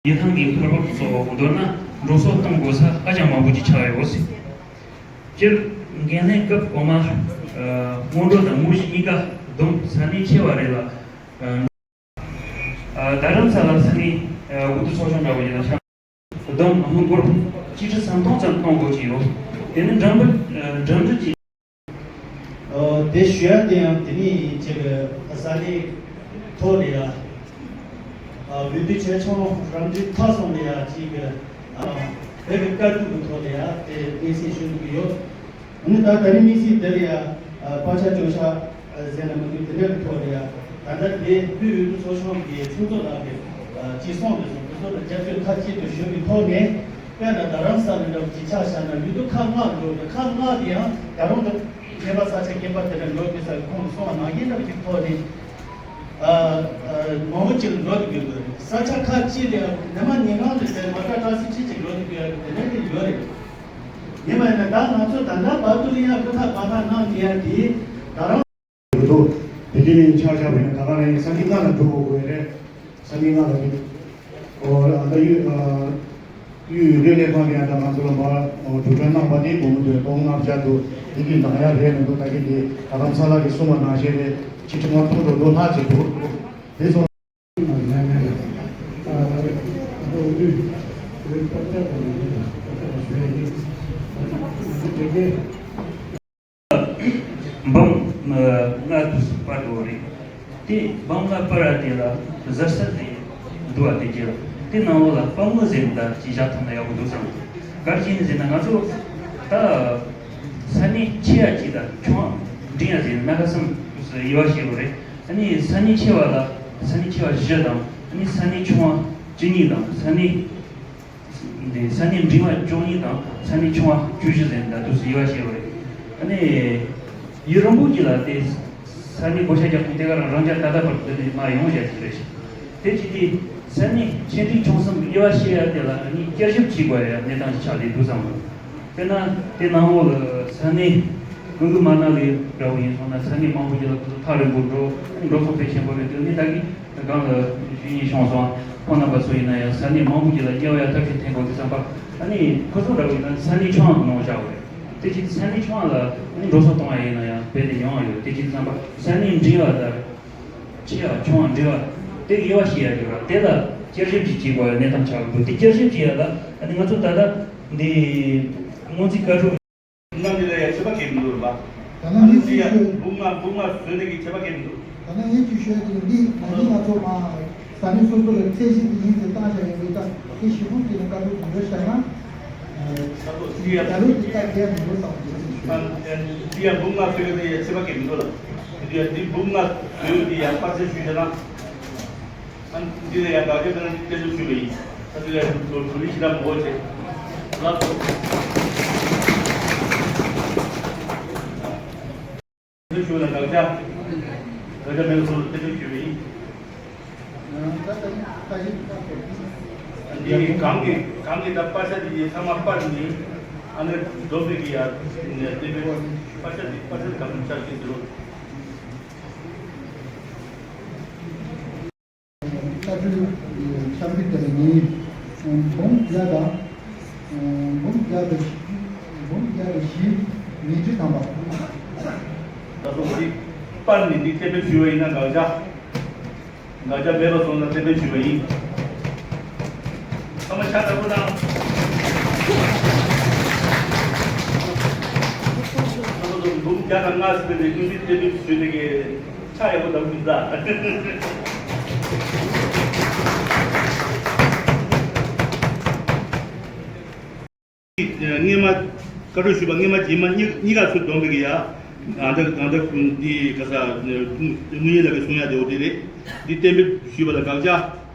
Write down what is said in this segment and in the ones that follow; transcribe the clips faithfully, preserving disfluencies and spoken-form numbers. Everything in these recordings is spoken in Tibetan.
ཉིན་ཐང་གི་ཕར་བབ་སོགས་མདོར་ན་འགྲོ་སོང་གཏོང་དགོས་ས་ཧ་ཅང་མང་པོ་ཅིག་ཆགས་ཡོད། སྤྱིར་འགན་ལེན་སྐབས་གོང་མ་སྔོན་འགྲོ་དང་དངོས་གཞི་གཉིས་ཀ་བསྡོམས་ས་གནས་ཆེ་བ་རེད་ལ། རྡ་རམ་ས་ལ་ས་གནས་འོས་བསྡུ་ཚོགས་ཆུང་འདྲ་བོ་ཡིན་ན་ཤང་བསྡོམས་སྒོར་བཅུ་ཁྲི་སུམ་སྟོང་ཙམ་གཏོང་དགོས་ཀྱི་ཡོད། དེ་ནི་འགྲིམ་འགྲུལ་འགྲིམ་འགྲུལ་གྱི། ཨོ། དེ་ཞུ་ཡ་དེ་ཡང་དེ་ནི་ཅིག་ས་གནས་ཐོག་ནས་ཡ། ཨ། འོས་བསྡུ་བྱས་ཆོག་རང་འགྲིག་ཐག་སོང་ནས་ཡ་ཅིག་ཨ། བོད་ཀྱི་བཀའ་བསྡུར་གྱི་ཐོག་ནས་ཡ་དེ་སྙན་སེང་ཞུ་འདོད་ཀྱི་ཡོད། ཨ་ནི་ད་ད་རིང་དམིགས་བསལ་དེ་ལ་ཡ། ཨ། བར་ཆད་བཅོ་བཞག་ཟེར་ན་མི་འདུག་དེ་འདྲ་གི་ཐོག་ནས་ཡ། ད་ལྟ་དེ་བོད་འོས་བསྡུ་ཚོགས་ཆུང་གི་ཁྲིམས་ཚོགས་ནང་གི་ཅིག་གསུངས་འདུག་སོང་དེ་ཚོ་ལ་རྒྱབ་སྐྱོར་མཐའ་གཅིག་ཏུ་ཞུ་བའི་ཐོག་ནས། དཔེར་ན་རྡ་རམ་ས་ལ་འདྲ་བོ་ཅིག་ཆ་བཞག་ན་འོས་བསྡུ་ཁག་ལྔ་འགྲོ་གི། ཁག་ལྔ་དེ་ཡང་ད་རུང་ད་ཁྱད་པར་ས་ཆ་ཁྱད་པར་དེ་འདྲ་འགྲོ་དགོས་ས་གི་ཁོང་གིས་གསུངས་པ་ནང་བཞིན་འདྲ་བོ་ཅིག་ཐོག་ནས། ཨ། ཨ། མང་པོ་ཅིག་ལ་འགྲོ་དགོས་ཀྱི་རེད། ས་ཆ་ཁག་ཅིག་ལ་ཉི་མ་ཉིན་གང་དུ་དེ་མ་ཁ་ཏྲ་སི་ཁྲི་ཅིག་འགྲོ་དགོས་ཀྱི་དེ་འདྲ་དེ་ཡོད་རེད། ཡིན་པ་ཡིན་ན་ད་ང་ཚོ་ད་ལྟ་བར་དུ་ལ་ཡང་ཧུར་ཐག་བར་ཐག་གནང་བསྡད་ཡ་དེ་ད་རང་། འདུག་དེ་དེ་ནས་ཆ་བཞག་པ་ཡིན་ན་ད་ག་རང་ཡིན་ས་གནས་ལྔ་ལ་འགྲོ་དགོས་ཀྱི་རེད། ས་གནས་ལྔ་ལ་འགྲོ། ཨོ། ཨ། ད་གཡུ། ཨ། གཡུ་ཡོད་ལས་ལས་ཁང་གིས་ཡང་ད་ང་ཚོ་ལ་མར་གྲོས་ཆོད་གནང་བ་དེ་དགོངས་མོལ་དུ་གཏོང་གནང་བྱ་འདུག་དེ་གི་ནང་ཡ་རེད་མི་འདུག་ད་གི་དེ་ད་ལམ་ས་ལ་གི་གསུང་བ་ནང་བཞིན་རེད། ཕྱི་ཁྲི་ལྔ་སྟོང་འགྲོ་འགྲོ་ལྷག་ཅིག་འདུག་དེ་སོང་། འབུམ་ལྔ་སྤར་འགྲོ་བ་རེད། དེ་འབུམ་ལྔ་སྤར་བ་དེ་ལ་གཟར་གསར་རེད་འདུག་བ། དེ་རྗེས་ལ་དེ་ནང་ལོགས་ལ་པར་ངོས་ཟེར་ནས་ད་ཅིག་བཞག་ཐུབ་ན་ཡག་པོ་འདུག་བསམ། ག་རེ་བྱས་ནས་ཟེར་ན་ང་ཚོ་ད་ས་གནས་ཆེ་ཡ་གཅིག་དང་ཆུང་བ་འབྲིང་ཡ་ཟེར་ན་སྣ་ཁ་གསུམ་དབྱེ་བ་ཕྱེ་དགོས་རེད། ཨ་ནི་ས་གནས་ཆེ་བ་ལ་ས་གནས་ཆེ་བ་བཞི་དང་། ཨ་ནི་ས་གནས་ཆུང་བ་བཅུ་གཉིས་དང་། ས་གནས། འདི་ས་གནས་འབྲིང་བ་བཅུ་གཉིས་དང་ས་གནས་ཆུང་བ་བཅུ་བཞི་ཟེར་ནས་ད་དུས་སུ་དབྱེ་བ་ཕྱེ་བ་རེད། ཨ་ནི་ཡུན་རིང་པོ་ཅིག་ལ་དེ་ས་གནས་བགོ་བཤའ་རྒྱག་དུས་དེ་ག་རང་རང་འཇགས་ཏག་ཏག་བར་དུ་དེ་ནས་མར་ཡོང་བཞག་ཅིག་རེད་ཤག་དེ་ཅི་སྟེ་ས་གནས་ཆེ་འབྲིང་ཆུང་གསུམ་དབྱེ་བ་ཕྱེ་ཡ་དེ་ལ་ཨ་ནི་བསྐྱར་ཞིབ་བྱེད་དགོས་ཡ་གནས་སྟངས་ཤིག་ཆགས་བསྡད་འདུག་བསམ་གི། དཔེར་ན་དེ་ནང་ལོགས་ལ་ས་གནས་ཀུན་ཀུ་མ་ན་ལི་འདྲ་བོ་ཡིན་སོང་ན་ས་གནས་མང་པོ་ཅིག་ལ་ཁོ་ཚོ་ཐག་རིང་པོ་འགྲོ། ཨ་ནི་འགྲོ་སོང་དཔེ་ཆེན་པོ་རེད། དེ་ནི་ད་གི་སྒང་ལ་ཞུ་ཡིན་བྱུང་སོང་། ཁོང་རྣམ་པ་ཚོ་ཡིན་ན་ཡང་ས་གནས་མང་པོ་ཅིག་ལ་དབྱེ་བ་ཡ་ཐབས་ཤེས་འཐེན་དགོས་དུས་ཙམ་པ། ཨ་ནི་ཁོ་ཚོ་འདྲ་བོ་ཡིན་ན་ས་གནས་ཆུང་བ་གི་ནང་བཞག་དགོས་རེད། དེ་ཅིག་ས་གནས་ཆུང་བ་ལ་ཨ་ནི་འགྲོ་སོང་གཏོང་བ་ཡིན་ན་ཡང་རྦད་དེ་ཉུང་བ་ཡོད། དེ་ཅིག་དུས་ཙམ་པ་ས་གནས་འབྲིང་བ་དང་ཆེ་བ་ཆུང་བ་འབྲིང་བ་དེ་དབྱེ་བ་ཕྱེ་ཡ་ཡོད་ར། དེ་ལ་བསྐྱར་ཞིབ་ཅིག་བྱེད་དགོས་ཡ་གནས་སྟངས་ཆགས་འདུག་དེ་བསྐྱར་ཞིབ་བྱེད་ཡ་ལ་ཨ་ནི་ང་ཚོ་ད་ལྟ་འདི་སྔོན་རྩིས་བཀའ་འཁྲོལ། ནང་འདི་ལ་ཡ་ཆད་པ་གང་ཡང་མི་འདུག་རེད་པ། ད་ནང་འདི་ཡ་འདི་འབུམ་ལྔ་འབུམ་ལྔ་བཟོས་ནས་ཀྱི་ཆད་པ་གང་ཡང་མི་འདུག་ད་ནང་ངས་ཅིག་ཤོད་དེ་འདི་ན་ནིང་ང་ཚོ་མ་ས་གནས་སོ་སོ་ལ་ཚད་གཞི་འདི་ཡིན་ཟེར་བཏང་བཞག་ཡོད་འདུག་ད་དེ་ཞིབ་པོ་ཅིག་ལ་བཀའ་འཁྲོལ་དེ་འདྲ་བཞག་ན། ད་ལོ་འདི་ཡ་ད་ལོ་འདི་ད་གས་མི་འགྲོ་བསམ་གྱི་ཡོད་ཟེར་ཤོད། འདི་ཡ་འབུམ་ལྔ་བཟོས་ཀྱི་འདི་ཡ་ཆད་པ་གང་ཡང་མི་འདུག་ལ། འདི་ཡ་འདི་འབུམ་ལྔ་བཟོས་འདི་ཡ་པར་ཆས་ཞུས་བྱས་ན། ཨ་ནི་འདི་ལ་ཡང་དགག་བྱ་དང་བསྟན་བཅོས་ཞུས་པ་ཡིན། ད་འདི་ལ་ཡང་དུ་དུ་ལི་ཞིག་ལ་མོ་བྱེད། ལགས་སོ། བསྟན་བཅོས་ཞུ་ན་དགག་བྱ། དགག་བྱ་མེད་པ་སོང་ལ་བསྟན་བཅོས་ཞུས་པ་ཡིན། འདི་གང་གི་གང་གི་ད་པར་ཆས་འདི་ཚང་མ་པར་ནི་ཨ་ནི་འཛོམས་པའི་གི་ཡ་བསྟན་བཅོས་པར་ཆས་འདི་པར་ཆས་འདི་གང་ཆགས་ཤིག་ཟེར་རོ། ལྟ་གྲུབ་འཆར་འབུལ་དེ་ལ་ཉིན་འབུམ་བརྒྱ་དང་འབུམ་བརྒྱ་དང་འབུམ་བརྒྱ་དང་བཞི་ཉིན་བཅུ་ཐམ་པ། ད་དུང་འདི་པར་ནི་འདི་གཏན་འབེབས་ཞུས་པ་ཡིན་ན་དགག་བྱ། དགག་བྱ་མེད་པ་སོང་ན་གཏན་འབེབས་ཞུས་པ་ཡིན། ཚང་མ་ཕྱག་དྲག་པོ་གནང་། ཚང་མ་འབུམ་བརྒྱ་དང་ལྔ་ཟེར་བའི་དངུལ་འདི་གཏན་འབེབས་ཞུས་ནས་ཀྱི། ཆ་ཡག་པོ་འདུག་མི་འདུག་སྔས་མ་བཀའ་འཁྲོལ་ཞུས་པ་སྔས་མ་རྗེས་མ་གཉིས་གཉིས་ཀ་ཚུར་བསྡོམས་པའི་གི་ཡ། ཨ་ད་ཨ་ད་འདི་ག་ས་དངུལ་གཉེར་ལགས་ཀྱིས་གསུང་ཡ་དེ་འོ་དེ་རེད། འདི་གཏན་འབེབས་ཞུས་པ་ལ་དགག་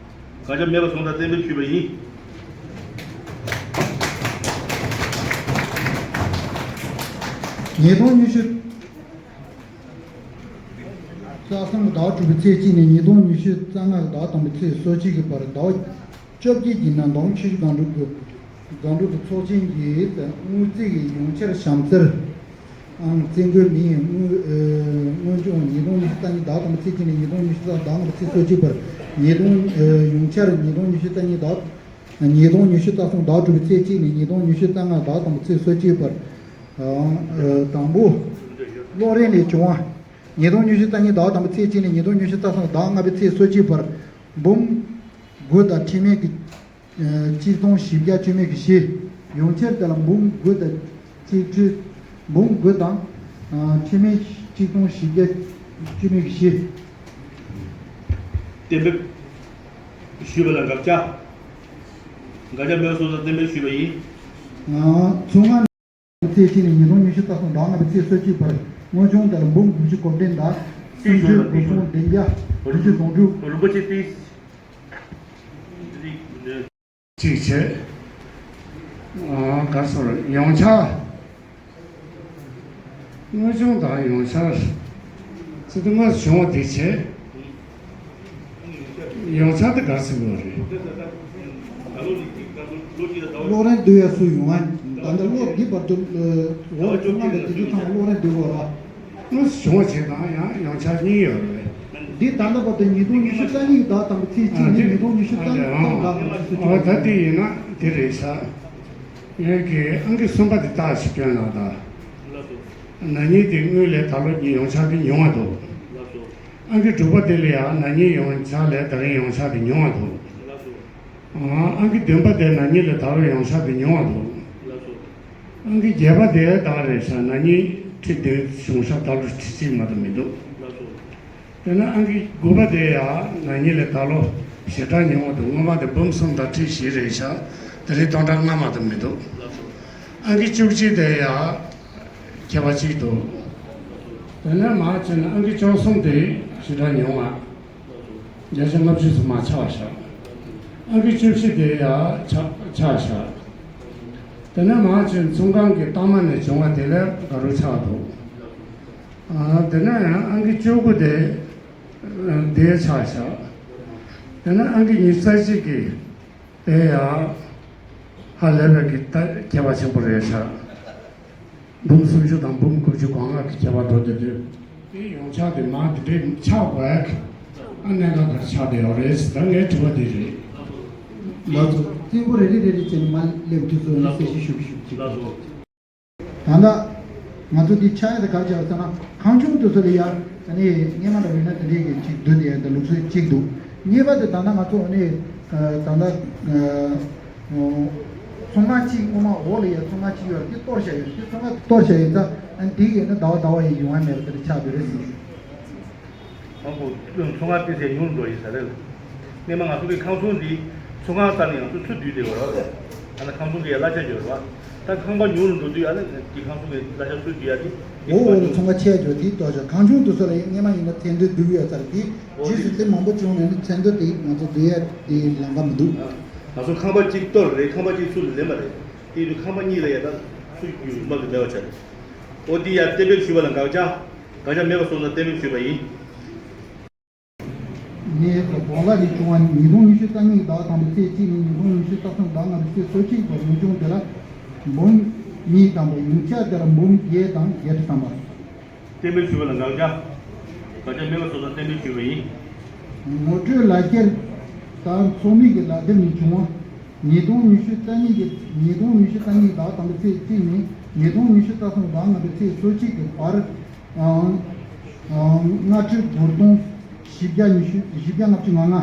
བྱ། དགག་བྱ་མེད་པ་སོང་ཙང་གཏན་འབེབས་ཞུས་པ་ཡིན། ཉིས་སྟོང་ཉི་ཤུ་རྩ་གསུམ་གྱི་ཟླ་བ་དྲུག་པའི་ཚེས་གཅིག་ནས་ཉིས་སྟོང་ཉི་ཤུ་རྩ་ལྔ་གི་ཟླ་བ་དང་པོའི་ཚེས་སོ་གཅིག་གི་བར་ཟླ་བ་བཅོ་བརྒྱད་ཀྱི་ནང་ཟླ་བ་ཆུ་བཞི་སྒང་དྲུག་གི་སྒང་དྲུག་ཏུ་ཚོགས་ཆེན་གྱི་དངུལ་རྩིས་ཀྱི་ཡོངས་འཆར་བྱམས་བརྩེར་ཨང་རྩིས་འགོད་མིང་དངུལ་ཨེ་དངུལ་སྦྱོང་ཉིས་སྟོང་ཉི་ཤུ་རྩ་གཉིས་ཟླ་བ་དང་པོའི་ཚེས་གཅིག་ནས་ཉིས་སྟོང་ཉི་ཤུ་རྩ་ཟླ་ལྔ་པའི་ཚེས་སོ་གཅིག་བར་ཉིས་སྟོང་ཨེ་ཡོངས་འཆར་ཉིས་སྟོང་ཉི་ཤུ་རྩ་གཉིས་ཟླ་བ་ ཉིས་སྟོང་ཉི་ཤུ་རྩ་གསུམ་ཟླ་དྲུག་པའི་ཚེས་གཅིག་ནས་ཉིས་སྟོང་ཉི་ཤུ་རྩ་ལྔ་ཟླ་དང་པོའི་ཚེས་སོ་གཅིག་བར། ཨ། ཨ། དང་པོ། གློག་རིན་ལས་བྱུང་བ། ཉིས་སྟོང་ཉི་ཤུ་རྩ་གཉིས་ཟླ་དང་པོའི་ཚེས་གཅིག་ནས་ཉིས་སྟོང་ཉི་ཤུ་རྩ་གསུམ་ཟླ་ལྔ་པའི་ཚེས་སོ་གཅིག་བར། འབུམ་དགུ་དང་ཁྲི་མེད་ཀྱི། ཨ། གཅིག་སྟོང་བཞི་བརྒྱ་བཅུ་མེད་ཀྱི་བཞི། ཡོངས་ཁྱབ་དེ་ལ་འབུམ་དགུ་དང་གཅིག་ཁྲི། འབུམ་དགུ་དང་། ཨ། ཁྲི་མེད་གཅིག་སྟོང་བཞི་བརྒྱ་བཅུ་མེད་ཀྱི་བཞི། གཏན་འབེབས་ཞུས་པ་ལ་དགག་བྱ། དགག་བྱ་མེད་པ་སོང་ཙང་གཏན་འབེབས་ཞུས་པ་ཡིན། ཨ། ཚོང་ཁང་། ཚེས་གཅིག་ནས་ཉིས་སྟོང་ཉི་ཤུ་རྩ་གསུམ་ཟླ་ལྔ་པའི་ཚེས་སོ་གཅིག་བར་དངུལ་ཆུང་དེ་ལ་འབུམ་དགུ་བཅུ་གོ་བདུན་དང་། སུམ་ཅུ་སྒོ་གསུམ་བདུན་བརྒྱ་དྲུག་ཅུ་དོན་དྲུག་རིན་པོ་ཆེ་ཏིས། གཅིག་བྱས། ཨ། ག་སོར་ཡོངས་ཆག་དངུལ་ཆུང་དང་ཡོངས་ཆག་ཟེར་དུས་དངོས་སུ་བྱུང་བ་དེ་བྱས། ཡོངས་ཆག་དེ་ག་ཟེར་དགོས་རེད། གློག་རིན་བསྡུ་ཡ་སུ་ཡོང་ང་། ད་ལྟ་གློག་འདི་བར་དུ། ཨ། འོག་ཚོང་ཁང་དང་དེ་ཚོ་ཚང་མ་གློག་རིན་བསྡུ་དགོས་ར། དངོས་སུ་བྱུང་བ་བྱས་དང་ཡང་ཡོངས་ཆག་གཉིས་ཡོད་རེད། འདི་ད་ལྟ་བར་དུ་ཉིས་སྟོང་ཉི་ཤུ་རྩ་གཉིས་ཟླ་དང་པོའི་ཚེས་གཅིག་ནས་ཉིས་སྟོང་ཉི་ཤུ་རྩ་གཉིས་ཟླ་དང་པོའི་ཚེས་གཅིག། ཨ། ད་དེ་ཡིན་ན་དེ་རེད་ཤག་ངས་ཀྱི་ཨང་ཀི་གསུམ་པ་དེ་རྟགས་ཤིག་སྐྱོན་ན་ད། ན་ནིང་དེ་དངུལ་ལས་ད་ལོ་ཡོངས་ཆག་དེ་ཉུང་བ་འདུག་ཨང་ཀི་དྲུག་པ་དེ་ལ་ཡང་ན་ནིང་ཡོངས་ཆག་ལས་ད་རིང་ཡོངས་ཆག་དེ་ཉུང་བ་འདུག་ཨང་ཀི་བདུན་པ་དེ་ན་ནིང་ལས་ད་ལོ་ཡོངས་ཆག་དེ་ཉུང་བ་འདུག་ཨང་ཀི་བརྒྱད་པ་དེ་ད་རེད་ཤག་ན་ནིང་ཁྲི་བདུན་བྱུང་ཤག་ད་ལོ་ཁྲི་གཅིག་མ་གཏོགས་མི་འདུག་དེ་ནས་ཨང་ཀི་དགུ་པ་དེ་ཡང་ན་ནིང་ལས་ད་ལོ་ཞེ་དྲག་ཉུང་བ་འདུག་སྔོན་མ་དེ་འབུམ་གསུམ་དང་ཁྲི་བཞི་རེད་ཤག་དེ་རིང་སྟོང་ཕྲག་ལྔ་མ་གཏོགས་མི་འདུག་ཨང་ཀི་བཅུ་གཅིག་དེ་ཡང་ཁྱད་པར་གཅིག་འདུག་དེ་ནས་མར་ཕྱིན་ན་ཨང་ཀི་བཅུ་གསུམ་དེ་ཞེ་དྲག་ཉུང་བ། བརྒྱ་ཆ་ལྔ་བཅུ་ཙམ་མར་ཆག་ཤག་ཨང་ཀི་བཅུ་བཞི་དེ་ཡང་ཆག་ཆག་ཤག་དེ་ནས་མར་ཕྱིན་ཚོང་ཁང་གི་རྟགས་མ་ནས་བྱུང་བ་དེ་ལས་དགའ་རུ་ཆག་འདུག་ཨ། དེ་ནས་ཡང་ཨང་ཀི་བཅུ་དགུ་དེ་འདི་ཆག་ཤག་དེ་ནས་ཨང་ཀི་ཉི་ཤུ་རྩ་གཅིག་གི་དེ་ཡང་ཧ་ལས་པའི་གི་ད་ཁྱད་པར་ཆེན་པོ་རེད་ཤག་འབུམ་སུམ་ཅུ་དང་འབུམ་དགུ་བཅུ་གོ་ལྔ་གི་ཁྱད་པར་འགྲོ་བསྡད་དུས། དེ་ཡོངས་ཆག་དེ་མར་དེ་འདྲའི་ཆག་དགོས་ཡ་གི་ཨ་གནད་འགག་ག་རེ་ཆགས་བསྡད་ཡོད་རེད་ཟེར། ད་ངའི་དྲི་བ་དེ་རེད། ང་ཚོ་རྩེད་པོ་རེ་རེ་རེ་རེ་བྱས་ནས་མར་སླེབས་དུས་ཚོད་ལ་གསལ་བཤད་ཞུ་གི་ཞུ་གི་ཅིག་ད་ལྟ་ང་ཚོ་འདི་ཆག་ཡ་དེ་ག་རེ་ཆགས་ཟེར་ན། ཁང་ཆུང་དེ་ཚོ་ལ་ཡ་ཨ་ནི་སྔས་མ་འདྲ་བས་ན་དེ་འདྲའི་གི་ཅིག་བསྡུ་བསྡད་ཡ་འདི་ལུགས་སྲོལ་གཅིག་འདུག་གཉིས་པ་དེ་ད་ལྟ་ང་ཚོ་ཨ་ནི་ད་ལྟ། ཚོང་ཁང་གཅིག་སྔོན་མ་འོག་ལ་ཡ་ཚོང་ཁང་གཅིག་ཡོད་རེད། དེ་གཏོར་བཞག་ཡོད་རེད། དེ་ཚོང་ཁང་གཏོར་བཞག་ཡོད་ཙང་ཨ་ནི་དེ་ཡོད་ན་ཟླ་བ་ཟླ་བ་ཡི་ཡོང་ཡ་མེད་པ་དེ་འདྲ་ཆགས་བསྡད་རེད་ཟེར། ཁང་པ་ཚོང་ཁང་བསྟན་སའི་ཉུང་རུ་འགྲོ་ཡིན་ས་རེད། སྔས་མ་ང་ཚོ་གི་ཁང་ཚོང་འདི་ཚོང་ཁང་རྩ་ནས་ང་ཚོ་ཚུར་བསྡུས་བསྡད་ཡོད་རེད། ཨ་ནི་ཁང་ཚོང་གི་ཡ་གླ་ཆ་ཡོད་རེད་བ། ད་ཁང་པ་ཉུང་རུ་འགྲོ་དུས་ཨ་ནི་གི་ཁང་ཚོང་གི་གླ་ཆ་ཚུར་བསྡུ་ཡ་དེ་འོག་འོག་ལ་ཚོང་ཁང་ཆེ་འགྲོ་དེ་གཏོར་བཞག་ཁང་ཆུང་དེ་ཚོ་ལ་ཡ་སྔས་མ་ཡིན་ན་མཚན་འདོན་བསྡུས་ཡོད་ས་རེད། དེ་རྗེས་སུ་དེ་མང་པོ་བྱུང་ནས་ནི་མཚན་འདོན་དེ་ང་ཚོ་བསྡུ་ཡ་དེ་ལམ་ཁ་མི་འདུག་ང་ཚོ་ཁང་པ་གཅིག་གཏོར་རེད། ཁང་པ་གཅིག་ཚུར་ལེན་པ་རེད། དེ་དུས་ཁང་པ་གཉིས་ལ་ཡ་ད་ཚུར་རྒྱུ་མ་གི་མེད་པ་ཆགས་རེད། ཨོ་དེ་ཡ་གཏན་འབེབས་ཞུས་པ་ལ་དགག་བྱ། དགག་བྱ་མེད་པ་སོང་ཙང་གཏན་འབེབས་ཞུས་པ་ཡིན། ནས་སུ་གོང་ལ་ནས་བྱུང་བ་ཉིས་སྟོང་ཉི་ཤུ་རྩ་གཉིས་ཟླ་དང་པོའི་ཚེས་གཅིག་ནས་ཉིས་སྟོང་ཉི་ཤུ་རྩ་གསུམ་ཟླ་ལྔ་པའི་ཚེས་སོ་གཅིག་བར་ཉིན་གུང་དེ་ལ་འབུམ་གཉིས་ཙམ་པ་ཡོངས་ཆག་དེ་ལ་འབུམ་བརྒྱད་དང་བརྒྱད་ཁྲི་ཐམ་པ། གཏན་འབེབས་ཞུ་བ་ལ་དགག་བྱ། དགག་བྱ་མེད་པ་སོང་ཙང་གཏན་འབེབས་ཞུས་པ་ཡིན། ངོ་སྤྲོད་ལག་ཁྱེར་དང་ཚོགས་མི་གི་ལག་དེབ་ནས་བྱུང་བ། ཉིས་སྟོང་ཉི་ཤུ་རྩ་གཉིས་ཀྱི་ཉིས་སྟོང་ཉི་ཤུ་རྩ་གཉིས་ཟླ་དང་པོའི་ཚེས་གཅིག་ནས་ཉིས་སྟོང་ཉི་ཤུ་རྩ་གསུམ་ཟླ་ལྔ་པའི་ཚེས་སོ་གཅིག་གི་བར། ཨང་། ཨང་། ལྔ་ཁྲི་དགུ་སྟོང་བཞི་བརྒྱ་ཉི་ཤུ། བཞི་བརྒྱ་ལྔ་བཅུ་ང་ལྔ།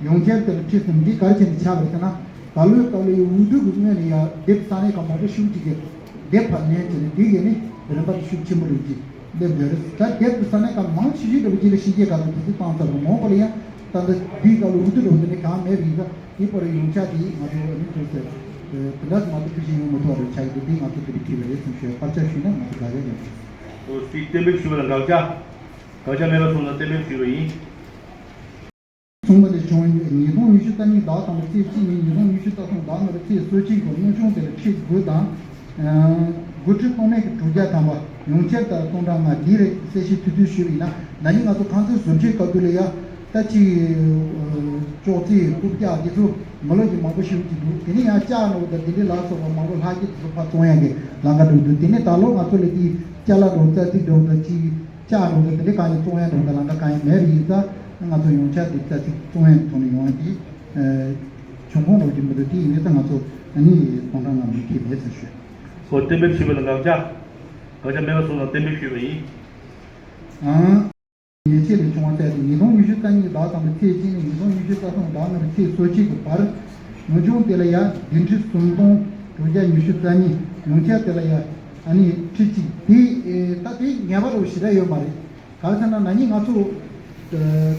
ཡོངས་ཁྱབ་དེར་ཁྲི་གསུམ་འདི་ག་རེ་བྱས་ནས་ཆགས་པ་རེད་ཟེར་ན། ད་ལོའི་སྐབས་ལ་ཡང་འོས་བསྡུ་གི་སྔོན་ལ་ཡང་དེབ་ས་གནས་ཁག་མང་པོ་ཤུགས་ཅིག་གིས་དེབ་ཕར་ལེན་བྱས་ནས་དེ་གས་ནི་རིམ་པ་དེ་ཤུགས་ཆེན་པོ་རེད་ཅིག་སླེབས་འདོད་རེད། ད་དེབ་དེ་ས་གནས་ཁག་མང་ཆེ་ཤོས་འདྲ་བོ་ཅིག་ལ་ཕྱི་རྒྱལ་ཁག་ཏུ་དེ་ཚོ་བཏང་ཚར་བ་མང་པོ་ལ་ཡང་ད་ལྟ་འདིའི་སྐབས་ལ་འོས་བསྡུ་འདྲ་བོ་དེ་འདྲ་གང་མེད་པ་ཡིན་ཙང་དེའི་བར་ཡོངས་ཁྱབ་དེ་ང་ཚོ་ཨ་ནི་ཐུགས་སེ་དེ་འདྲ་ང་ཚོ་ཐུགས་ཞིབ་ཡོང་མི་ཐུབ་པ་རེད། ཆགས་ཀྱི་འདུག་དེ་ང་ཚོ་དེ་འདྲ་ཁྲིད་པ་རེད་གསུངས་ཞོར་བར་ཆད་ཞུས་ན་ང་ཚོ་དགའ་བས་ཉོན། ཨོ་སི་གཏན་འབེབས་ཞུ་བ་ལ་དགག་བྱ། དགག་བྱ་མེད་པ་སོང་ཙང་གཏན་འབེབས་ཞུས་པ་ཡིན། ཚོང་པ་ནས་བྱུང་བའི་ཉིས་སྟོང་ཉི་ཤུ་རྩ་གཉིས་ཟླ་དང་པོ་ཚེས་གཅིག་ནས་ཉིས་སྟོང་ཉི་ཤུ་རྩ་གསུམ་ཟླ་ལྔ་པའི་ཚེས་སོ་གཅིག་གི་དངུལ་ཆུང་དེ་ལ་ཁྲི་དགུ་དང་། ཨ། དགུ་ཁྲི་སྟོང་མེད་ཀྱི་དྲུག་བརྒྱ་ཐམ་པ། ཡོངས་ཁྱབ་ལྟར་སྟོང་ཕྲག་ལྔ། འདིའི་རིགས་གསལ་བཤད་ཐུབ་ཐུབ་ཞུས་པ་ཡིན་ན། ན་ནིང་ང་ཚོ་ཁང་ཚན་བཟོ་བཅོས་སྐབས་དུས་ལ་ཡ་ད་ཅིག་ཨ། ཅོག་ཙེ་རྐུབ་བཀྱག་འདི་ཚོ་མི་ལོ་ཞིག་མང་པོ་ཞིག་ཅིག་འདུག་དེ་ནས་ཡང་ལྕགས་ནོར་དང་དེ་འདྲའི་ལ་སོགས་པ་མང་པོ་ལྷག་སྐྱེས་དེ་ཚོ་ཕར་བཙོང་ཡག་གི་ལམ་ཁ་འགྲོ་འདུག་དེ་ནས་ད་ལོ་ང་ཚོ་ལ་དེའི་ཅ་ལག་འགྲོ་རྩ་ཚིག་འགྲོ་དང་ཅིག་ལྕགས་འགྲོ་དང་དེ་འདྲའི་གང་ཡང་བཙོང་ཡག་འགྲོ་དང་ལམ་ཁ་གང་ཡང་མེད་པ་ཡིན་ཙང་ང་ཚོ་ཡོངས་ཁྱབ་དེ་རྩ་ཚིག་བཙོང་ཡག་ཐོག་ནས་ཡོང་ཡག་དེ། བྱུང་ཁུངས་རོགས་ཀྱི་མི་འདུག་དེ་ཡིན་ནའི་ད་ང་ཚོ་ཨ་ནི་སྟོང་ཕྲག་ལྔ་མ་ཁེལ་མེད་ཟེར་ཞུ། ཨོ་གཏན་འབེབས་ཞུས་པ་ལ་དགག་བྱ། དགག་བྱ་མེད་པ་སོང་ཙང་གཏན་འབེབས་ཞུས་པ་ཡིན། ཨང་། ཉེས་ཆད་ལས་བྱུང་བ་བཙལ་ཏེ་ཉིས་སྟོང་ཉི་ཤུ་རྩ་གཉིས་ཟླ་དང་པོའི་ཚེས་གཅིག་ནས་ཉིས་སྟོང་ཉི་ཤུ་རྩ་གསུམ་ཟླ་ལྔ་པའི་ཚེས་སོ་གཅིག་གི་བར། ངོ་ཆུང་དེ་ལ་ཡ་བདུན་ཁྲི་སུམ་སྟོང་དྲུག་བརྒྱ་ཉི་ཤུ་རྩ་གཉིས། ཡོངས་ཆ་དེ་ལ་ཡ་ཨ་ནི་ཁྲི་གཅིག་དེ་ད་དེ་ངེས་པ་རུ་ཞེ་དྲག་ཡོད་མ་རེད། ག་རེ་ཟེར་ན་ན་ནིང་ང་ཚོ་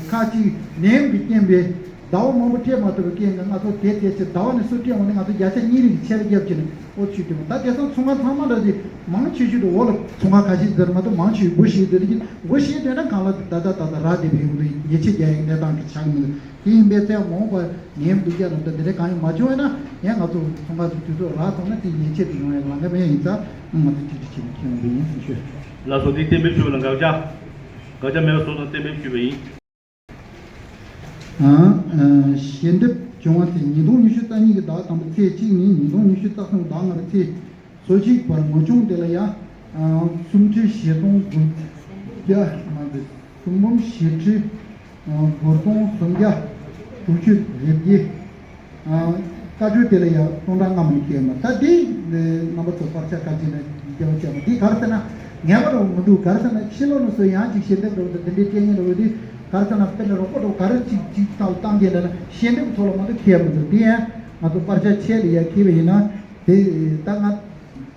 ཁག་ཅིག་ནད་ཡམས་ཀྱི་རྐྱེན་པས་ཟླ་བ་མང་པོ་སྤྲད་མ་ཐུབ་པའི་རྐྱེན་གྱིས་ང་ཚོ་དེ་དེ་ཚེ་ཟླ་བ་ནས་སུ་སྤྲད་འོང་ནས་ང་ཚོ་བརྒྱ་ཆ་གཉིས་རེ་གི་ཆད་པ་བརྒྱབ་ཀྱི་ནས་ཨོ་ཆུ་དེ་མོ་ད་དེང་སང་ཚོང་ཁང་ཚང་མ་འདྲ་ཞིག་མང་ཆེ་ཤོས་དེ་འོག་ལ་ཚོང་ཁང་ཁ་ཤས་ཟེར་མ་གཏོགས་མང་ཆེ་སྒོ་ཕྱེ་སྡོད་ཀྱི་སྒོ་ཕྱེ་སྡོད་ན་གང་ལ་ད་ད་ད་ད་རག་བསྡད་པའི་ཡོང་དུས་ཉེས་ཆད་རྒྱག་ཡག་གནས་སྟངས་ཀྱི་ཆགས་མི་འདུག་དེ་ཡིན་པའི་ཚེ་མ་འོངས་པར་ནད་ཡམས་སྡུག་ཅག་ནང་དུ་འདི་འདྲ་གང་ཡང་མ་བྱུང་བས་ན་ཡང་ང་ཚོ་ཚོང་ཁང་ཚོ་དུས་ཚོད་རག་སོང་ན་དེ་ཉེས་ཆད་དེ་ཡོང་ཡག་ལམ་ཁ་མེད་ཡིན་ཙང་ང་ཚོ་གཅིག་སྒྲིལ་བྱས་ནས་ཁྱེད་རང་འདི་ཡིན་ཟེར་ཞུ། ལགས་སོ། འདི་གཏན་འབེབས་ཞུ་བ་ལ་དགག་བྱ། དགག་བྱ་མེད་པ་སོང་ཙང་གཏན་འབེབས་ཞུས་པ་ཡིན། ཨང་། ཞལ་འདེབས་བྱུང་བ་དེ་ཉིས་སྟོང་ཉི་ཤུ་རྩ་གཉིས་ཀྱི་ཟླ་དང་པོའི་ཚེས་གཅིག་ནས་ཉིས་སྟོང་ཉི་ཤུ་རྩ་གསུམ་ཟླ་ལྔ་པའི་ཚེས་སོ་གཅིག་བར་ངོ་ཆུང་དེ་ལ་ཡ་སུམ་ཁྲི་བཞི་སྟོང་དགུ་བརྒྱ་མ་དེ་སུམ་འབུམ་བཞི་ཁྲི་དགུ་སྟོང་སུམ་བརྒྱ་དྲུག་ཅུ་རེ་བརྒྱད། བཀའ་ཆོས་དེ་ལ་ཡང་སྟོང་ཕྲག་ལྔ་མ་ནས་བསྐྱལ་མ། ད་འདི་རྣམ་པ་ཚོ་བར་ཆ་ག་ཅིག་ནས་བསྐྱལ་བ་བྱས་མ་འདི་ག་རེ་ཟེར་ན་ངན་པ་རུ་མི་འདུག་ག་རེ་ཟེར་ན་ཕྱི་ལོགས་ནས་སུ་ཡང་ཅིག་ཞལ་འདེབས་རུ་དང་དེ་འདྲའི་སྐད་ངན་རུ་དེ་ག་རེ་ཟེར་ན་དཔེ་ལ་རོགས་པ་རུ་ག་རེ་ཅིག་ཅིག་ཐག་བཏང་གིན་འདྲ་ན་ཞལ་འདེབས་ཐོག་ལ་མ་གཏོགས་ཁེལ་མི་འདུག་དེ་ཡང་ང་ཚོ་བར་ཆ་ཆད་ལ་ཡ་ཁེལ་བ་ཡིན་ན་དེ་ད་ང་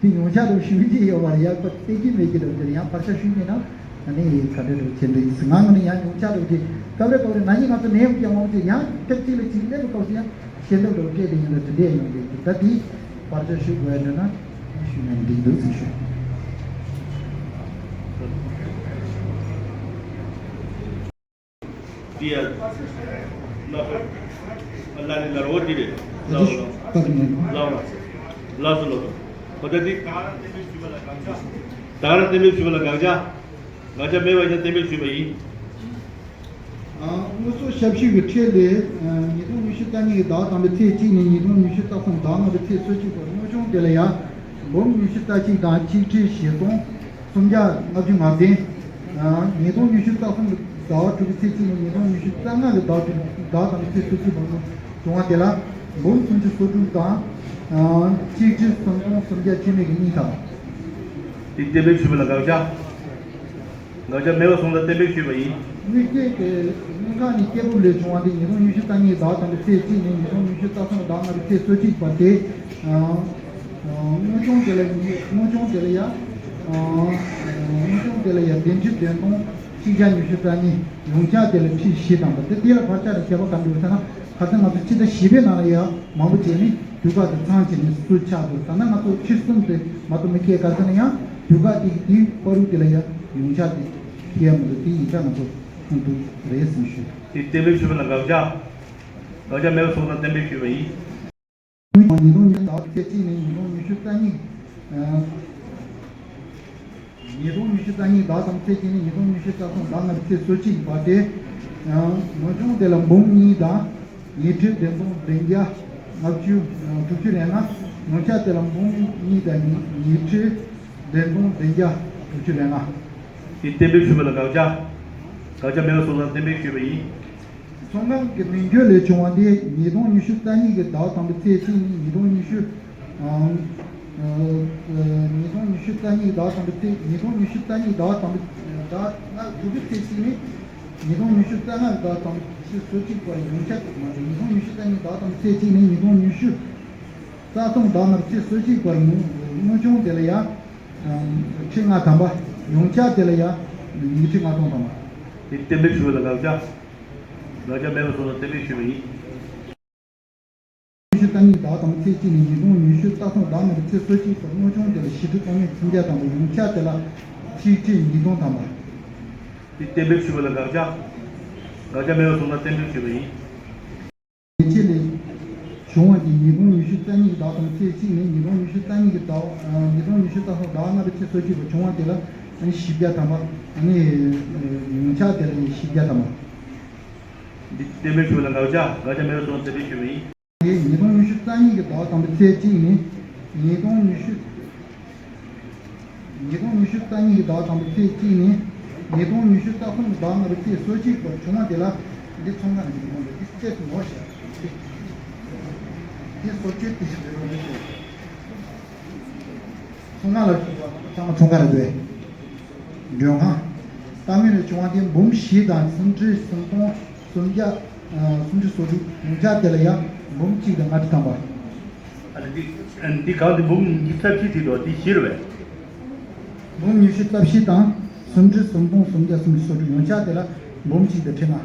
དེ་ཡོང་ཆ་རུ་ཞུ་གི་ཡོད་པ་རེད། ཡག་པ་སྟེར་གྱི་མེད་ཀྱི་རེད། དེ་ཡང་བར་ཆ་ཞུ་མེད་ན་ཨ་ནི་ག་འདྲ་རུ་བྱེད་འདྲ་ཡིན་ཟེར། ང་ངོས་ནས་ཡང་ཡོང་ཆ་རུ་དེ་སྐབས་རེ་སྐབས་རེ་ན་ནིང་ང་ཚོ་ནད་ཡམས་ཀྱི་དབང་གིས་ཡང་སྐབས་གཅིག་ལ་གཅིག་སླེབས་པའི་སྐབས་སུ་ཡང་ཞལ་འདེབས་རུ་སྤྲད་དེ་ཡིན་ན་དེ་འདྲ་ཡོང་གི་འདུག་ད་དེ་བར་ཆ་ཞུ་དགོས་ཡ་འདྲ་ན་ཞུ་ན་འགྲིག་འདུག་ཟེར་ཞུ། འདི་ཡ། ལགས་སོ། ལ་ནི་ལ་རོ་འདི་རེད། ལགས་སོ། ལགས་སོ། ལགས་སོ། ལགས་སོ། ལགས་སོ། གོ་བརྡ་འདི། ད་ག་རང་གཏན་འབེབས་ཞུས་པ་ལ་དགག་བྱ། དགག་བྱ་མེད་པ་ཡིན་ན་གཏན་འབེབས་ཞུས་པ་ཡིན། ཨ། དངོས་ཟོག་ཞབས་ཞུ་གི་ཁྲལ་ལས། ཨ། ཉིས་སྟོང་ཉི་ཤུ་རྩ་གཉིས་ཀྱི་ཟླ་དང་པོའི་ཚེས་གཅིག་ནས་ཉིས་སྟོང་ཉི་ཤུ་རྩ་གསུམ་ཟླ་ལྔ་པའི་ཚེས་སོ་གཅིག་བར་དངུལ་ཆུང་དེ་ལ་ཡ། འབུམ་ཉི་ཤུ་རྩ་གཅིག་དང་ཆིག་ཁྲི་བཞི་སྟོང་སུམ་བརྒྱ་ལྔ་བཅུ་ང་བདུན། ཨ། ཉིས་སྟོང་ཉི་ཤུ་རྩ་གསུམ་གྱི་ཟླ་བ་དྲུག་པའི་ཚེས་གཅིག་ནས་ཉིས་སྟོང་ཉི་ཤུ་རྩ་ལྔ་གི་ཟླ་བ་དྲུག་ཟླ་དང་པོའི་ཚེས་སོ་གཅིག་བར་དུ་བྱུང་བ་དེ་ལ་འབུམ་སུམ་ཅུ་སོ་དྲུག་དང་། ཨ། ཆིག་ཁྲི་སུམ་སྟོང་སུམ་བརྒྱ་བཅུ་མེད་ཀྱི་གཉིས་དང་། དེ་གཏན་འབེབས་ཞུས་པ་ལ་དགག་བྱ། དགག་བྱ་མེད་པ་སོང་ཙང་གཏན་འབེབས་ཞུས་པ་ཡིན། དངུལ་སྐྱེད་ཀྱི་དངུལ་ཁང་ནས་སྐྱེད་སྤོབས་ལས་བྱུང་བ་དེ་ཉིས་སྟོང་ཉི་ཤུ་རྩ་གཉིས་ཟླ་དང་པོའི་ཚེས་གཅིག་ནས་ཉིས་སྟོང་ཉི་ཤུ་རྩ་གསུམ་ཟླ་ལྔ་པའི་ཚེས་སོ་གཅིག་བར་ཏེ། ཨ། ཨ། དངུལ་ཆུང་དེ་ལ་ཡིན། དངུལ་ཆུང་དེ་ལ་ཡ། ཨ། དངུལ་ཆུང་དེ་ལ་ཡ་བདུན་ཁྲི་བདུན་སྟོང་གཅིག་བརྒྱ་ཉི་ཤུ་རྩ་གཉིས། ཡོངས་ཆ་དེ་ལ་ཁྲི་བཞི་དང་པོ་དེ་དེ་ལ་བར་ཆ་ལ་ཁྱད་པར་ག་འདུག་ཟེར་ན། ཁ་སང་ང་ཚོ་སྤྱི་ཟླ་བཞི་པའི་ནང་ལ་ཡང་མང་པོ་བྱས་ནས་དུས་བཀག་དེ་ཚང་བྱས་ནས་སུ་ཆགས་འདུག་ད་ནང་ང་ཚོ་ཁྲི་གསུམ་དེ་མ་གཏོགས་མི་སྐྱེལ་ག་ཟེར་ན་ཡང་དུས་བཀག་དེ་དེའི་བར་དུ་དེ་ལ་ཡང་ཡོངས་ཆགས་དེ་སྐྱེལ་མི་འདུག་དེ་ཡིན་ཙང་ང་ཚོ་ཁོང་དུ་རེད་ཟེར་ཞུ། དེ་གཏན་འབེབས་ཞུས་པ་ལ་དགག་བྱ། དགག་བྱ་མེད་པ་སོང་ཙང་གཏན་འབེབས་ཞུས་པ་ཡིན། ཉིས་སྟོང་ཉི་ཤུ་རྩ་གཅིག་ནས་ཉིས་སྟོང་ཉི་ཤུ་རྩ་གཉིས། ཨ། ཉིས་སྟོང་ཉི་ཤུ་རྩ་གཉིས་ཟླ་དང་ཚེས་གཅིག་ནས་ཉིས་སྟོང་ཉི་ཤུ་རྩ་གསུམ་ཟླ་ལྔ་པའི་ཚེས་སོ་གཅིག་བར་ཏེ། ཨ། དངུལ་ཆུང་དེ་ལ་འབུམ་གཉིས་དང་ཉི་ཁྲི་བདུན་སྟོང་བདུན་བརྒྱ་ལྔ་བཅུ་དྲུག་ཅུ་རེ་ལྔ། ཡོངས་ཆ་དེ་ལ་འབུམ་གཉིས་དང་ཉི་ཁྲི་བདུན་སྟོང་བདུན་བརྒྱ་དྲུག་ཅུ་རེ་ལྔ། དེ་གཏན་འབེབས་ཞུས་པ་ལ་དགག་བྱ། དགག་བྱ་མེད་པ་སོང་ཙང་གཏན་འབེབས་ཞུས་པ་ཡིན། ཚོང་ཁང་གི་མིང་བརྗོད་ལས་བྱུང་བ་འདི་ཉིས་སྟོང་ཉི་ཤུ་རྩ་གཉིས་ཀྱི་ཟླ་དང་པོའི་ཚེས་གཅིག་ནས་ཉིས་སྟོང་ཉི་ཤུ། ཨ། ཨ། ཉིས་སྟོང་ཉི་ཤུ་རྩ་གཉིས་ཟླ་དང་པོའི་ཚེས། ཉིས་སྟོང་ཉི་ཤུ་རྩ་གཉིས་ཟླ་དང་པོའི་ཟླ་ལྔ་དྲུག་པའི་ཚེས་གཅིག་ནས་ཉིས་སྟོང་ཉི་ཤུ་རྩ་ལྔ་ཟླ་དང་པོའི་ཚེས་སོ་གཅིག་བར་ཡོངས་ཁྱབ་མ་རེད། ཉིས་སྟོང་ཉི་ཤུ་རྩ་གཉིས་ཟླ་དང་པོའི་ཚེས་གཅིག་ནས་ཉིས་སྟོང་ཉི་ཤུ་རྩ་གསུམ་ཟླ་ལྔ་པའི་ཚེས་སོ་གཅིག་བར་དངུལ་ཆུང་དེ་ལ་ཡ། ཁྲི་ལྔ་ཐམ་པ། ཡོངས་ཆ་དེ་ལ་ཡ། ཉིས་ཁྲི་ལྔ་སྟོང་ཐམ་པ། དེ་གཏན་འབེབས་ཞུས་པ་ལ་དགག་བྱ། དགག་བྱ་མེད་པ་སོང་ཙང་གཏན་འབེབས་ཞུས་པ་ཡིན། ཉི་ཤུ་རྩ་གཉིས་ཟླ་དང་པོའི་ཚེས་གཅིག་ནས་ཉིས་སྟོང་ཉི་ཤུ་རྩ་གསུམ་ཟླ་ལྔ་པའི་ཚེས་སོ་གཅིག་བར་དངུལ་ཆུང་དེ་ལ་བཞི་ཁྲི་སྟོང་སུམ་བརྒྱ་ཐམ་པ། ཡོངས་ཆ་དེ་ལ་ཆིག་ཁྲི་ཉིས་སྟོང་ཐམ་པ། དེ་གཏན་འབེབས་ཞུས་པ་ལ་དགག་བྱ། དགག་བྱ་མེད་པ་སོང་ཙང་གཏན་འབེབས་ཞུས་པ་ཡིན། ཉེས་ཆད་ལས་བྱུང་བ་དེ་ཉིས་སྟོང་ཉི་ཤུ་རྩ་གཉིས་ཀྱི་ཟླ་དང་པོའི་ཚེས་གཅིག་ནས་ཉིས་སྟོང་ཉི་ཤུ་རྩ་གཉིས་ཀྱི་ཟླ་བ། ཨ། ཉིས་སྟོང་ཉི་ཤུ་རྩ་གསུམ་ཟླ་ལྔ་པའི་ཚེས་སོ་གཅིག་བར་བྱུང་བ་དེ་ལ་ཨ་ནི་བཞི་བརྒྱ་ཐམ་པ། ཨ་ནི་ཡོངས་ཆ་དེ་ལ་ནི་བཞི་བརྒྱ་ཐམ་པ། འདི་གཏན་འབེབས་ཞུ་བ་ལ་དགག་བྱ། དགག་བྱ་མེད་པ་སོང་ཙང་གཏན་འབེབས་ཞུ་བ་ཡིན། དེ་ཉིས་སྟོང་ཉི་ཤུ་རྩ་གཉིས་ཀྱི་ཟླ་དང་པོའི་ཚེས་གཅིག་ནས་ཉིས་སྟོང་ཉི་ཤུ། ཉིས་སྟོང་ཉི་ཤུ་རྩ་གཉིས་ཀྱི་ཟླ་དང་པོའི་ཚེས་གཅིག་ནས་ཉིས་སྟོང་ཉི་ཤུ་རྩ་གསུམ་གྱི་ཟླ་ལྔ་པའི་ཚེས་སོ་གཅིག་བར་བྱུང་བ་དེ་ལ་འདི་ཚོང་ཁང་གི་ཡིན་པ་འདི་རྩེད་མོ་བྱས། དེ་སོ་བཅུའི་དུས་ཀྱི་འབྲས་བུ་འདི་ཚོ། ཚོང་ཁང་ལ་ཚང་མ་ཚོང་ཁང་རེད་པས། མགྲོན་ཁང་། ལྟ་ངན་ལས་བྱུང་བ་དེ་འབུམ་བཞི་དང་སུམ་ཁྲི་སུམ་སྟོང་སུམ་བརྒྱ། ཨ། སུམ་ཁྲི་སོ་དྲུག། ཡོངས་ཆག་དེ་ལ་ཡང་འབུམ་གཅིག་དང་ལྔ་ཁྲི་ཐམ་པ། ཨ་ནི་འདི་འདི་གང་དེ་འབུམ་ཉི་ཤུ་རྩ་བཞི་བྲིས་འདུག་འདི་བཞི་རེད་པས། འབུམ་ཉི་ཤུ་རྩ་བཞི་དང་སུམ་ཁྲི་སུམ་སྟོང་སུམ་བརྒྱ་སུམ་ཅུ་སོ་དྲུག། ཡོངས་ཆག་དེ་ལ་འབུམ་གཅིག་དང་ཁྲི་ལྔ།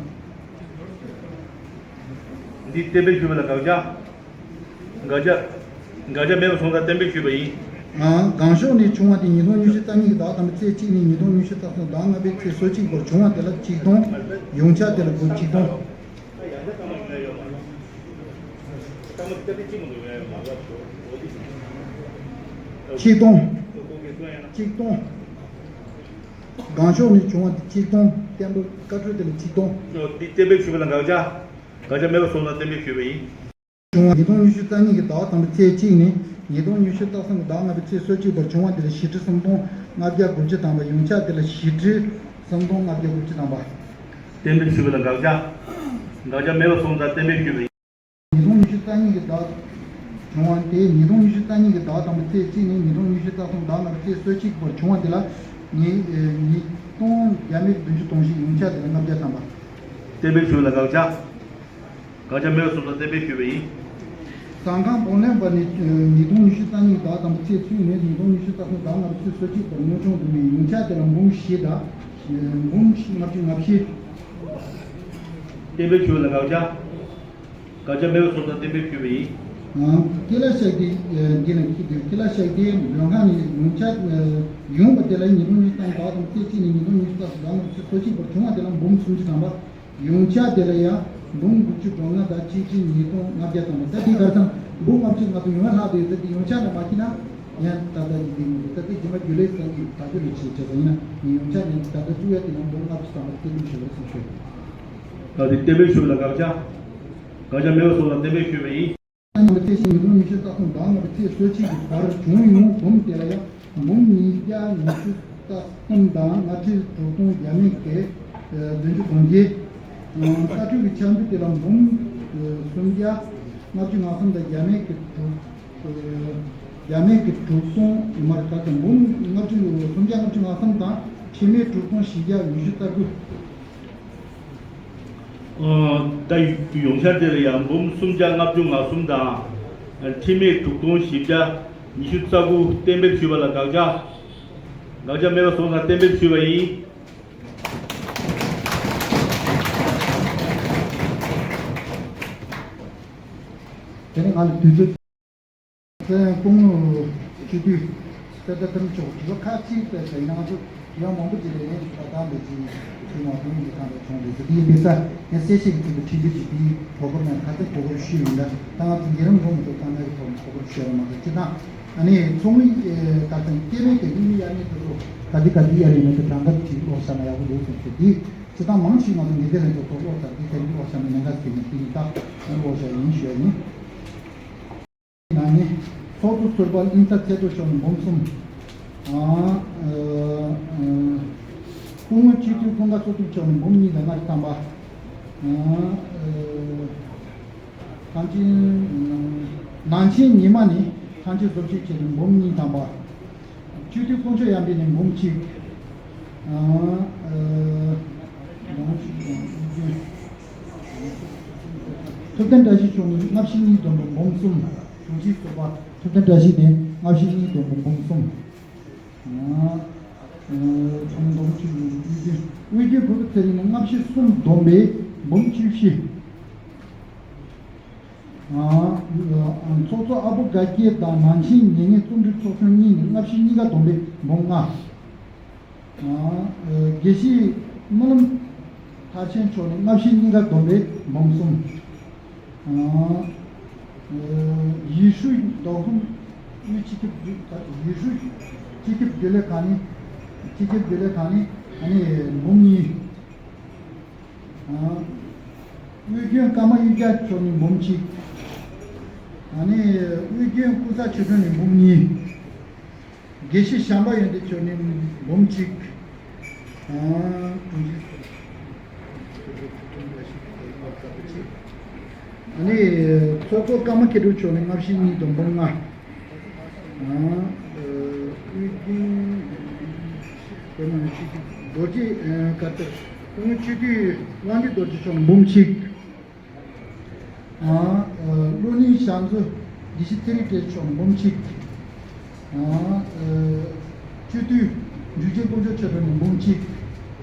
འདི་གཏན་འབེབས་ཞུས་པ་ལ་དགག་བྱ། དགག་བྱ། དགག་བྱ་མེད་པ་སོང་ཙང་གཏན་འབེབས་ཞུས་པ་ཡིན། ཨང་། གང་ཤོག་ནས་བྱུང་བ་དེ་ཉིས་སྟོང་ཉི་ཤུ་རྩ་གཉིས་ཀྱི་ཟླ་དང་པོའི་ཚེས་གཅིག་ནས་ཉིས་སྟོང་ཉི་ཤུ་རྩ་གསུམ་ཟླ་ལྔ་པའི་ཚེས་སོ་གཅིག་བར་བྱུང་བ་དེ་ལ་གཅིག་སྟོང་། ཡོངས་ཆག་དེ་ལ་དགུ། གཅིག་སྟོང་། གཅིག་སྟོང་། གཅིག་སྟོང་། གང་ཤོག་ནས་བྱུང་བ་དེ་གཅིག་སྟོང་། གཏན་འབེབས་བཀའ་འཁྲོལ་དེ་ལ་གཅིག་སྟོང་། འདི་གཏན་འབེབས་ཞུས་པ་ལ་དགག་བྱ། དགག་བྱ་མེད་པ་སོང་ཙང་གཏན་འབེབས་ཞུས་པ་ཡིན། བྱུང་བ། ཉིས་སྟོང་ཉི་ཤུ་རྩ་གཉིས་ཀྱི་ཟླ་དང་པོའི་ཚེས་གཅིག་ནས་ཉིས་སྟོང་ཉི་ཤུ་རྩ་གསུམ་གྱི་ཟླ་ལྔ་པའི་ཚེས་སོ་གཅིག་བར་བྱུང་བ་དེ་ལ་བཞི་ཁྲི་སུམ་སྟོང་ལྔ་བརྒྱ་དགུ་བཅུ་ཐམ་པ། ཡོངས་ཆག་དེ་ལ་བཞི་ཁྲི་སུམ་སྟོང་ལྔ་བརྒྱ་དགུ་བཅུ་ཐམ་པ། གཏན་འབེབས་ཞུས་པ་ལ་དགག་བྱ། དགག་བྱ་མེད་པ་སོང་ཙང་གཏན་འབེབས་ཞུས་པ་ཡིན། ཉིས་སྟོང་ཉི་ཤུ་རྩ་གཉིས་ཀྱི་ཟླ། བྱུང་བ་དེ་ཉིས་སྟོང་ཉི་ཤུ་རྩ་གཉིས་ཀྱི་ཟླ་དང་པོའི་ཚེས་གཅིག་ནས་ཉིས་སྟོང་ཉི་ཤུ་རྩ་གསུམ་ཟླ་ལྔ་པའི་ཚེས་སོ་གཅིག་བར་བྱུང་བ་དེ་ལ་ཉིས་ཉིས་སྟོང་བརྒྱ་མེད་བདུན་ཅུ་དོན་བཞི། ཡོངས་ཆག་དེ་ལ་ལྔ་བརྒྱ་ཐམ་པ། གཏན་འབེབས་ཞུས་པ་ལ་དགག་བྱ། དགག་བྱ་མེད་པ་སོང་ཙང་གཏན་འབེབས་ཞུས་པ་ཡིན། ཟ་ཁང་བང་ལེན་པ་ནི་ཉིས་སྟོང་ཉི་ཤུ་རྩ་གཉིས་ཟླ་དང་པོ་ཚེས་གཅིག་ནས་ཉིས་སྟོང་ཉི་ཤུ་རྩ་གསུམ་ཟླ་ལྔ་པའི་ཚེས་སོ་གཅིག་བར་དངུལ་གྱོང་བསྡུ་མི་ཡོངས་ཆག་དེ་ལ་འབུམ་བཞི་དང་། འབུམ་ལྔ་བཅུ་ང་བཞི། གཏན་འབེབས་ཞུས་པ་ལ་དགག་བྱ། དགག་བྱ་མེད་པ་སོང་ཙང་གཏན་འབེབས་ཞུས་པ་ཡིན། ཨང་། ཀི་ལ་ཤག་ཏི། འདི་ལ་ཁྱི་དེ་ཀི་ལ་ཤག་ཏི་མགྲོན་ཁང་ནས་ཡོངས་ཆག་ཡོང་བ་དེ་ལ་ཉིས་སྟོང་ཉི་ཤུ་རྩ་གསུམ་ཟླ་དང་པོ་ཚེས་གཅིག་ནས་ཉིས་སྟོང་ཉི་ཤུ་རྩ་གསུམ་ཟླ་ལྔ་པའི་ཚེས་སོ་གཅིག་བར་བྱུང་བ་དེ་ལ་འབུམ་སུམ་ཅུ་ཐམ་པ། ཡོངས་ཆག་དེ་ལ་ཡང་འབུམ་དགུ་བཅུ་གྲངས་ལྔ་དང་གཅིག་ཁྲི་ཉིས་སྟོང་ལྔ་བརྒྱ་ཐམ་པ། ད་དེ་གར་སང་འབུམ་ལྔ་བཅུ་ང་ཚོ་ཡོང་ཡ་ལྷག་བསྡད་ཡོད། ད་དེ་ཡོངས་ཆག་ནང་མ་ཁྱི་ན་ཡང་ད་ལྟ་ཡིན་དེ་མི་འདུག་ད་དེ་རྗེས་མ་རྒྱུན་ལས་སང་གི་ད་རྒྱུན་ལས་བྱེད་བྱེད་པ་ཡིན་ན་ངས་ཡོངས་ཆག་ནས་ད་ལྟ་བཙུགས་ཡ་དེ་ཡང་འབུམ་ལྔ་བཅུ་ཐམ་པ་སྐྱེལ་འདུག་ཞེས་པ་གསུངས་ཤོད། ད་དེ་གཏན་འབེབས་ཞུས་པ་ལ་དགག་བྱ། དགག་བྱ་མེད་པ་སོང་ལ་གཏན་འབེབས་ཞུས་པ་ཡིན། ལྔ་པའི་ཚེས་གཅིག་ཉིས་སྟོང་ཉི་ཤུ་རྩ་གསུམ་ཟླ་ལྔ་པའི་ཚེས་སོ་གཅིག་གི་བར་བྱུང་ཡོང་འབུམ་དེ་ལ་ཡང་འབུམ་ཉིས་བརྒྱ་ཉི་ཤུ་རྩ་གསུམ་དང་ལྔ་ཁྲི་དྲུག་སྟོང་བརྒྱ་མེད་ཀྱི་བདུན་ཅུ་གོང་ཇེ། ས་འཕྲུལ་གྱི་ཆག་འཇིག་དེ་ལ་འབུམ་སུམ་བརྒྱ་ལྔ་བཅུ་ང་གསུམ་དང་བརྒྱ་མེད་ཀྱི་དྲུག་བརྒྱ་མེད་ཀྱི་དྲུག་སྟོང་ཡིན་མ་རེད། ད་ལྟ་འབུམ་ལྔ་བཅུ་སུམ་བརྒྱ་ལྔ་བཅུ་ང་གསུམ་དང་ཁྲི་མེད་དྲུག་སྟོང་བཞི་བརྒྱ་ཉི་ཤུ་རྩ་དགུ། ད་ཡོངས་ཆག་དེ་ལ་ཡང་འབུམ་སུམ་བརྒྱ་ལྔ་བཅུ་ང་གསུམ་དང་ཁྲི་མེད་དྲུག་སྟོང་བཞི་བརྒྱ་ཉི་ཤུ་རྩ་དགུ་གཏན་འབེབས་ཞུས་པ་ལ་དགག་བྱ། དགག་བྱ་མེད་པ་སོང་ཙང་གཏན་འབེབས་ཞུས་པ་ཡིན། དེ་ནས་ང་ལ་དུས་ཚོད། སྐུ་ངོ་སྤྱི་འཐུས་སྐལ་བཟང་ཚེ་རིང་མཆོག་དྲི་བ་ཁག་ཅིག་བལྟས་ཚེ་ཡང་ང་ཚོ་དྲི་བ་མང་པོ་ཅིག་ལས་ངས་དྲི་བ་དག་འདི་ཅིག་དྲི་བ་དུང་གི་ཐང་དུ་བྱུང་འདུག་དེ་ཡིན་པས་ས་ངས་གསལ་བཤད་ཀྱི་ཚིག་གི་ཁྲིད་འདི་ཅིག་དེའི་གོ་སྐབས་ནས་ཁ་ཚིག་གོ་སྐབས་ཞུས་ཡིན་ད། ད་ང་ཚོ་འགྱུར་རམ་འགྲོ་མི་ཐུབ་ཐང་ནས་གོ་སྐབས་ཞུས་ར་མ་གཏོགས་སྤྱི་བཏང་ཨ་ནི་ཚོགས་མི་ད་ཚང་སྐྱེ་བའི་གི་མི་ཡ་ནི་དེ་ཚོ་ག་དེ་ག་དེ་ཡ་རེ་མེད་དུ་གྲངས་ཀ་ཅིག་ཀློག་བཞག་ན་ཡག་པོ་འདུག་གསུངས་ཚེ་འདི་སྤྱི་བཏང་མང་ཆེ་ང་ཚོ་ངེས་དེ་ལས་ཚོ་ཀློག་ཚར་འདི་དེ་འདི་ཀློག་བཞག་ན་ཉེན་ཁ་ཟེར་ནས་དེ་ཡིན་ད་ཨ་ནི་ཀློག་བཞག་ཡིན་ཞུ་ཡ་ཡིན། ནང་ནས་ཚོགས་གཙོ་ཟུར་པ་གླིང་ཚ་ཚེ་རྡོ་མཆོག་ནས་འབུམ་གསུམ། ཨ་ཨ་སྐུ་ངོ་སྤྱི་འཐུས་ཀུན་དགའ་བསོད་སྒྲོན་མཆོག་ནས་འབུམ་གཉིས་དང་ལྔ་བཅུ་ཐམ་པ། ཨ་ཨ་ཐང་ཆེན་ནང་ཆེན་ཉི་མ་ནས་ཐང་ཆེན་བཟོ་བཅོས་བྱས་ནས་འབུམ་གཉིས་ཐམ་པ། སྤྱི་འཐུས་དཀོན་མཆོག་གཡང་འཕེལ་ནས་འབུམ་གཅིག། ཨ་ཨ་འབུམ་གཅིག་དང་། ཐུབ་བསྟན་བཀྲ་ཤིས་མཆོག་ནས་ལྔ་བཞི་གཉིས་བསྡོམས་པའི་འབུམ་གསུམ། དྲུང་ཆེ་ཟུར་པ་ཐུབ་བསྟན་བཀྲ་ཤིས་ནས་ལྔ་བཞི་གཉིས་བསྡོམས་པའི་འབུམ་གསུམ། ཨ་ཨ་ཚང་འབུམ་གཅིག་ཡིན་གཅིག་དབུས་རྒྱུན་བུ་གུ་ཚེ་རིང་ནས་ལྔ་བཞི་གསུམ་བསྡོམས་པའི་འབུམ་བཅུ་བཞི། ཨ་ཨ་ཚོགས་གཙོ་ཨ་བུ་དགའ་སྐྱིད་དང་ནང་ཆེན་ཉེ་གནས་རྩོམ་སྒྲིག་ཚོགས་ཆུང་གཉིས་ནས་ལྔ་བཞི་གཉིས་ཀ་བསྡོམས་པའི་འབུམ་ལྔ། ཨ་དགེ་བཤེས་སྨོན་ལམ་མཐར་ཕྱིན་མཆོག་ནས་ལྔ་བཞི་གཉིས་ཀ་བསྡོམས་པའི་འབུམ་གསུམ། ཨ་ཡེ་ཤུ་མདོ་ཁམས་དབུས་སྤྱི་ཁྱབ་རྒྱུན་ཡེ་ཤུ་སྤྱི་ཁྱབ་རྒྱུན་ལས་ཁང་ནས་སྤྱི་ཁྱབ་རྒྱུན་ལས་ཁང་ནས་ཨ་ནི་འབུམ་གཉིས། ཨ་དབུས་རྒྱུན་ཀརྨ་གཡུལ་རྒྱལ་མཆོག་ནས་འབུམ་གཅིག། ཨ་ནི་དབུས་རྒྱུན་ཀུན་བཟང་ཆོས་སྒྲོན་ནས་འབུམ་གཉིས། དགེ་བཤེས་བྱམས་པ་ཡོན་ཏན་མཆོག་ནས་འབུམ་གཅིག། ཨ་དྲུང་ཆེ་ཚོ། ཨ་ནི་ཚོགས་གཙོ་ཀརྨ་མཁས་གྲུབ་མཆོག་ནས་སྔ་ཕྱི་གཉིས་དང་འབུམ་ལྔ། ཨ་ཨ་དབུས་རྒྱུན་བོད་མི་སྤྱི་འཐུས་རྡོ་རྗེ་ཨ་ག་ལྟར་སྐུ་ངོ་སྤྱི་འཐུས་དབང་འདུས་རྡོ་རྗེ་མཆོག་ནས་འབུམ་གཅིག། ཨ་ཨ་བློ་སྙིང་ཞག་མཛོད་དགེ་བཤེས་ཚེ་རིང་བཀྲ་ཤིས་མཆོག་ནས་འབུམ་གཅིག། ཨ་ཨ་སྤྱི་འཐུས་འཇུ་ཆེན་དཀོན་མཆོག་ཆོས་སྒྲོན་ནས་འབུམ་གཅིག།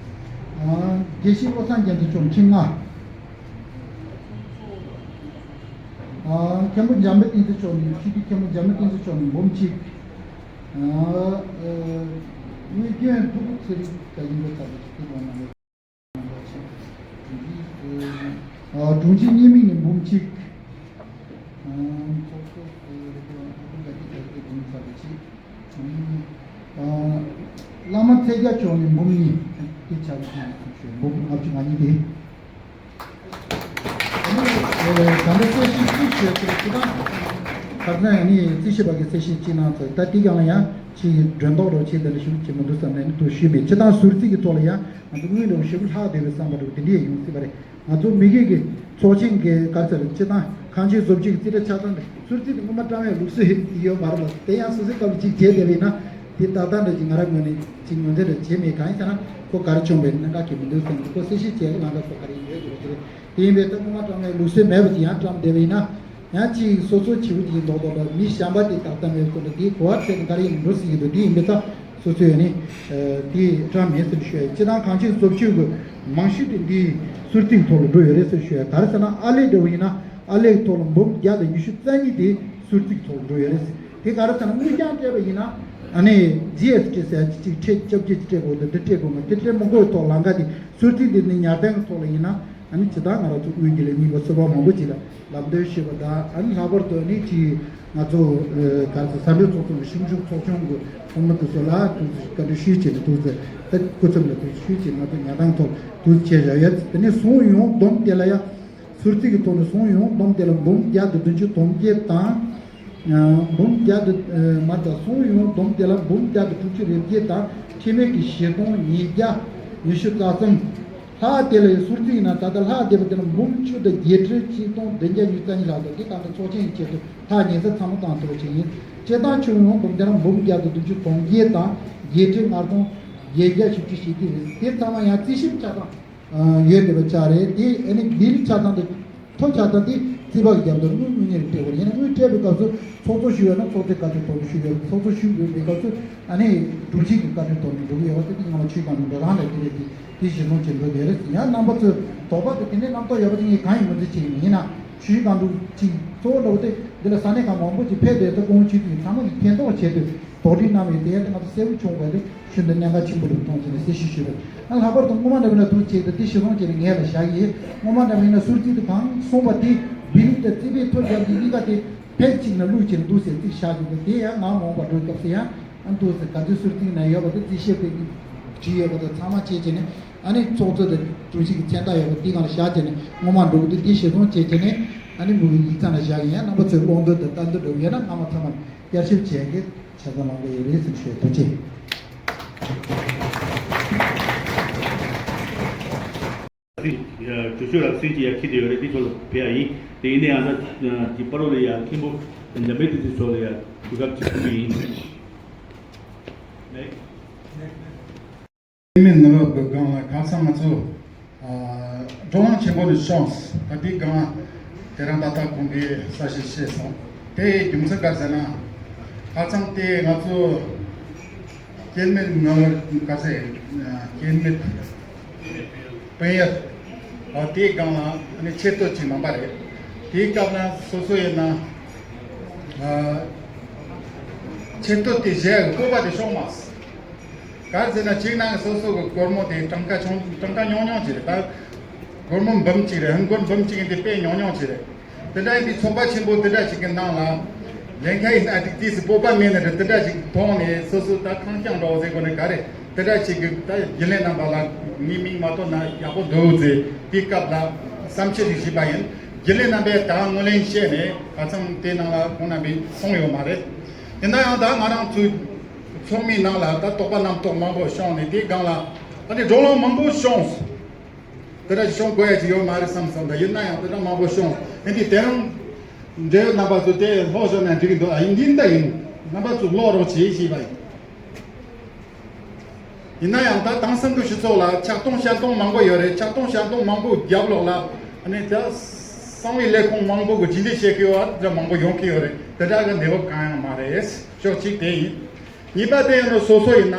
ཨ་དགེ་བཤེས་བློ་བཟང་རྒྱལ་མཚན་མཆོག་ཁྲི་ལྔ། ཨ་མཁན་པོ་འཇམ་དཔལ་བསྟན་འཛིན་མཆོག་ནས་ཆོས་སྐྱིད་མཁན་པོ་འཇམ་དཔལ་བསྟན་འཛིན་མཆོག་ནས་འབུམ་གཅིག། ཨ་ཨ་དངོས་བསྟན་ཕུར་བུ་ཚེ་རིང་བཀྲ་ཤིས་མཆོག་ཚར་བ་ཞིག་ཐུགས་དགོངས་གནང་། ཨ་དྲུང་ཆེ་གཉིས་མིང་ནས་འབུམ་གཅིག། ཨ་ཚོགས་གཙོ་ཚོགས་གཙོ་ལས་དོན་ཨ་ཁུ་དགའ་སྐྱིད་དར་རྒྱས་འབུམ་ཚར་བ་གཅིག། ཨ་བླ་མ་ཚེ་རྒྱ་མཆོག་ནས་འབུམ་གཉིས། དེ་ཆགས་ཀྱི་འབུམ་ལྔ་བཅུ་ང་གཉིས་དེ། ཨ་ནི་ཨ་ད་ལྟ་གསལ་བཤད་གཅིག་ཞུ་ཚུལ་སྤྱི་དང་། ཁ་སང་ཨ་ནི་རྩིས་ཞིབ་པ་གི་གསལ་བཤད་གཅིག་གནང་ཚར། ད་དེ་གང་ལ་ཡང་ཅིག་སྒྲོན་ཐོག་རོགས་བྱེད་དེ་ལ་ཞུ་གི་མི་འདུག་བསམ་ནས་ནི་དུ་ཞུས་མེད། སྤྱི་དང་ཟུར་རྩིས་ཀྱི་ཐོག་ལ་ཡང་ང་ཚོ་དངུལ་འདྲ་བོ་ཞེ་པོ་ལྷག་བསྡད་པའི་བསམ་པ་འདྲ་བོ་དེ་འདྲ་ཡང་ཡོང་སྲིད་པ་རེད། ང་ཚོ་མི་སྒེར་གྱི་ཚོགས་ཆེན་གྱི་ག་རེ་ཟེར་སྤྱི་དང་གང་ཅིའི་བཟོ་བཅོས་ཀྱི་རྩིས་ཁྲ་ཆ་ཚང་དེ་ཟུར་རྩིས་དེ་སྔོན་མ་བཀྲམ་ཡས་ལུགས་སྲོལ་ཡོད་མ་རེད་ལ། དེ་ཡང་སོ་སོའི་སྐབས་ལ་ཅིག་བྱས་བསྡད་པ་ཡིན་ན། དེ་ད་ལྟ་འདྲ་ཅིག་ང་རང་ངོས་ནས་ཅིག་ངོས་འཛིན་རེ་བྱས་མེད། གང་ཡིན་ཟེར་ན་ཁོ་ག་རེ་བྱུང་བའི་གནད་འགག་གི་མི་འདུག་ཟེར་ནས་ཁོ་གསལ་བཤད་བྱས་ལམ་ཁ་ཁོ་ག་རེ་ཡོད་ཀྱི་རེད། དེ་ཡིན་པས་ད་སྔོན་མ་བཀྲམ་ཡས་ལུགས་སྲོལ་མེད་པ་ཅིག་ཡང་བཀྲམ་བསྡད་པ་ཡིན་ན། ཡང་ཅིག་སོ་སོ་བྱིའུ་ཅིག་མདོག་མདོག་ལ་མི་གཞན་པ་དེ་ཏག་ཏག་མེད་ཁོ་ལ་དེའི་གོ་བ་ཐད་ཀར་ཡིན་འགྲོ་སྲིད་ཀྱི་འདུག་དེ་ཡིན་པས་ད་སོ་སོས་ནི་དེ་བཀྲམ་མེད་ཟེར་ཞུ་ཡ། སྤྱི་དང་གང་ཅིའི་བཟོ་བཅོས་ཀྱི་རྨང་གཞི་དེ་འདིའི་ཟུར་རྩིས་ཐོག་ལ་འགྲོ་ཡོད་རེད་ཟེར་ཞུ་ཡ། ག་རེ་ཟེར་ན་ཨ་ལེག་འདྲ་བོ་ཡིན་ན་ཨ་ལེག་ཐོག་ལ་འབུམ་བརྒྱ་དང་ཉི་ཤུ་རྩ་གཉིས་དེ་ཟུར་རྩིས་ཐོག་ལ་འགྲོ་ཡོད་རེད། དེ་ག་རེ་ཟེར་ན་དངུལ་རྐྱང་སྤྲད་པ་ཡིན་ན་ཨ་ནི་ཇི་ཨེས་ཊི་ཟེར་ཡ་ཅིག་ཁྲལ་བཅོ་བརྒྱད་ཅིག་སྤྲད་དགོས་འདུག་དེ་སྤྲད་དགོས་མ་དེ་སྤྲད་མི་དགོས་ཐོག་ལམ་ཁ་དེ་ཟུར་རྩིས་དེ་ནི་ཉར་སྟངས་ཀྱི་ཐོག་ལ་ཡིན་ན། ཨ་ནི་ཇི་ལྟར་ང་རང་ཚོ་དབུས་ཀྱི་ལས་མི་པ་སོ་པ་མང་པོ་ཅིག་ལ་ལམ་སྟོན་ཞུས་པ་དང་། ཨ་ནི་ལྷག་པར་དུ་ཨ་ནི་ཅིག་ང་ཚོ་ཨ་ག་རེ་ཟེར་ས་འབྲེལ་ཚོགས་ཆུང་གི་གཞུང་ཕྱོགས་ཚོགས་ཆུང་གི་ཚོགས་མི་དེ་ཚོ་ལ་ཐུགས་རྗེ་བཀའ་འདྲི་ཞུས་བྱས་ནས་ཐུགས་རྗེ་ད་སྐུ་ཚབ་ལ་ཐུགས་རྗེ་ཞུས་བྱས་ང་ཚོ་ཉར་སྟངས་ཐོག་ཐུགས་རྗེ་ཆེ་ཞུ་ཡ། དེ་ནས་ཟུང་ཡོང་བསྡོམས་དེ་ལ་ཡ་ཟུར་རྩིས་ཀྱི་ཐོག་ནས་ཟུང་ཡོང་བསྡོམས་དེ་ལ་འབུམ་བརྒྱ་དང་བདུན་ཅུ་དོན་བརྒྱད་དང་། འབུམ་བརྒྱ་དང་མ་དང་ཟུང་ཡོང་བསྡོམས་དེ་ལ་འབུམ་བརྒྱ་དང་དྲུག་ཅུ་རེ་བརྒྱད་དང་། ཁྲིམས་མེད་ཀྱི་བཞི་སྟོང་ཉིས་བརྒྱ་ཉི་ཤུ་རྩ་གསུམ། ལྷག་དེ་ལ་ཡང་ཟུར་རྩིས་ཡིན་ན་ད་ལྟ་ལྷག་བསྡད་པ་དེ་ལ་འབུམ་བཅུ་དང་བརྒྱད་ཁྲི་གཅིག་སྟོང་བདུན་བརྒྱ་ཉི་ཤུ་རྩ་གཉིས་ལྷག་འདུག་དེ་ད་ལྟ་ཚོགས་ཆེན་གྱི་ཆེད་དུ་ཐག་ཉེ་སར་ཚང་མ་བཏང་ཐུབ་པ་ཞིག་ཡིན། སྤྱིར་བཏང་ཆུ་ཡོང་འབུམ་དེ་ལ་འབུམ་བརྒྱ་དང་བདུན་ཅུ་དོན་བརྒྱད་དང་བརྒྱད་ཁྲི་ལྔ་སྟོང་བརྒྱད་བརྒྱ་བཞི་བཅུ་ཞེ་གཅིག་རེད། དེ་ཚང་མ་ཡང་རྩིས་ཞིབ་ཆ་ཚང་ཡོད་བསྡད་པ་ཆགས་རེད། དེ་ཨ་ནི་ལྡན་ཆ་ཚང་དུ་མཐོ་ཆ་ཚང་དེ་རྩིས་པ་གི་རྒྱབ་ཏུ་དངུལ་དངུལ་གཉེར་སྤྲད་དགོས་རེད། ཡིན་ན་དངུལ་སྤྲད་པའི་སྐབས་སུ་ཚོགས་གཙོ་ཞུ་ཡོད་ན་ཚོགས་གཙོའི་བཀའ་འཁྲོལ་ཐོག་ནས་ཞུ་དགོས། ཚོགས་གཙོ་ཞུ་དགོས་པའི་སྐབས་སུ་ཨ་ནི་དྲུང་ཆེ་གི་བཀའ་འཁྲོལ་ཐོག་ནས་འགྲོ་གི་ཡོད་པ་དེ་དེ་ཡང་ན་ཆོས་ཁང་དུ་འགྲོ་རང་ལས་དེ་རེད། དེ་དེ་གཞི་བཟུང་བྱེད་འགྲོ་དེ་རེད། ཡང་རྣམ་པ་ཚོས་དོགས་པ་དེ་དེ་འདྲའི་རྣམ་རྟོག་ཡོད་པ་དེ་ངས་གང་ཡིན་མི་འདུག་བྱེད་ཡིན། ཡིན་ན་ཆོས་ཁང་དུ་ཅིག་གཙོ་བོ་འདྲ་བོ་དེ་འདི་ལ་ས་གནས་ཁག་མང་པོ་ཅིག་ཕེབས་དེ་ད་ཁོང་ཆོས་ཀྱི་ཚང་མ་གི་ཕན་ཐོགས་ཆེད་དུ། དོགས་འདྲི་གནང་བའི་དེ་ཡང་དེ་ང་ཚོ་གསལ་པོ་བྱུང་བ་རེད། ཤིན་ཏུ་གནད་འགག་ཆེན་པོ་རེད་མཐོང་བྱས་ནས་གསལ་བཤད་ཞུས་པ་རེད། ཨ་ལྷག་པར་དུ་སྔོན་མ་འདྲ་བ་ཡིན་ན་དུ་བྱས་ཏེ་དེ་གཞི་བཟུང་བྱས་ནས་ངས་ལ་བཞག་ཡིན། སྔོན་མ་འདྲ་བ་ཡིན་ན་ཟུར་རྩིས་དེ་གང་གསུངས་པ་དེ་བི་ལིག་དང་རྩིས་པའི་ཐོ་རྒྱབ་ཀྱི་གཉིས་ཀ་དེ་ཕེབས་གཅིག་ན་ལུགས་གཅིག་ན་འདུག་ཟེར་རྩིས་བཞག་རྒྱུ་དེ་དེ་ཡང་ངག་མ་འོངས་པ་འགྲོ་སྐབས་སུ་ཡང་ཨ་འདུག་ཟེར་ག་ཚོད་ཟུར་རྩིས་ན་ཡོད་པ་དེ་རྩིས་ཞིབ་པའི་བྲིས་ཡོད་པ་དེ་ཚང་མ་བྱས་བྱས་ནས་ཨ་ནི་ཚོགས་གཙོ་དང་དྲུང་ཆེ་གི་མཚན་རྟགས་ཡོད་པ་དེ་གང་ལ་བཞག་བྱས་ནས་སྔོན་མ་འགྲོ་གི་དེ་དེ་གཞི་བཟུང་བྱས་བྱས་ནས་ཨ་ནི་མུ་གི་ཡིག་ཚང་ལ་བཞག་ཡིན། ཡང་རྣམ་པ་ཚོའི་ཀློག་འདོད་དང་ལྟ་འདོད་འདྲ་བོ་ཡོད་ན་སྔ་མ་ཚང་མ་བསྐྱར་ཞིབ་བྱས་ཀྱི། ཆ་ཚང་ལམ་ལ་ཡོད་རེད་ཟེར་ཞུ། ཐུགས་རྗེ་ཆེ། གྲོས་ཆོད་ལ་སྲིད་ཀྱི་ཡར་འཁྱེར་དེ་ཡོད་རེད། དེ་ཚོ་ལ་ཕེབས་ཡ་ཡིན། དེ་ཡིན་ནའི་ཨ་ན་གྱི་པ་རོ་ལ་ཡ་མཁན་པོ་འཇམ་དཔལ་དེ་ཚོ་ལ་ཡ་གོ་སྐབས་ཅིག་ཕུལ་གྱི་ཡིན། ནས། མི་ནུབ་པའི་སྒང་ལ་ཁ་སང་ང་ཚོ་ཨ་འགྲོ་ལམ་ཆེན་པོ་ནས་བྱུང་། ད་དེའི་སྒང་དེ་རིང་ད་ལྟ་ཁོང་གིས་གསལ་བཤད་བྱས་སོང་། དེའི་རྒྱུ་མཚན་ག་རེ་ཟེར་ན། ཁ་སང་དེ་ང་ཚོ་སྐྱེད་མེད་ངལ་བ་ག་ཟེར་སྐྱེད་མེད་དཔལ་ཡོན་ཨ་དེའི་སྒང་ལ་ཨ་ནི་ཆེ་བསྟོད་ཅིག་གནང་པ་རེད། དེའི་སྐབས་ལ་སོ་སོ་ཡིན་ན་ཨ་ཆེ་བསྟོད་དེ་བཞེས་སྤོབས་པ་དེ་ཤོར་མ་སོང་། ག་རེ་ཟེར་ན་གཅིག་ནང་སོ་སོ་གི་སྒོར་མོ་དེ་གྲངས་ཀ་ཆུང་གྲངས་ཀ་ཉུང་ཉུང་ཅིག་རེད། ད་སྒོར་མོ་འབུམ་གཅིག་རེད། ཧིན་སྒོར་འབུམ་གཅིག་ཡིན་དེ་དཔེ་ཉུང་ཉུང་ཅིག་རེད། དེ་འདྲ་ཡིན་དུས་ཚོགས་པ་ཆེན་པོ་དེ་འདྲ་ཞིག་གི་ནང་ལ་ལས་ཀ་ཡིན་ན་དེ་དུས་སུ་སྤོབས་པ་མེད་ནི་རེད། དེ་འདྲ་ཞིག་མཐོང་ནས་སོ་སོ་ད་ཁེངས་སྐྱུང་འགྲོ་བ་ཟེར་དགོས་ནི་ག་རེ། དེ་འདྲ་ཞིག་གི་ད་རྒྱུན་ལས་རྣམ་པ་ལ་ངའི་མིང་མ་བཏོན་ན་ཡག་པོ་འདུག་ཟེར་དེའི་སྐབས་ལ་བསམ་འཆར་ཞིག་ཞུས་པ་ཡིན། རྒྱུན་ལས་རྣམ་པས་ད་ངོས་ལེན་བྱས་ནས་ཁ་སང་དེ་ནང་ལ་ཁོང་རྣམ་པས་གསུངས་ཡོད་མ་རེད། ཡིན་ན་ཡང་ད་ང་རང་ཚོའི་ཚོགས་མིའི་ནང་ལ་ད་དོགས་པ་རྣམ་རྟོག་མང་པོ་བྱུང་ནས་དེའི་སྒང་ལ་ད་ནི་བགྲོ་གླེང་མང་པོ་བྱུང་། དེ་འདྲ་ཞིག་བྱུང་དགོས་ཡ་ཅིག་ཡོད་མ་རེད་བསམ་སོང་། ད་ཡིན་ན་ཡང་དེ་འདྲ་མང་པོ་བྱུང་། ཡིན་དུས་དེ་རིང་འབྲེལ་ཡོད་རྣམ་པ་ཚོ་དེ་ལྷོད་བཞག་ན་འགྲིག་གི་འདུག་ཨ། ཡིན་འདི་འདྲ་ཡིན། རྣམ་པ་ཚོ་ལོག་རོགས་བྱེད་ཞེས་པ་ཡིན། ཡིན་ན་ཡང་ད་དེང་སང་གི་སྤྱི་ཚོགས་ལ་ཆག་སྟོང་བཤད་སྟོང་མང་པོ་ཡོད་རེད། ཆག་སྟོང་བཤད་སྟོང་མང་པོ་རྒྱབ་ལོགས་ལ་ཨ་ནི་ད་གསང་བའི་ལས་ཁུངས་མང་པོ་གི་རྗེས་འདེད་བྱེད་ཀྱི་ཡོད་པ་འདྲ་མང་པོ་ཡོང་གི་ཡོད་རེད། དེ་འདྲ་གི་གནས་བབ་གང་ཡང་མ་རེད། ཕྱོགས་གཅིག་དེ་ཡིན། གཉིས་པ་དེ་ཡིན་ན་སོ་སོ་ཡིན་ན།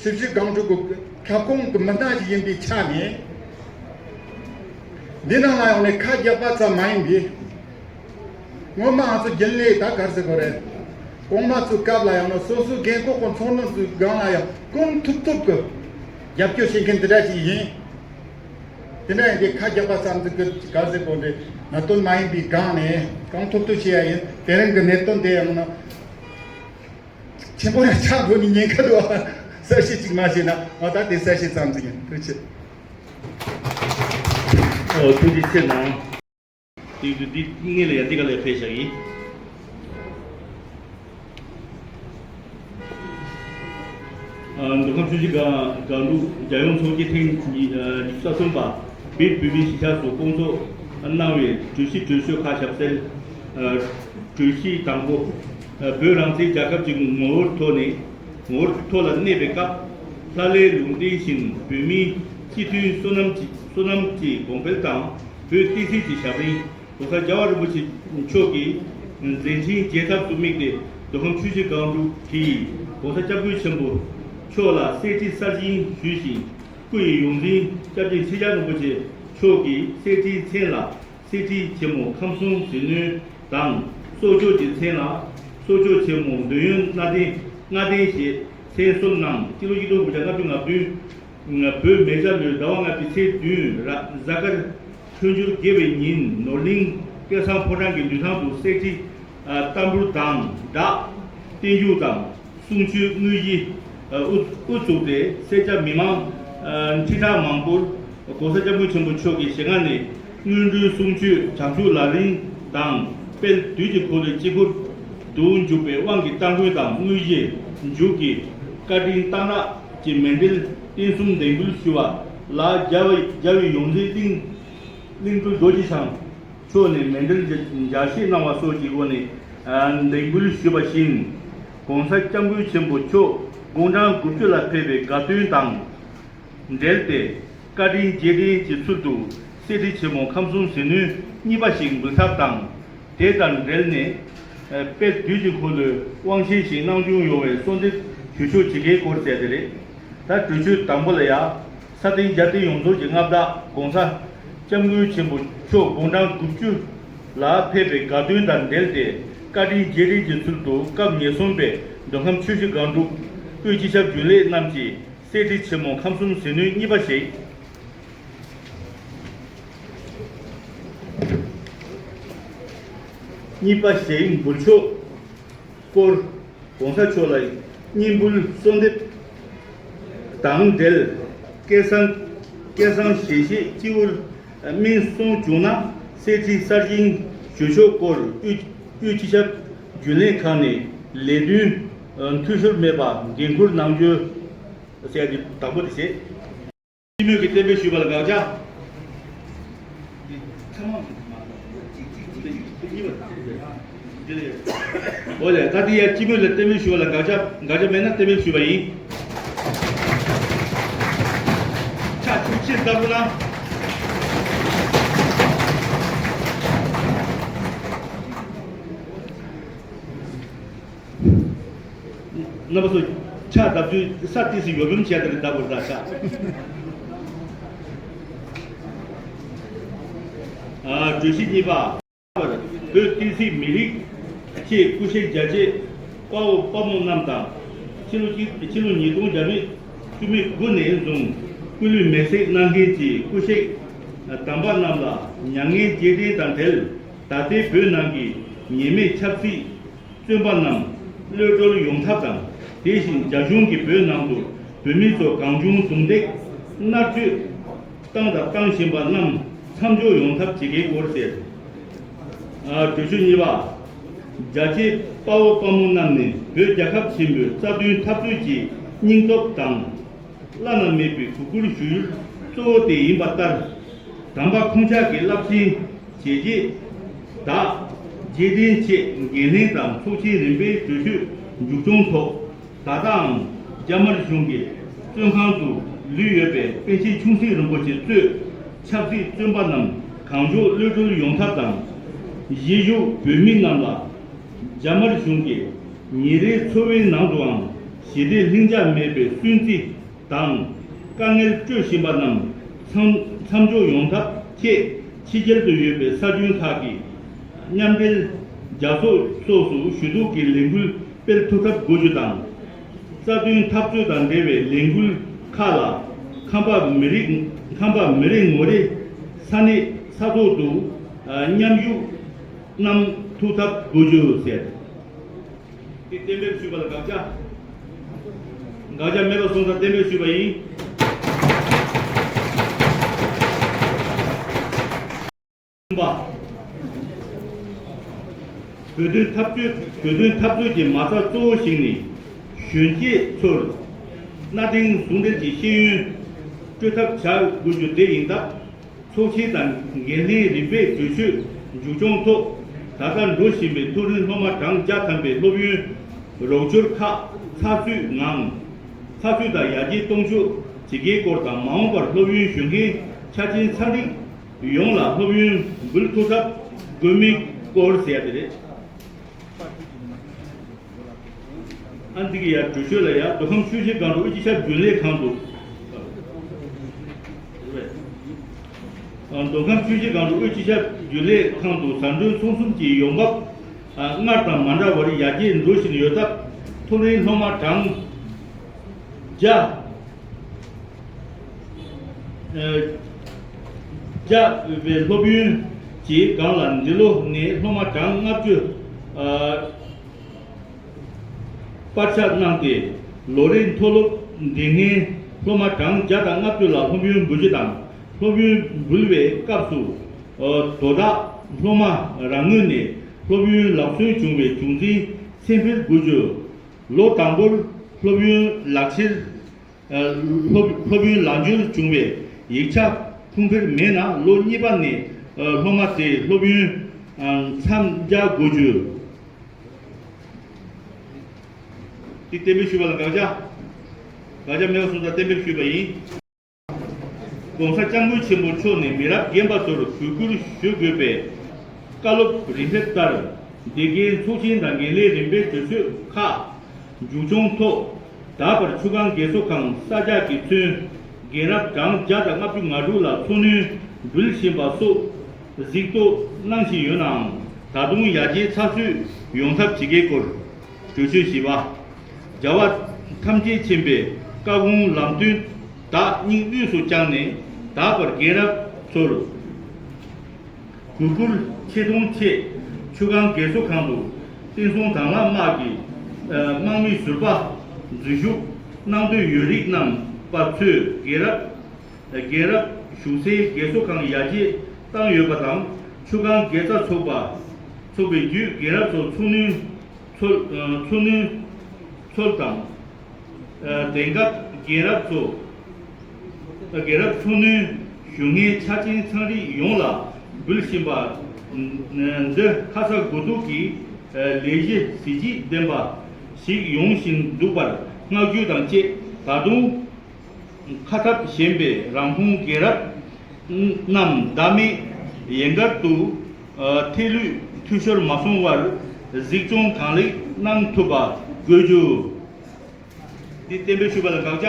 ཆབ་སྲིད་སྒང་དྲུག་གི་ཁྱབ་ཁོངས་ཀྱི་མི་སྣ་ཞིག་ཡིན་པའི་ཆ་ནས། འདི་ནང་ལ་ཡོང་ནས་ཁ་རྒྱབ་པ་ཙམ་མ་ཡིན་པའི། སྔོན་མ་ང་ཚོ་རྒྱུན་ལས་ད་ག་རེ་ཟེར་དགོས་རེད། གོང་མ་ཚོའི་སྐབས་ལ་ཡང་ན་སོ་སོའི་རྒན་འཁོགས་ཀྱི་ཚོགས་མི་ཚོའི་སྒང་ལ་ཡང་གང་ཐུབ་ཐུབ་ཀྱི་རྒྱབ་སྐྱོར་བྱེད་མཁན་དེ་འདྲ་ཞིག་ཡིན། དེ་འདྲ་ཡིན་དུས་ཁ་རྒྱབ་པ་ཙམ་ཟིག་གི་ག་རེ་ཟེར་དགོས་རེད། གནད་དོན་མ་ཡིན་པའི་སྒང་ནས་གང་ཐུབ་ཐུབ་བྱེད་ཡ་ཡིན། དེ་རིང་གི་གནད་དོན་དེ་ཡང་ན། ཆེན་པོ་ཡང་ཆགས་དགོས་ནི་ཉེན་ཁ་འདུག་གསལ་བཤད་ཅིག་མ་བྱས་ན་ང་ད་དེ་གསལ་བཤད་ཙམ་ཅིག་ཡིན། ཐུགས་རྗེ་ཆེ། ཨོ་ཐུགས་རྗེ་ཆེ་གནང་། དེ་དུས་འདི་སྔོན་ལ་ཡང་འདི་ག་ལ་ཕེབས་བཞག་ཡིན། མདོ་ཁམས་ཆུ་བཞི་སྒང་སྒང་དྲུག་རྒྱལ་ཡོངས་ཚོགས་ཆེན་ཐེངས་ཉི་ཉི་ཤུ་རྩ་གསུམ་པ་བོད་མི་མང་སྤྱི་ཁྱབ་ཏུ་སྐོང་ཚོགས་གནང་བའི་གྲོས་གཞི་གྲོས་ཆོད་ཁག་ཞབས་གསལ། གྲོས་གཞི་དང་པོ། བོད་རང་བཙན་རྒྱལ་ཁབ་ཀྱི་ངོ་བོར་ཐོག་ནས་ངོ་བོར་ཐོག་ལ་གནས་པའི་སྐབས། ལྷ་ལས་ལུང་བསྟན་བཞིན་བོད་མིའི་སྤྱི་འཐུས་བསོད་ནམས་ཀྱི་བསོད་ནམས་ཀྱི་གོང་འཕེལ་དང་བོད་བསྟན་སྲིད་ཀྱི་ཞབས་རིམ། ༸གོང་ས་༸རྒྱལ་བ་རིན་པོ་ཆེ་མཆོག་གི་མཛད་འཕྲིན་རྒྱས་ཐབས་སུ་དམིགས་ཏེ་མདོ་ཁམས་ཆུ་བཞི་སྒང་དྲུག་གིས་༸གོང་ས་༸སྐྱབས་མགོན་ཆེན་པོ་མཆོག་ལ་གསེར་ཁྲི་གསར་བཞེངས་ཞུས་ཤིང་། སྐུ་ཡི་ཡོངས་འཛིན་སྐྱབས་རྗེ་ཁྲི་བྱང་རིན་པོ་ཆེ་མཆོག་གིས་གསེར་ཁྲིའི་མཚན་ལ་གསེར་ཁྲི་ཆེན་མོ་ཁམས་གསུམ་ཟིལ་གནོན་དང་། གསོག་འཇོག་གི་མཚན་ལ་གསོག་འཇོག་ཆེན་མོ་འདོད་ཡོན་ལྔ་ལྡན་ལྔ་ལྡན་ཞེས་མཚན་གསོལ་གནང་། སྤྱི་ལོ་ཆིག་སྟོང་དགུ་བརྒྱ་ལྔ་བཅུ་ང་བདུན། བོད་མེ་བྱ་ལོའི་ཟླ་བ་ལྔ་པའི་ཚེས་བདུན་ར་གཟའ་སྐར་འཕོ་འགྱུར་དགེ་བའི་ཉིན་ནོར་གླིང་སྐལ་བཟང་ཕོ་བྲང་གི་མདུན་ཐང་དུ་གསེར་ཁྲི་ཨ་ཏམ་བུར་དང་སྦྲགས་རྟེན་འབྱུང་དང་གསུང་ཆོས་དངོས་གཞི་ཨ་དབུ་དབུ་བཙུགས་ཏེ། སེར་སྐྱ་མི་མང་ཨ་ཁྲི་ཕྲག་མང་པོར་༸གོང་ས་༸སྐྱབས་མགོན་ཆེན་པོ་མཆོག་གི་ཞལ་སྔ་ནས་སྔོན་འགྲོའི་གསུང་ཆོས་བྱང་ཆུབ་ལམ་རིམ་དང་དཔལ་དུས་ཀྱི་འཁོར་ལོའི་དཀྱིལ་འཁོར་དུ་འཇུག་པའི་དབང་གི་སྟ་གོན་དང་དངོས་གཞི་མཇུག་གི་བཀའ་དྲིན་གཏང་རག་གི་མཎྜལ་རྟེན་གསུམ་འདེགས་འབུལ་ཞུ་བ་ལ་རྒྱལ་བ་རྒྱལ་བའི་ཡོངས་འཛིན་གླིང་གླིང་སྤྲུལ་རྡོ་རྗེ་འཆང་མཆོག་ནས་མཎྜལ་ལྗགས་བཤད་གནང་བ་སོགས་ཀྱི་སྒོ་ནས་འདེགས་འབུལ་ཞུས་པ་བཞིན། ༸གོང་ས་༸སྐྱབས་མགོན་ཆེན་པོ་མཆོག་དགུང་གྲངས་དགུ་བཅུ་ལ་ཕེབས་པའི་དགའ་སྟོན་དང་འབྲེལ་ཏེ། བཀའ་དྲིན་རྗེས་དྲན་གྱི་ཚུལ་དུ་གསེར་ཁྲི་ཆེན་མོ་ཁམས་གསུམ་ཟིལ་གནོན་གཉིས་པ་ཞིག་འབུལ་ཐབས་དང་། དེ་དང་འབྲེལ་ནས་དཔལ་དུས་ཀྱི་འཁོར་ལོའི་དབང་ཆེན་ཞིག་གནང་སྐྱོང་ཡོང་བའི་གསོལ་འདེབས་ཞུ་ཕྱོགས་ཇི་སྐད་སྐོར་གསལ་ཏེ་རེད། ད་གྲོས་ཆོད་དང་པོ་ལ་ཡ། ས་སྟེང་རྒྱལ་བསྟན་ཡོངས་རྫོགས་ཀྱི་མངའ་བདག་༸གོང་ས་༸སྐྱབས་མགོན་ཆེན་པོ་མཆོག་དགུང་གྲངས་དགུ་བཅུ་ལ་ཕེབས་པའི་དགའ་སྟོན་དང་འབྲེལ་ཏེ། བཀའ་དྲིན་རྗེས་དྲན་གྱི་ཚུལ་དུ་སྐབས་ཉེར་གསུམ་པའི་མདོ་ཁམས་ཆུ་བཞི་སྒང་དྲུག་དབུས་སྤྱི་ཁྱབ་རྒྱུན་ལས་རྣམས་ཀྱིས་གསེར་ཁྲི་ཆེན་མོ་ཁམས་གསུམ་ཟིལ་གནོན་གཉིས་པ་ཞིག་གཉིས་པ་ཞིག་འབུལ་ཕྱོགས་སྐོར། ༸གོང་ས་མཆོག་ལ་སྙིང་འབུལ་གསོལ་འདེབས་དང་འབྲེལ། སྐལ་བཟང་སྐལ་བཟང་ཞལ་བཞེས་སྤྱི་བོར་སྨིན་སོང་བྱུང་ན། གསེར་ཁྲི་གསར་བཞེངས་ཞུ་ཕྱོགས་སྐོར་དབུས་དབུས་སྤྱི་ཁྱབ་རྒྱུན་ལས་ཁང་ནས་ལས་དོན་འཐུས་ཤོར་མེད་པ་འགན་འཁུར་གནང་རྒྱུ། ཟེར་ཡ་དེ་དང་པོ་དེ་བྱས། སྤྱི་མོས་ཀྱིས་གཏན་འབེབས་ཞུས་པ་ལ་དགག་བྱ། འོ་ལེ། ད་དེ་ཡ་སྤྱི་མོས་ལ་གཏན་འབེབས་ཞུས་པ་ལ་དགག་བྱ། དགག་བྱ་མེད་ན་གཏན་འབེབས་ཞུས་པ་ཡིན། ཕྱག་ཆུ་ཕྱིར་བསྟར་རོགས་གནང་། རྣམ་པ་ཚོ། ཕྱག་བརྡབ་དུས་ས་ཏིས་སུ་ཡོ་བེམ་བྱས་ཏེ་བརྡབ་དགོས་རེད་ད་ཕྱག་ཨ། གྲོས་གཞི་གཉིས་པ། བོད་བསྟན་སྲིད་མི་རིགས་ཆེད་སྐུ་གཤེགས་རྒྱལ་གཅེས་དཔའ་བོ་དཔའ་མོ་རྣམས་དང་། ཕྱི་ལོ་གཅིག་ཕྱི་ལོ་ཉིས་སྟོང་བརྒྱ་མེད་བཅུ་མེད་དགུ་ནས་བཟུང་སྐུ་ལུས་མེར་སྲེག་གནང་མཁན་གྱི་སྐུ་གཤེགས་དམ་པ་རྣམས་ལ་མྱ་ངན་རྗེས་དྲན་དང་འབྲེལ། ད་ལྟའི་བོད་ནང་གི་ཉེས་མེད་ཆབ་སྲིད་བཙོན་པ་རྣམས་གློད་གྲོལ་ཡོང་ཐབས་དང་། དེ་བཞིན་རྒྱ་གཞུང་གིས་བོད་ནང་དུ་བོད་མི་ཚོ་གང་བྱུང་རྡུང་རྡེག་མནར་གཅོད་བཏང་དང་བཏང་བཞིན་པ་རྣམས་མཚམས་འཇོག་ཡོང་ཐབས་བྱེད་དགོས་སྐོར་ཟེར། ཨ། གྲོས་ཆོད་གཉིས་པ། རྒྱལ་གཅེས་དཔའ་བོ་དཔའ་མོ་རྣམས་ནི་བོད་རྒྱལ་ཁབ་ཆེན་པོའི་རྩ་དོན་འཐབ་རྩོད་ཀྱི་སྙིང་སྟོབས་དང་། བླ་ན་མེད་པའི་གུས་བཀུར་ཞུ་ཡུལ་ གཙོ་བོ་དེ་ཡིན་པ་ལྟར། དམ་པ་ཁོང་ཅག་གི་རླབས་ཆེན་བྱས་རྗེས་དག་རྗེས་དྲན་ཆེད་འགན་ལེན་དང་ཚོགས་ཆེན་རིམ་པའི་གྲོས་ཆོད་མཇུག་སྐྱོང་ཐོག་ད་ལྟའང་རྒྱ་དམར་གཞུང་གི་བཙོན་ཁང་དུ་ལུས་ཡོད་པའི་པཎ་ཆེན་ཆུང་སྲིད་རིན་པོ་ཆེ་གཙོས་ཆབ་སྲིད་བཙོན་པ་རྣམས་གང་མགྱོགས་གློད་གྲོལ་ཡོང་ཐབས་དང་། གཞིས་བཞུགས་བོད་མི་རྣམས་ལ་རྒྱ་དམར་གཞུང་གིས་ཉིན་རེའི་འཚོ་བའི་ནང་དུའང་ཞི་བདེ་ལྷིང་འཇགས་མེད་པའི་སུན་གཙེར་དང་དཀའ་ངལ་སྤྲོད་བཞིན་པ་རྣམས་མཚམས་མཚམས་འཇོག་ཡོང་ཐབས་ཆེད་ཕྱི་རྒྱལ་དུ་ཡོད་པའི་ས་ཁྱོན་ཁག་གི་མཉམ་འབྲེལ་རྒྱལ་ཚོགས་སོགས་སུ་ཞུ་གཏུག་གི་ལས་འགུལ་སྤེལ་ཐུབ་ཐབས་དགོས་རྒྱུ་དང་། རྩ་དོན་འཐབ་རྩོད་དང་འབྲེལ་བའི་ལས་འགུལ་ཁག་ལ་ཁམས་པ་མི་རིགས་ཁམས་པ་མི་རེ་ངོ་རེ་ས་གནས་ས་ཐོག་ཏུ་མཉམ་ཞུགས་གནང་ཐུབ་ཐབས་དགོས་རྒྱུ་ཟེར། དེ་གཏན་འབེབས་ཞུས་པ་ལ་དགག་བྱ། དགག་བྱ་མེད་པ་སོང་ཙང་གཏན་འབེབས་ཞུས་པ་ཡིན། གསུམ་པ། བོད་དོན་འཐབ་རྩོད་བོད་དོན་འཐབ་རྩོད་ཀྱི་མ་རྩ་གཙོ་བོ་ཞིག་ནི། གཞོན་སྐྱེས་ཚོར་གནའ་དེང་ཟུང་འབྲེལ་གྱི་ཤེས་ཡོན་སྤྲོད་ཐབས་བྱ་དགོས་རྒྱུ་དེ་ཡིན་སྟབས། ཚོགས་ཆེན་དང་འགན་ལེན་རིམ་པའི་གྲོས་ཆོད་མཇུག་སྐྱོང་ཐོག་ད་ལྟ་འགྲོ་བཞིན་པའི་མཐོ་རིམ་སློབ་མ་གྲངས་བརྒྱ་ཐམ་པའི་སློབ་ཡོན་རོགས་སྐྱོར་ཁག་ཚགས་ཚུད་ངང་ཚགས་ཚུད་དང་ཡར་རྒྱས་གཏོང་ཕྱོགས་ཇི་དགེའི་སྐོར་དང་། མ་འོངས་པར་སློབ་ཡོན་ཞུ་མཁན་ཆ་རྐྱེན་ཚང་རིགས་ཡོངས་ལ་སློབ་ཡོན་འབུལ་ཐུབ་ཐབས་དགོས་མིན་སྐོར་ཟེར་ཡ་དེ་རེད། ཨ་འདི་གི་ཡ་གྲོས་ཆོད་ལ་ཡ་མདོ་ཁམས་ཆུ་བཞི་སྒང་དྲུག་དབུས་སྤྱི་ཁྱབ་རྒྱུན་ལས་ཁང་དུ། ཨ་མདོ་ཁམས་ཆུ་བཞི་སྒང་དྲུག་དབུས་སྤྱི་ཁྱབ་རྒྱུན་ལས་ཁང་དུ་ཟ་འབྲུ་ཚོང་གསུམ་གྱི་ཡོང་འབབ་ཨ་སྔར་དང་མ་འདྲ་བར་ཡར་རྒྱས་འགྲོ་བཞིན་ཡོད་སྟབས། མཐོ་རིམ་སློབ་མ་གྲངས་བརྒྱ། ཨ་བརྒྱ་ཡོད་པའི་སློབ་ཡོན་གྱི་སྒང་ལ་འདི་ལོ་ནས་སློབ་མ་གྲངས་ལྔ་བཅུ་ཨ་སྤར་ཆ་གནང་སྟེ། ལོ་རེའི་མཐོ་སློབ་འགྲིམ་མཁན་སློབ་མ་གྲངས་བརྒྱ་དང་ལྔ་བཅུ་ལ་སློབ་ཡོན་འབུལ་རྒྱུ་དང་། སློབ་ཡོན་འབུལ་བའི་སྐབས་སུ་ཨ་དོ་བདག་སློབ་མ་རང་ངོས་ནས་སློབ་ཡོན་ལག་སོན་བྱུང་བའི་བྱུང་འཛིན་གསན་འཕེར་དགོས་རྒྱུ། ལོ་དང་པོར་སློབ་ཡོན་ལག་ཁྱེར། ཨ་སློབ་སློབ་ཡོན་ལག་འབྱོར་བྱུང་བའི་ཡིག་ཆ་ཁུངས་འཕེར་མེད་ན། ལོ་གཉིས་པ་ནས་ཨ་སློབ་མ་དེའི་སློབ་ཡོན་ཨ་མཚམས་འཇོག་དགོས་རྒྱུ། དེ་གཏན་འབེབས་ཞུས་པ་ལ་དགག་བྱ། དགག་བྱ་མེད་པ་སོང་ཙང་གཏན་འབེབས་ཞུས་པ་ཡིན། ༸གོང་ས་༸སྐྱབས་མགོན་ཆེན་པོ་མཆོག་ནས་མི་རབས་རྒན་པ་ཚོར་གུས་བཀུར་ཞུ་དགོས་པའི་བཀའ་སློབ་རིམ་བརྒྱ་ལྟར། འདི་གའི་ཚོགས་ཆེན་དང་འགན་ལེན་རིམ་པའི་གྲོས་ཆོད་ཁག་མཇུག་སྐྱོང་ཐོག་ད་བར་ཆུ་སྒང་རྒས་གསོ་ཁང་གསར་རྒྱག་གི་ཚུན་རྒན་རབས་གྲངས་བརྒྱ་དང་ལྔ་བཅུ་ང་དྲུག་ལ་འཚོ་སྣོན་འབུལ་བཞིན་པ་སོགས་གཟིགས་རྟོག་གནང་བཞིན་ཡོད་ནའང་། ད་དུང་ཡར་རྒྱས་ཚགས་ཚུད་ཡོང་ཐབས་བྱེད་དགོས་སྐོར། གྲོས་ཆོད་བཞི་པ། རྒྱལ་བ་ཐམས་ཅད་མཁྱེན་པའི་བཀའ་དགོངས་ལམ་སྟོན་དག་སྙིང་དབུས་སུ་བཅངས་ནས། ད་བར་རྒན་རབས་ཚོར་གུས་བཀུར་ཆེ་མཐོང་ཆེད། ཆུ་སྒང་རྒས་གསོ་ཁང་དུ་བསྟན་སྲུང་དྭང་བླངས་དམག་གི་ཨ་དམག་མི་ཟུར་པ་འཛུལ་ཞུགས་གནང་འདོད་ཡོད་རིགས་རྣམ་པ་ཚོས་རྒན་རབས་རྒན་རབས་བཞུགས་སའི་རྒས་གསོ་ཁང་ཡར་རྒྱས་བཏང་ཡོད་པ་དང་། ཆུ་སྒང་རྒས་རྩ་ཚོགས་པ་ཚོགས་པའི་བརྒྱུད་རྒན་རབས་ཚོ་འཚོ་སྣོན་འཚོལ་ཨ་འཚོ་སྣོན་འཚོལ་དང་། ཨ་དེང་སྐབས་རྒན་རབས་ཚོ་རྒན་རབས་འཚོ་སྣོན་ཞུ་མཁན་ཆ་རྐྱེན་ཚང་རིགས་ཡོངས་ལ་འབུལ་བཞིན་པ་འདི་ཁ་ཚ་དགོས་གཏུགས་ཀྱི་ཨ་ལས་གཞི་གཟི་བརྗིད་ལྡན་པ་ཞིག་ཡོང་བཞིན་འདུག་པར་བསྔགས་བརྗོད་དང་བཅས། ད་དུང་ཁ་ཐབས་གཞན་པའི་རང་ཁོངས་རྒན་རབས་རྣམས་ཟླ་མེད་ཡན་གར་དུ་ཨ་ཐད་ལུས་འཐུས་ཤོར་མ་སོང་བར་གཟིགས་སྐྱོང་གང་ལེགས་གནང་ཐུབ་པ་དགོས་རྒྱུ། འདི་གཏན་འབེབས་ཞུས་པ་ལ་དགག་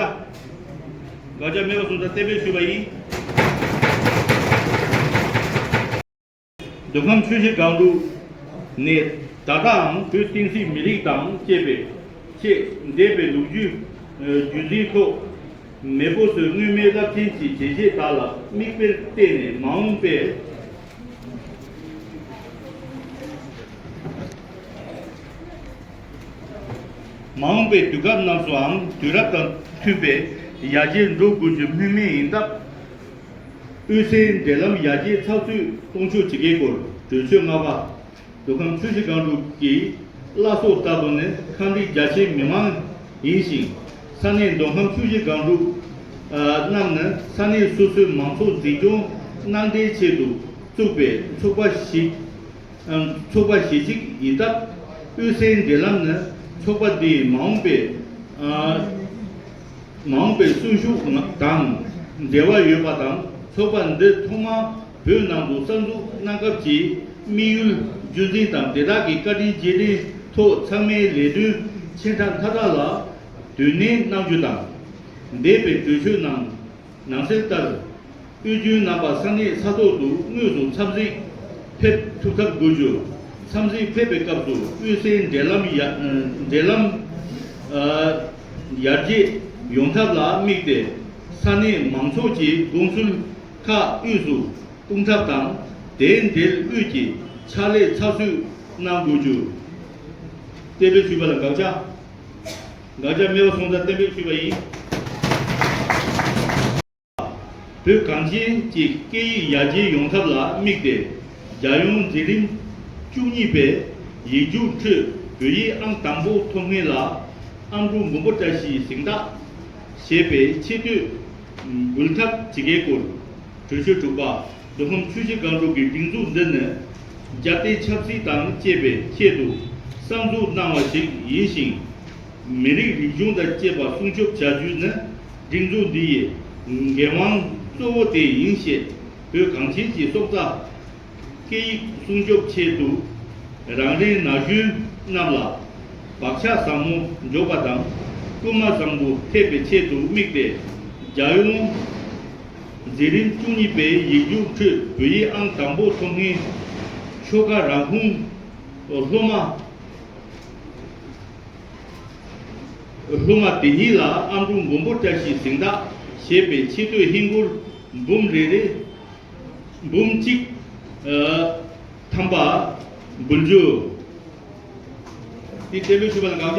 བྱ། དགག་བྱ་མེད་པ་སོང་ཙང་གཏན་འབེབས་ཞུས་པ་ཡིན། མདོ་ཁམས་ཆུ་བཞི་སྒང་དྲུག་ནས་ད་ལྟའང་བོད་བསྟན་སྲིད་མི་རིགས་དང་བཅས་པའི་ཆེད་འདས་པའི་ལོ་རྒྱུས་རྒྱུན་འཛིན་ཐོག་མེས་པོ་ཚོས་སྔོན་མའི་རླབས་ཆེན་གྱི་བྱས་རྗེས་དག་ལ་མིག་དཔེར་བལྟས་ནས། མ་འོངས་པའི་མ་འོངས་པའི་དུས་སྐབས་རྣམས་སུའང་དུས་རབས་དང་མཐུན་པའི་ཡར་རྒྱས་འགྲོ་དགོས་རྒྱུ་སྨོས་མེད་ཡིན་སྟབས། དབུས་སའི་འབྲེལ་ལམ་ཡར་རྒྱས་ཚགས་ཚུད་གཏོང་ཕྱོགས་ཇི་དགེའི་སྐོར། གྲོས་ཆོད་ལྔ་པ། མདོ་ཁམས་ཆུ་བཞི་སྒང་དྲུག་གི་བླ་སྲོག་ལྟ་བུ་ནི་ཁམས་རིགས་རྒྱ་ཆེའི་མི་མང་ཡིན་ཞིང་། ས་གནས་མདོ་ཁམས་ཆུ་བཞི་སྒང་དྲུག་ རྣམས་ནི་ས་གནས་སོ་སོའི་མང་ཚོགས་འཛིན་སྐྱོང་གནང་བདེའི་ཆེད་དུ་བཙུགས་པའི་ཚོགས་པ་ཞིག་ཚོགས་པ་གཞི་གཅིག་ཡིན་སྟབས། དབུས་སའི་འབྲེལ་ལམ་ནི་ཚོགས་པ་འདིའི་མ་འོངས་པའི་མ་འོངས་པའི་གསོན་ཤུགས་དང་འབྲེལ་བ་ཡོད་པ་དང་། ཚོགས་པ་འདི་ཐོག་མར་བོད་ནང་དུ་གསར་འཛུགས་གནང་སྐབས་ཀྱི་དམིགས་ཡུལ་རྒྱུན་འཛིན་དང་དེ་དག་གི་བཀའ་དྲིན་རྗེས་དྲན་ཐོག་ཚང་མའི་ལས་དོན་ཆེ་ཕྲ་མཐའ་དག་ལ་དོ་ནན་གནང་རྒྱུ་དང་། འདས་པའི་གྲོས་ཆོད་ནང་ནང་གསལ་ལྟར། དབུས་རྒྱུན་རྣམ་པ་ས་གནས་ས་ཐོག་ཏུ་དངོས་སུ་འཚམས་གཟིགས་ཕེབས་ཐུབ་ཐབས་དགོས་རྒྱུ། འཚམས་གཟིགས་ཕེབས་པའི་སྐབས་སུ་དབུས་སའི་འབྲེལ་ལམ་ཡ་འབྲེལ་ལམ་ཡར་རྒྱས་ཡོང་ཐབས་ལ་དམིགས་ཏེ། ས་གནས་མང་ཚོགས་ཀྱི་དགོངས་ཚུལ་ཁག་དབུས་སུ་གཏོང་ཐབས་དང་། དེའི་འབྲེལ་དབུས་ཀྱི་ཕྱག་ལས་ཚགས་ཚུད་གནང་དགོས་རྒྱུ། གཏན་འབེབས་ཞུས་པ་ལ་དགག་བྱ། དགག་བྱ་མེད་པ་སོང་ཙང་གཏན་འབེབས་ཞུས་པ་ཡིན། བོད་གངས་ཅན་གྱི་སྐད་ཡིག་ཡར་རྒྱས་ཡོང་ཐབས་ལ་དམིགས་ཏེ། རྒྱལ་ཡོངས་འཛིན་རིམ་བཅུ་གཉིས་པའི་ཡིག་རྒྱུགས་ཁྲོད་བོད་ཡིག་ཨང་དང་པོ་ཐོབ་མཁན་ལ་ཨ་འབྲུག་མགོན་པོ་བཀྲ་ཤིས་གཟེངས་རྟགས་ཞེས་པའི་ཆེ་བསྟོད་འབུལ་ཐབས་བྱེད་མཁན་སྐོར། གྲོས་ཆོད་དྲུག་པ། མདོ་ཁམས་ཆུ་བཞི་སྒང་དྲུག་གི་སྒྲིག་འཛུགས་འདི་ནི་རྒྱལ་བསྟན་ཆབ་སྲིད་དང་བཅས་པའི་ཆེད་དུ་གསར་འཛུགས་གནང་བ་ཞིག་ཡིན་ཞིང་། མི་རིགས་རིག་གཞུང་དང་བཅས་པ་སྲུང་སྐྱོབ་བྱ་རྒྱུ་ནི་སྒྲིག་འཛུགས་འདི་ཡི་འགན་དབང་གཙོ་བོ་དེ་ཡིན་ཞེས། བོད་གངས་ཅན་གྱི་སྲོག་རྩ་སྐད་ཡིག་སྲུང་སྐྱོབ་ཆེད་དུ་རང་རེའི་ན་གཞོན་རྣམས་ལ་བག་ཆགས་ཟབ་མོ་འཇོག་པ་དང་། སྐུལ་མ་བཟང་པོ་ཐེབས་པའི་ཆེད་དུ་དམིགས་ཏེ། རྒྱལ་ཡོངས་འཛིན་རིམ་བཅུ་གཉིས་པའི་ཡིག་རྒྱུགས་ཁྲོད་བོད་ཡིག་ཨང་དང་པོ་ཐོབ་མཁན་ཆོལ་ཁ་རང་ཁོངས་སློབ་མ་སློབ་མ་དེ་ཉིད་ལ་ཨ་འབྲུག་མགོན་པོ་བཀྲ་ཤིས་གཟེངས་རྟགས་ཞེས་པའི་ཆེ་བསྟོད་ཧིན་སྒོར་འབུམ་རེ་རེ་འབུམ་གཅིག་ཨ་ཐམ་པ་འབུལ་རྒྱུ། དེ་གཏན་འབེབས་ཞུས་པ་ལ་དགག་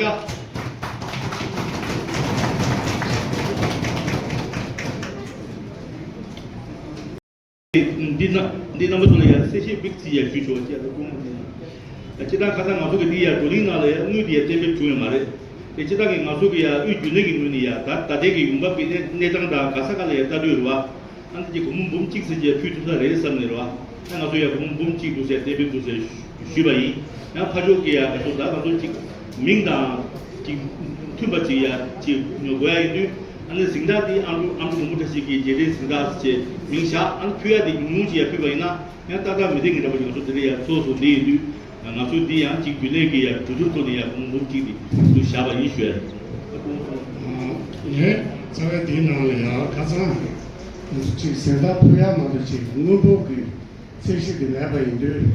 བྱ། འདི་ན་འདི་རྣམ་པ་ཚོ་ལ་ཡང་གསལ་བཤད་བི་ཙི་ཡང་ཞུ་ཆོག་ཅེས་ལ་སྐུ་ངོ་ནས། སྤྱིར་བཏང་ཁ་སང་ང་ཚོ་གི་འདི་ཡང་བགྲོ་གླེང་ནང་ལ་ཡང་དངུལ་འདི་ཡང་གཏན་འབེབས་བྱུང་ཡོད་མ་རེད། དེ་སྤྱིར་བཏང་གི་ང་ཚོ་གི་ཡང་དབུས་རྒྱུན་ལས་ཀྱི་ངོས་ནས་ཡང་ད་ད་ལྟའི་གི་ཡོང་འབབ་ཀྱི་གནས་གནས་སྟངས་དང་ག་ས་ག་ལ་ཡང་ལྟ་དུས་རེད་བ། ཨ་ནི་དེ་སྒོར་མོ་འབུམ་གཅིག་ཙམ་ཅིག་ཕུལ་ཐུབ་ས་རེད་བསམ་ནས་རེད་བ། ཨ་ང་ཚོ་ཡང་སྒོར་མོ་འབུམ་གཅིག་འདུག་ཟེར་གཏན་འབེབས་འདུག་ཟེར་ཞུས་པ་ཡིན། ཡང་ཕར་ཕྱོགས་ཀྱི་ཡང་ང་ཚོ་ད་ང་ཚོ་གཅིག་མིང་དང་གཅིག་མཐུན་པ་ཅིག་ཡང་ཅིག་ཉོ་དགོས་ཡ་ཡིན་དུས། ཨ་ནི་གཟེངས་རྟགས་འདི་ཨ་འབྲུག་ཨ་འབྲུག་མགོན་པོ་བཀྲ་ཤིས་ཀྱི་རྗེས་དྲན་གཟེངས་རྟགས་ཅེས་མིང་བཞག་ཨ་ནི་ཕུལ་ཡ་དེ་ཉུང་ཉུང་ཅིག་ཡང་ཕུལ་བ་ཡིན་ན་ཡང་ཏག་ཏག་མི་བདེ་གི་འདྲ་པོ་ཅིག་ང་ཚོ་དེ་འདྲ་ཡང་ཚོགས་སུ་འདི་ཡིན་དུས། ང་ཚོ་འདི་ཡང་གཅིག་རྒྱུན་ལས་ཀྱི་ཡང་གྲོས་བསྡུར་ཐོག་ནས་ཡང་སྒོར་མོ་འབུམ་གཅིག་འདི་ཚུར་བཞག་པ་ཡིན་ཞུ་ཡ་རེད། ངས་རྩ་བའི་འདིའི་ནང་ལ་ཡང་ཁ་སང་ང་ཚོ་གཅིག་གཟེངས་རྟགས་ཕུལ་ཡ་མ་གཏོགས་གཅིག་དངོས་པོ་གི་ཚད་གཞི་འདི་མེད་པ་ཡིན་དུས།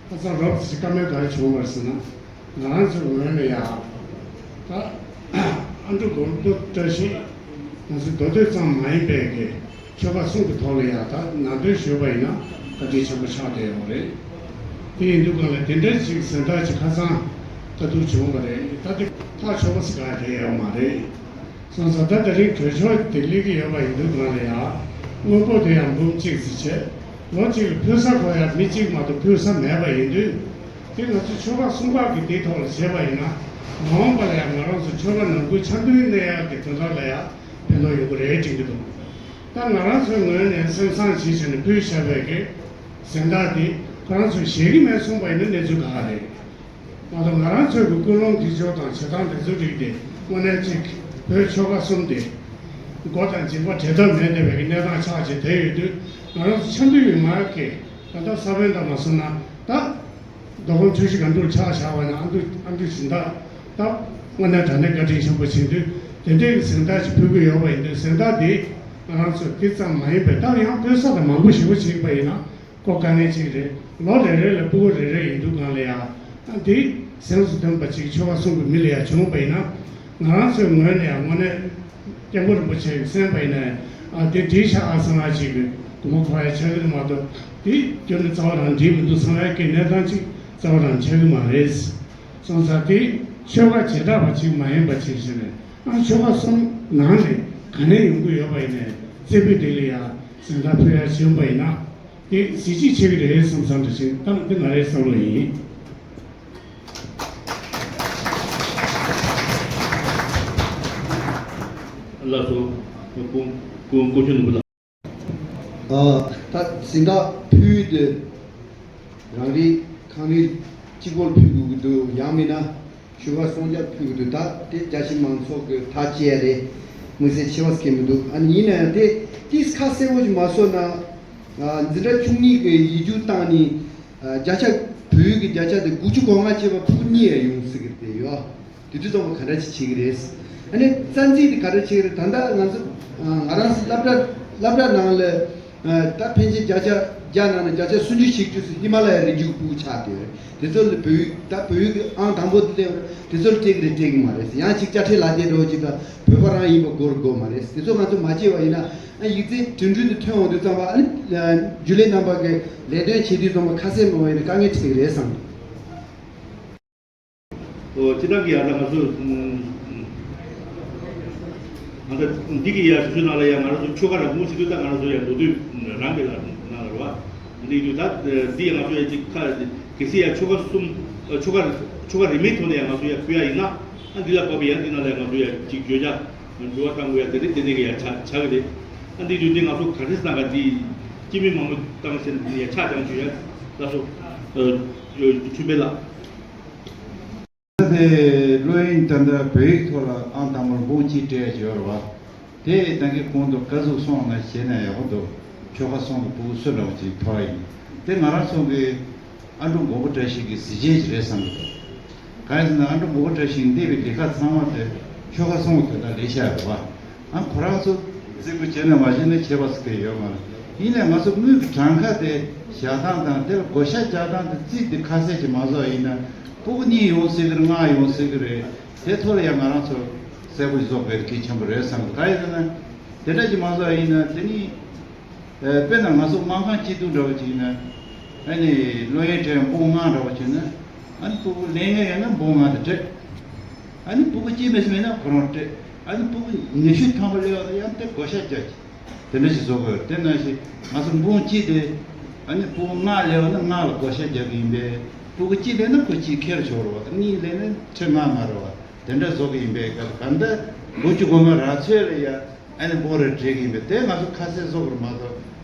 ཁ་སང་རོབ་ཙམ་བཀའ་མོལ་ག་རེ་བྱུང་བ་རེད་ཟེར་ན། ང་རང་ཚོའི་ངོས་ནས་ཡང་ད་ཨ་འབྲུག་མགོན་པོ་བཀྲ་ཤིས་ང་ཚོའི་མདོ་སྟོད་ཙམ་མ་ཡིན་པའི་གི་ཆོལ་ཁ་གསུམ་གྱི་ཐོག་ལ་ཡང་ད་ནང་དོན་ཞུས་པ་ཡིན་ན་བཀའ་དྲིན་ཆེན་པོ་ཆགས་བསྡད་ཡོད་རེད། དེ་ཡིན་དུས་གང་ལ་དེ་འདྲ་ཞིག་གཟེངས་རྟགས་ཅིག་ཁ་སང་ལྟ་རྟོག་བྱུང་བ་རེད། ད་དེ་ཐག་ཆོད་པ་ཞིག་ག་རེད་ཡོད་མ་རེད། སོང་ཙང་ད་དེ་རིང་གྲོས་ཆོད་དེ་སླེབས་ཀྱི་ཡོད་པ་ཡིན་དུས་གང་ལ་ཡང་དངོས་པོ་དེ་ཡང་འབུམ་གཅིག་ཙམ་བྱས། ལོ་གཅིག་ལ་ཕུལ་ས་ཁོ་ཡང་མི་གཅིག་མ་གཏོགས་ཕུལ་ས་མེད་པ་ཡིན་དུས། དེ་ང་ཚོ་ཆོལ་ཁ་གསུམ་པ་གི་དེའི་ཐོག་ལ་བྱས་པ་ཡིན་ན། མ་འོངས་པ་ལ་ཡང་ང་རང་ཚོ་ཆོལ་ཁ་ནང་ཁུལ་འཆམ་མཐུན་གནས་ཡག་གི་དོན་དག་ལ་ཡང་ཕན་ཐོགས་ཡོང་གི་རེད་དྲན་གྱི་འདུག་ད་ང་རང་ཚོའི་ངོས་ནས་སེམས་བཟང་བྱས་བྱས་ནས་ཕུལ་བཞག་པའི་གི་གཟེངས་རྟགས་དེ་ཁོ་རང་ཚོས་བཞེས་ཀྱི་མེད་གསུངས་པ་ཡིན་ན་གནས་ཚུལ་ག་རེད། མ་གཏོགས་ང་རང་ཚོའི་གི་ཀུན་སློང་འདི་ཕྱོགས་དང་བྱེད་སྟངས་འདི་ཚོ་རིགས་དེ་དངོས་གནས་གཅིག་བོད་ཆོལ་ཁ་གསུམ་དེ་མགོ་དང་མཇིང་པ་འབྲལ་ཐབས་མེད་བསྡད་པའི་གི་གནས་སྟངས་ཆགས་བྱས་བསྡད་ཡོད་དུས། ང་རང་ཚོ་འཆམ་མཐུན་ཡོད་མ་རེད་གི། ད་ལྟ་ས་བོན་དང་མ་སོང་ན་ད་མདོ་ཁམས་ཆུ་བཞི་སྒང་དྲུག་ཆགས་བཞག་པ་ཡིན་ན་ཨ་འབྲུག་ཨ་འབྲུག་གཟེངས་རྟགས་ད་དངོས་གནས་དྲང་གནས་བཀའ་དྲིན་ཆེན་པོ་བྱེད་དུས། དེ་འདྲའི་གི་གཟེངས་རྟགས་ཅིག་ཕུལ་གི་ཡོད་པ་ཡིན་དུས། གཟེངས་རྟགས་དེ་ང་རང་ཚོ་དེ་ཙམ་མ་ཡིན་པའི་ད་ཡང་ཕུལ་ས་དང་མང་པོ་ཞེ་པོ་ཅིག་ཡིན་པ་ཡིན་ན། ཁོ་དཀའ་ངལ་ཅིག་རེད། ལོ་རེ་རེ་ལ་ཕྲུ་གུ་རེ་རེ་ཡིན་དུས་གང་ལ་ཡང་ཨ་འདི་གཟེངས་སུ་ཐོན་པ་ཅིག་ཆོལ་ཁ་གསུམ་གྱི་མི་ལ་ཡང་བྱུང་བ་ཡིན་ན། ང་རང་ཚོའི་ངོས་ནས་ཡང་དངོས་གནས་སྐྱབས་མགོན་རིན་པོ་ཆེ་གིས་གསན་པ་ཡིན་ན་ཨ་འདི་འགྲིག་ཤག་ཨ་ཚང་མ་ཅིག་གི་སྒོར་མོ་འཁོར་ཡ་ཆགས་ཀྱི་མ་གཏོགས། འདི་ཁྱོན་ནས་རྩ་བ་རང་འགྲིག་མི་འདུག་ཚང་མའི་གི་གནས་སྟངས་ཅིག་རྩ་བ་རང་ཆགས་ཀྱི་མ་རེད། སོང་ཙང་དེ་ཆོལ་ཁ་བྱེ་བྲག་པ་ཅིག་མ་ཡིན་པ་ཅིག་བྱས་ནས་ཨ་ཆོལ་ཁ་གསུམ་ནང་ནས་ག་ནས་ཡོང་གི་ཡོད་པ་ཡིན་ནའི་རྩེ་ཕུད་དེ་ལ་ཡང་གཟེངས་རྟགས་ཕུལ་ཡ་བྱུང་བ་ཡིན་ན། དེ་གཟི་བརྗིད་ཆེ་གི་རེད་བསམ་བསམ་འདྲ་ཞིག་ད་འདི་ང་རའི་བསམ་བློ་ཡིན། ལགས་སོ། སྐུ་སྐུ་སྐུ་ཞབས་ནོར་བུ་ལགས། ཨ། ད་གཟེངས་རྟགས་ཕུལ་དུས་རང་རེའི་ཁང་རིགས་གཅིག་པོར་ཕུལ་དགོས་ཀྱི་འདུག་ཡང་མིན་ན་ཆོལ་ཁ་སྲུང་སྐྱོབ་ཕུལ་དགོས་འདུག་ད་དེ་རྒྱ་ཆེ་མང་ཚོགས་ཀྱིས་ཐག་བཅད་ཡ་རེད། དམིགས་བསལ་ཆེ་བ་སྐྱེ་མི་འདུག་ཨ་ནི་ཡིན་ན་ཡང་དེ་ཏིས་ཁ་གསལ་པོ་ཞིག་མ་བཟོ་ན། ཨ། འཛིན་གྲྭ་བཅུ་གཉིས་ཀྱི་ཡིག་རྒྱུགས་བཏང་ནས། ཨ། བརྒྱ་ཆ་བོད་ཡིག་གི་བརྒྱ་ཆ་དེ་དགུ་བཅུ་གོ་ལྔ་བཅས་པ་ཕྲུ་གུ་གཉིས་ཡང་ཡོང་སྲིད་ཀྱི་རེད་ཡོད། དེ་དུས་ཙམ་པ་ག་འདྲ་ཅིག་བྱེད་ཀྱི་རེད། ཨ་ནི་རྩ་འཛིན་དེ་ག་འདྲ་བྱེད་ཀྱི་རེད། ད་ལྟ་ང་ཚོ་ང་རང་ཚོ་སློབ་གྲྭ་སློབ་གྲྭ་ནང་ལ་ད་ཕན་ཆད་བརྒྱ་ཆ་བརྒྱ་ནང་ནས་བརྒྱ་ཆ་སུམ་ཅུ་བཞི་བཅུ་ཚོ་ཧི་མ་ལ་ཡའི་རི་རྒྱུད་ཕྲུ་གུ་ཆགས་བསྡད་ཡོད་རེད། དེ་ཚོ་ལ་བོད་ཡིག་ད་བོད་ཡིག་གི་ཨང་དང་པོ་དེ་སླེབས་རེད། དེ་ཚོར་སྤྲད་ཀྱི་རེད་སྤྲད་ཀྱི་མ་རེད། ཡང་ཅིག་དཔྱ་ཁྲལ་ལག་དེབ་འདྲ་བོ་ཅིག་དང་བོད་པ་རང་ཡིན་པ་སྒོར་དགོས་མ་རེད། དེ་ཚོ་ང་ཚོ་མ་བྱས་པ་ཡིན་ན། ཨ། ཡིག་ཚད་གྲུབ་འབྲས་དེ་ཐོན་འོང་དུས་ཙམ་པ། ཨ་ནི་རྒྱུན་ལས་རྣམ་པ་གིས་ལས་དོན་བྱེད་དུས་ཙམ་པ་ཁ་གསལ་མ་བྱས་ན་དཀའ་ངལ་འཕྲད་ཀྱི་རེད་བསམ། ཨོ། སྤྱིར་བཏང་གི་ཡ་ད་ང་ཚོ་ཨ་ད་འདི་གི་ཡ་ཞུ་ན་ལ་ཡ་ང་རང་ཚོ་ཆོལ་ཁ་རང་མོས་བྱེད་དུས་ད་ང་རང་ཚོ་ཡ་མདོ་སྟོད་རང་གི་ལ་ནང་ལ་རེད་བ། འདི་ཡིན་དུས་ད་འདི་ཡ་ང་ཚོ་ཡ་ཅིག་ཁ་གལ་སྲིད་ཡ་ཆོལ་ཁ་གསུམ་ཆོལ་ཁ་ཆོལ་ཁ་རིས་མེད་ཐོག་ནས་ཡ་ང་ཚོ་ཡ་ཕུལ་ཡ་ཡིན་ན། ཨ། འདི་ལ་བབས་པའི་ཡ་འདི་ནང་ལ་ཡ་ང་ཚོ་ཡ་ཅིག་བརྗོད་བྱ་འགྱུར་བ་གཏང་དགོས་ཡ་དེ་རེད། དེ་འདྲ་གི་ཡ་ཆགས་ཆགས་ཀྱི་རེད། ཨ། འདི་དུས་འདི་ང་ཚོ་ག་རེ་ཟེར་ན་ག་འདི་སྤྱི་མི་མང་པོ་བཏང་ཟེར་ན་འདི་ཡ་ཆགས་ཀྱང་བྱུང་ཡ། ལགས་སོ། ཨ། ཆོས་འཕེལ་ལགས། ད་དེ་སློབ་ཡོན་ད་ལྟ་བོད་ཡིག་ཐོག་ལ་ཨང་དང་པོར་འབུམ་གཅིག་སྤྲད་ཡ་ཅིག་ཡོད་རེད་བ། དེ་ད་གིན་གོང་དུ་བཀའ་ཟུར་གསུངས་ནང་བྱས་ན་ཡག་པོ་འདུག་ཆོལ་ཁ་གསུམ་གྱི་ཕྲུ་གུ་སུ་འདྲ་བོ་ཅིག་ཐོབ་ཡ་ཡིན། དེ་ང་རང་ཚོ་གི་ཨ་འབྲུག་མགོན་པོ་བཀྲ་ཤིས་ཀྱི་གཟི་བརྗིད་ཅིག་རེད་བསམ་གྱི་འདུག་གང་ཡིན་ཟེར་ན་ཨ་འབྲུག་མགོན་པོ་བཀྲ་ཤིས་ཀྱིས་འདེབས་པའི་ལས་ཀ་ཚང་མ་དེ་ཆོལ་ཁ་གསུམ་གྱི་དོན་དག་ལས་བྱ་རེད་བ། ཨ། ཁོ་རང་ཚོ་རྩིས་པོ་བྱས་ན་མ་བྱས་ན་ཁྱད་པར་ཟེར་མཁན་ཡོད་མ་རེད། ཡིན་ནའི་ང་ཚོ་དངུལ་གྱི་གྲངས་ཀ་དེ་བཞག་སྟངས་དང་དེ་ལ་བགོ་བཤའ་རྒྱག་སྟངས་དེ་རྩིས་དེ་ཁ་གསལ་ཅིག་མ་བཟོ་བ་ཡིན་ན། ཕྲུ་གུ་གཉིས་ཡོང་སྲིད་ཀྱི་རེད། ལྔ་ཡོང་སྲིད་ཀྱི་རེད། དེ་ཐོག་ལ་ཡང་ང་རང་ཚོ་གསལ་པོ་ཞིག་བཟོ་དགོས་གལ་ཆེན་པོ་རེད་བསམ་གྱི། གང་ཡིན་ཟེར་ན་དེ་འདྲ་ཅིག་མ་བཟོ་བ་ཡིན་ན། དེ་ནི། ཨ། དཔེར་ན་ང་ཚོ་སྨར་ཁམས་སྐྱིད་སྡུག་འདྲ་བོ་ཅིག་ཡིན་ན། ཨ་ནི་སློབ་ཡོན་སྤྲད་ཡ་འབུམ་ལྔ་འདྲ་བོ་བྱས་ན། ཨ་ནི་ཕྲུ་གུ་ལེན་མཁན་ཡོད་ན་འབུམ་ལྔ་དེ་སྤྲད། ཨ་ནི་ཕྲུ་གུ་གཅིག་མི་སེམས་ན་ཁོ་རང་སྤྲད། ཨ་ནི་ཕྲུ་གུ་ཉི་ཤུ་ཐམ་པ་སླེབས་པ་དང་ཡང་དེ་བགོ་བཤའ་རྒྱག་གི། དེ་འདྲ་ཞིག་བཟོ་དགོས། དེ་ནང་བཞིན་ང་ཚོ་འབུམ་གཅིག་དེ། ཨ་ནི་ཕྲུ་གུ་ལྔ་སླེབས་པ་ན་ལྔ་ལ་བགོ་བཤའ་རྒྱག་གི་ཡིན་པས། ཕྲུ་གུ་གཅིག་སླེབས་ན་ཁོ་གཅིག་ཁེར་ཆོག་རོགས། གཉིས་སླེབས་ན་ཁྲི་ལྔ་མ་རེད་བ། དེ་འདྲ་བཟོ་གི་ཡིན་པས། ག་ག་འདྲ་དགུ་བཅུ་གོ་ལྔ་རག་ཚོད་ལ་ཡ། ཨ་ནི་འབུམ་རེ་སྤྲད་ཀྱི་ཡིན་པས། དེ་ང་ཚོ་ཁ་གསལ་བཟོ་དགོས་མ་གཏོགས།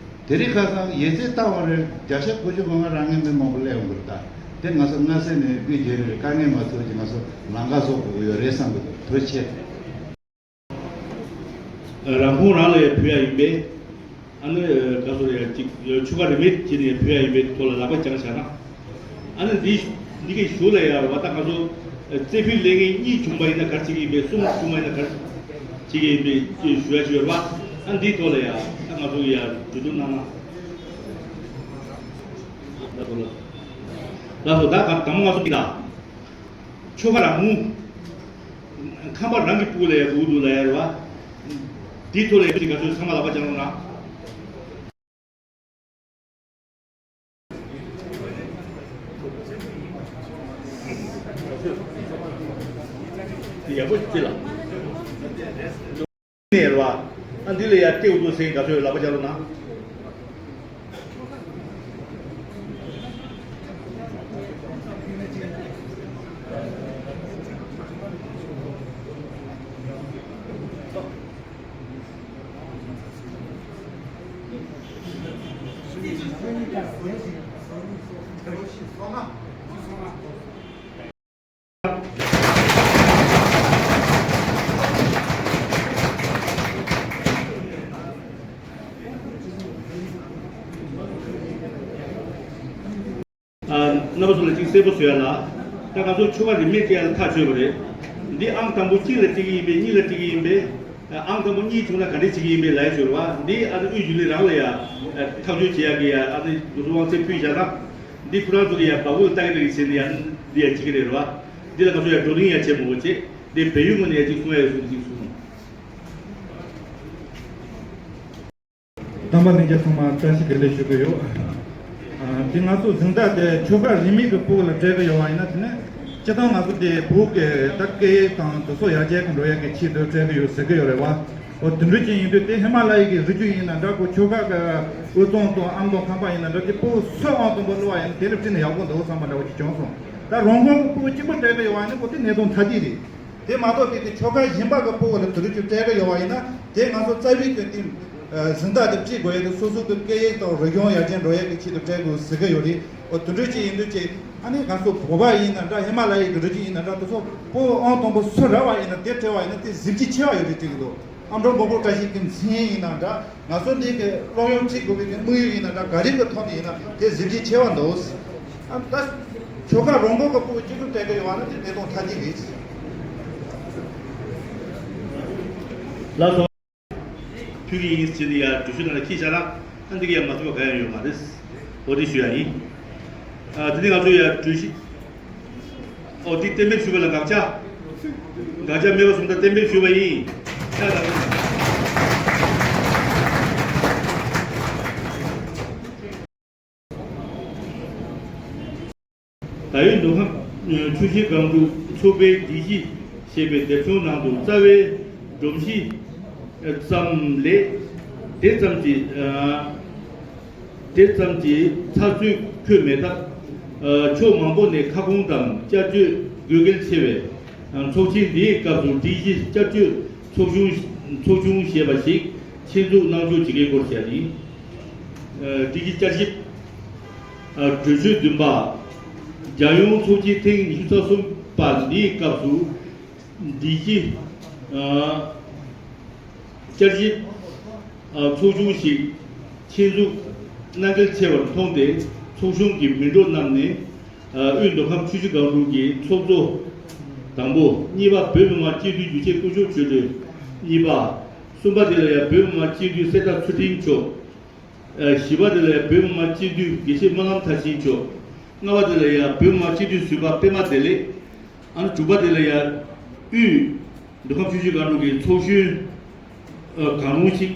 དེ་རིང་ཁ་སང་ཡིག་ཚད་བཏང་བ་རེད། བརྒྱ་ཆ་དགུ་བཅུ་གོ་ལྔ་རག་མཁན་མི་མང་པོ་སླེབས་ཡོང་གི་རེད། ད་དེ་ང་ཚོ་སྔ་ས་ནས་དབུས་རྒྱལ་རིང་ལ་དཀའ་ངལ་མ་ཐུག་ཅིག་ང་ཚོ་ལམ་ཁ་བཟོ་དགོས་ཀྱི་ཡོད་རེད་བསམ་གྱི་འདུག་ཐུགས་རྗེ་ཆེ། རང་ཁོང་རང་ལ་ཡང་ཕུལ་ཡ་ཡིན་པས། ཨ་ནི་ག་ཚོད་ཡ་གཅིག་ཆོལ་ཁ་རིས་མེད་བྱས་ནས་ཕུལ་ཡ་ཡིན་པའི་ཐོག་ལ་ལག་པ་བརྐྱངས་བཞག་ན། ཨ་ནི་འདི་འདི་གའི་གཞུག་ལ་ཡ་བ་ད་ང་ཚོ་རྩེ་ཕུད་ལེན་མཁན་གཉིས་བྱུང་པ་ཡིན་ན་ག་རེ་བྱེད་ཀྱི་ཡིན་པས། གསུམ་བྱུང་པ་ཡིན་ན་ག་རེ་བྱེད་ཀྱི་ཡིན་པས་ཞུ་ཡ་ཞུ་ཡོད་རེད་བ། ཨ་འདིའི་ཐོག་ལ་ཡ་ད་ང་ཚོ་ཡ་གྲོས་བསྡུར་གནང་ན། ལགས་སོ། ལགས་སོ། ད་ག་དང་པོ་ང་ཚོ་འདི་ལ། ཆོལ་ཁ་རང་མོས། ཁམས་པ་རང་གི་སྤུ་གུ་ལ་ཡ་དགོས་འདུག་ལབ་ཡ་རེད་བ། དེའི་ཐོག་ལ་ཡ་ཅིག་ག་ཚོད་ཚང་མ་ལག་པ་བརྐྱངས་རོགས་གནང་། དེ་ཡག་པོ་ཅིག་ལ། ནས་རེད་བ། ཨ་འདི་ལ་ཡ་སྤྲད་འདུག་ཟེར་མཁན་ག་ཚོད་ལག་པ་བརྐྱངས་རོགས་གནང་། ཨ། རྣམ་པ་ཚོ་ལ་གཅིག་གསལ་པོ་བཟོ་ཡ་ལ། ད་ང་ཚོ་ཆོལ་ཁ་རིས་མེད་སྤྲད་ཡ་ལ་ཐག་ཆོད་པ་རེད། འདི་ཨང་དང་པོ་གཅིག་ལ་སྤྲད་ཀྱི་ཡིན་པས། གཉིས་ལ་སྤྲད་ཀྱི་ཡིན་པས། ཨང་དང་པོ་གཉིས་བྱུང་ན་ག་འདྲས་བྱེད་ཀྱི་ཡིན་པས་ལབ་ཡ་ཞུ་རེད་བ། འདི་ཨ་ནི་དབུས་རྒྱུན་ལས་རང་ལ་ཡ་ཐག་གཅོད་བྱེད་ཡ་གི་ཡ། ཨ་ནི་དགུ་སོ་དབང་ཚད་ཕུལ་བཞག་ན། འདི་ཁོ་རང་ཚོ་གི་ཡ་བ་སྤུ་ལ་ལྟ་གི་རེད་ཟེར་ནས་ཡ་འདི་ཡ་བྱེད་ཀྱི་རེད་བ། འདི་ལ་ང་ཚོ་ཡ་བགྲོ་གླེང་ཡ་བྱེད་མི་དགོས་བྱས། འདི་བལ་ཡུལ་ངོས་ནས་ཡ་གཅིག་གསུང་ཡ་ཡོད་སོང་གཅིག་གསུང་སོང་། རྣམ་པ་ལྷན་རྒྱས་ཚང་མ་བཀྲ་ཤིས་བདེ་ལེགས་ཞུ་གི་ཡོད། ཨ། འདི་ང་ཚོ་གཟེངས་རྟགས་དེ་ཆོལ་ཁ་རིས་མེད་ཀྱི་སྤུ་གུ་ལ་སྤྲད་ཀྱི་ཡོད་པ་ཡིན་ན། དེ་ནས་སྤྱིར་བཏང་ང་ཚོ་དེ་བོད་ཀྱི་ད་སྐད་ཡིག་དང་དེ་ཚོ་ཡར་རྒྱས་ཀྱི་འགྲོ་ཡ་གི་ཆེད་དུ་སྤྲད་ཀྱི་ཡོད་ཟེར་གྱི་ཡོད་རེད་བ། འོ་དེ་འདྲ་ཅིག་ཡིན་དུས་དེ་ཧི་མ་ལ་ཡའི་གི་རི་རྒྱུད་ཡིན་ན་འདྲ། ཁོ་ཆོལ་ཁ་གི་དབུས་གཙང་དང་ཨ་མདོ་ཁམས་པ་ཡིན་ན་འདྲ། དེ་སྤུ་གུ་སུ་ཨང་དང་པོ་བླུགས་པ་ཡིན་ན་དེ་ལ་བརྩིས་ན་ཡག་པོ་འདུག་བསམ་པ་འདྲ་བོ་ཅིག་བྱུང་སོང་། ད་རང་ཁོངས་ཀྱི་སྤུ་གུ་གཅིག་པོ་སྤྲད་ཀྱི་ཡོད་པ་ཡིན་ན་ཁོ་དེ་གནད་དོན་ཐ་དད་རེད། དེ་མ་གཏོགས་པའི་དེ་ཆོལ་ཁ་གཞན་པ་གི་ཕྲུ་གུ་ལ་དེ་འདྲ་ཅིག་སྤྲད་གི་ཡོད་པ་ཡིན་ན། དེ་ང་ཚོ་རྩ་བའི་གི་དེ་གཟེངས་རྟགས་དེ་སྤྲད་དགོས་ཡ་དེ་སོ་སོ་གི་སྐད་ཡིག་དང་རིག་གཞུང་ཡར་རྒྱས་འགྲོ་ཡ་གི་ཆེད་དུ་སྤྲད་དགོས་ཟེར་གི་ཡོད་རེད། འོ་དེ་འདྲ་ཅིག་ཡིན་དུས་ཅིག་ཨ་ནི་ང་ཚོ་བོད་པ་ཡིན་ན་འདྲ། ཧི་མ་ལ་ཡའི་གི་རི་རྒྱུད་ཡིན་ན་འདྲ། དེ་ཚོ་ཕྲུ་གུ་ཨང་དང་པོ་སུ་རག་པ་ཡིན་ན་དེ་སྤྲད་པ་ཡིན་ན་དེ་གཟི་བརྗིད་ཆེ་བ་ཡོད་རེད་དྲན་གི་འདུག་ཨ་མྲོ་མགོན་པོ་བཀྲ་ཤིས་ཀྱི་མཚན་ཡིན་ན་འདྲ། ང་ཚོ་འདི་གི་སློབ་ཡོན་ཁྲིད་དགོས་པའི་གི་དམིགས་ཡུལ་ཡིན་ན་འདྲ། ག་རེ་གི་ཐོག་ནས་ཡིན་ན་དེ་གཟི་བརྗིད་ཆེ་བ་འདུག་ཨ་ད་ཆོལ་ཁ་རང་མགོ་གི་ཕྲུ་གུ་གཅིག་པུ་སྤྲད་གི་ཡོད་པ་ན་དེ་བདེན་དོན་མཐའ་གཅིག་རེད། ལགས་སོ། ཕུལ་གྱི་ཡིན་ཟེར་ནས་ཡ་འགྲུལ་བཞུད་ནང་ལ་འཁྱེར་བཞག་ན་ཨ་འདི་གི་ཡ་མ་ཐུབ་པ་གང་ཡང་ཡོད་མ་རེད། འོ་དེ་ཞུ་ཡ་ཡིན། ཨ་དེ་ནས་ང་ཚོ་ཡ་འགྲུལ་བཞུད། ཨོ་དེ་གཏན་འབེབས་ཞུས་པ་ལ་དགག་བྱ། དགག་བྱ་མེད་པ་སོང་ཙང་གཏན་འབེབས་ཞུས་པ་ཡིན། ཡ་ད་ད་ཡོད་མདོ་ཁམས་ཆུ་བཞི་སྒང་དྲུག་ཚོགས་པའི་སྒྲིག་གཞི་ཞེས་པའི་དེབ་ཆུང་ནང་དུ་རྩ་བའི་སྒྲོམ་གཞི་ཙམ་ལས་དེ་ཙམ་གྱི་དེ་ཙམ་གྱི་ཚགས་ཚུད་འཁོད་མེད་སྟབས། ཕྱོགས་མང་པོ་ནས་ཁ་སྐོང་དང་བསྐྱར་བཅོས་དགོས་གལ་ཆེ་བས། ཚོགས་ཆེན་འདིའི་སྐབས་སུ་སྒྲིག་གཞི་བསྐྱར་བཅོས་ཚོགས་ཆུང་ཚོགས་ཆུང་ཞེས་པ་ཞིག་ཆེད་འཛུགས་གནང་ཕྱོགས་ཇི་སྐད་སྐོར་བཤད་ཡིན། སྒྲིག་གཞི་བསྐྱར་ཞིབ། གྲོས་ཆོད་བདུན་པ། རྒྱལ་ཡོངས་ཚོགས་ཆེན་ཐེངས་ཉི་ཤུ་རྩ་གསུམ་པ་འདིའི་སྐབས་སུ། སྒྲིག་གཞི། བསྐྱར་ཞིབ། ཚོགས་ཆུང་ཞིག་ཆེད་འཛུགས་གནང་གལ་ཆེ་བར་མཐོང་སྟེ། ཚོགས་ཆུང་གི་མི་འགྲོ་རྣམས་ནི། དབུས་མདོ་ཁམས་ཆུ་བཞི་སྒང་དྲུག་གི་ཚོགས་གཙོ་དང་པོ། གཉིས་པ་བོད་མི་མང་སྤྱི་འཐུས་རྒྱུན་ཆད་སྐུ་ཞབས་ཆོས་སྒྲོན། གཉིས་པ། གསུམ་པ་དེ་ལ་ཡང་བོད་མི་མང་སྤྱི་འཐུས་གསེར་རྟ་ཚུལ་ཁྲིམས་མཆོག་བཞི་པ་དེ་ལ་ཡང་བོད་མི་མང་སྤྱི་འཐུས་དགེ་བཤེས་སྨོན་ལམ་མཐར་ཕྱིན་མཆོག་ལྔ་པ་དེ་ལ་ཡང་བོད་མི་མང་སྤྱི་འཐུས་ཟུར་པ་པད་མ་བདེ་ལེགས། ཨ་ནི་དྲུག་པ་དེ་ལ་ཡང་དབུས་མདོ་ཁམས་ཆུ་བཞི་སྒང་དྲུག་གི་ཚོགས་གཞོན་གང་རུང་ཞིག་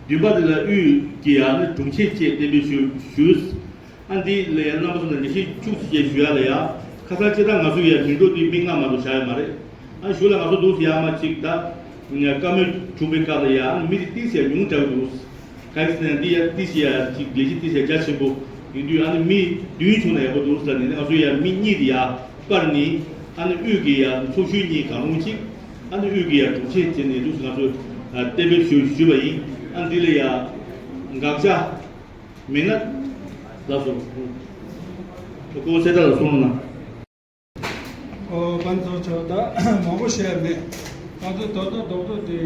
བདུན་པ་དེ་ལ་དབུས་ཀྱི་ཡང་ནི་དྲུང་ཆེ་བཅས་གཏན་འབེབས་ཞུ་ཞུས། ཨ་འདི་ལ་ཡང་རྣམ་པ་ཚོ་ལ་ངེས་ཤེས་བཅུག་ཅེས་ཞུ་ཡ་ལ་ཡ། ཁ་སང་སྤྱིར་བཏང་ང་ཚོ་ཡ་མི་འགྲོ་འདི་མི་ལྔ་མ་གཏོགས་བཞག་ཡ་མ་རེད། ཨ་གཞུག་ལ་ང་ཚོ་འདུག་སེ་ཡ་མ་གཅིག་ད་བཀའ་མོལ་གྲུབ་པའི་སྐབས་ལ་ཡ་ཨ་མི་དེ་ཏིག་ཙམ་ཉུང་དྲགས་འདུག་གང་ཡིན་ཟེར་ན་འདི་ཡ་ཏིག་ཙམ་ཡ་གཅིག་ལས་གཞི་ཏིག་ཙམ་རྒྱ་ཆེན་པོ་ཡིན་དུས་ཨ་ནི་མི་བདུན་བྱུང་ན་ཡག་པོ་འདུག་ཟེར་ནས་ང་ཚོ་ཡ་མི་གཉིས་དེ་ཡ་སྤར་ནས་ཨ་ནི་དབུས་ཀྱི་ཡ་ཚོགས་གཞོན་གཉིས་གང་རུང་གཅིག་ཨ་ནི་དབུས་ཀྱི་ཡ་དྲུང་ཆེ་བྱས་ནས་འདུག་སེ་ང་ཚོ་གཏན་འབེབས་ཞུ་ཞུས་པ་ཡིན། ཨ་འདི་ལ་ཡ་དགག་བྱ། མེད་ན། ལགས་སོ། ཁོང་གསལ་བསྒྲགས་ལ་གསུང་རོགས་གནང་། ཨོ་ཕན་ཚུན་ཚོགས་ད་མང་པོ་བཤད་མེད། ད་དུང་ད་དུང་རྡོག་རྡོག་དེ་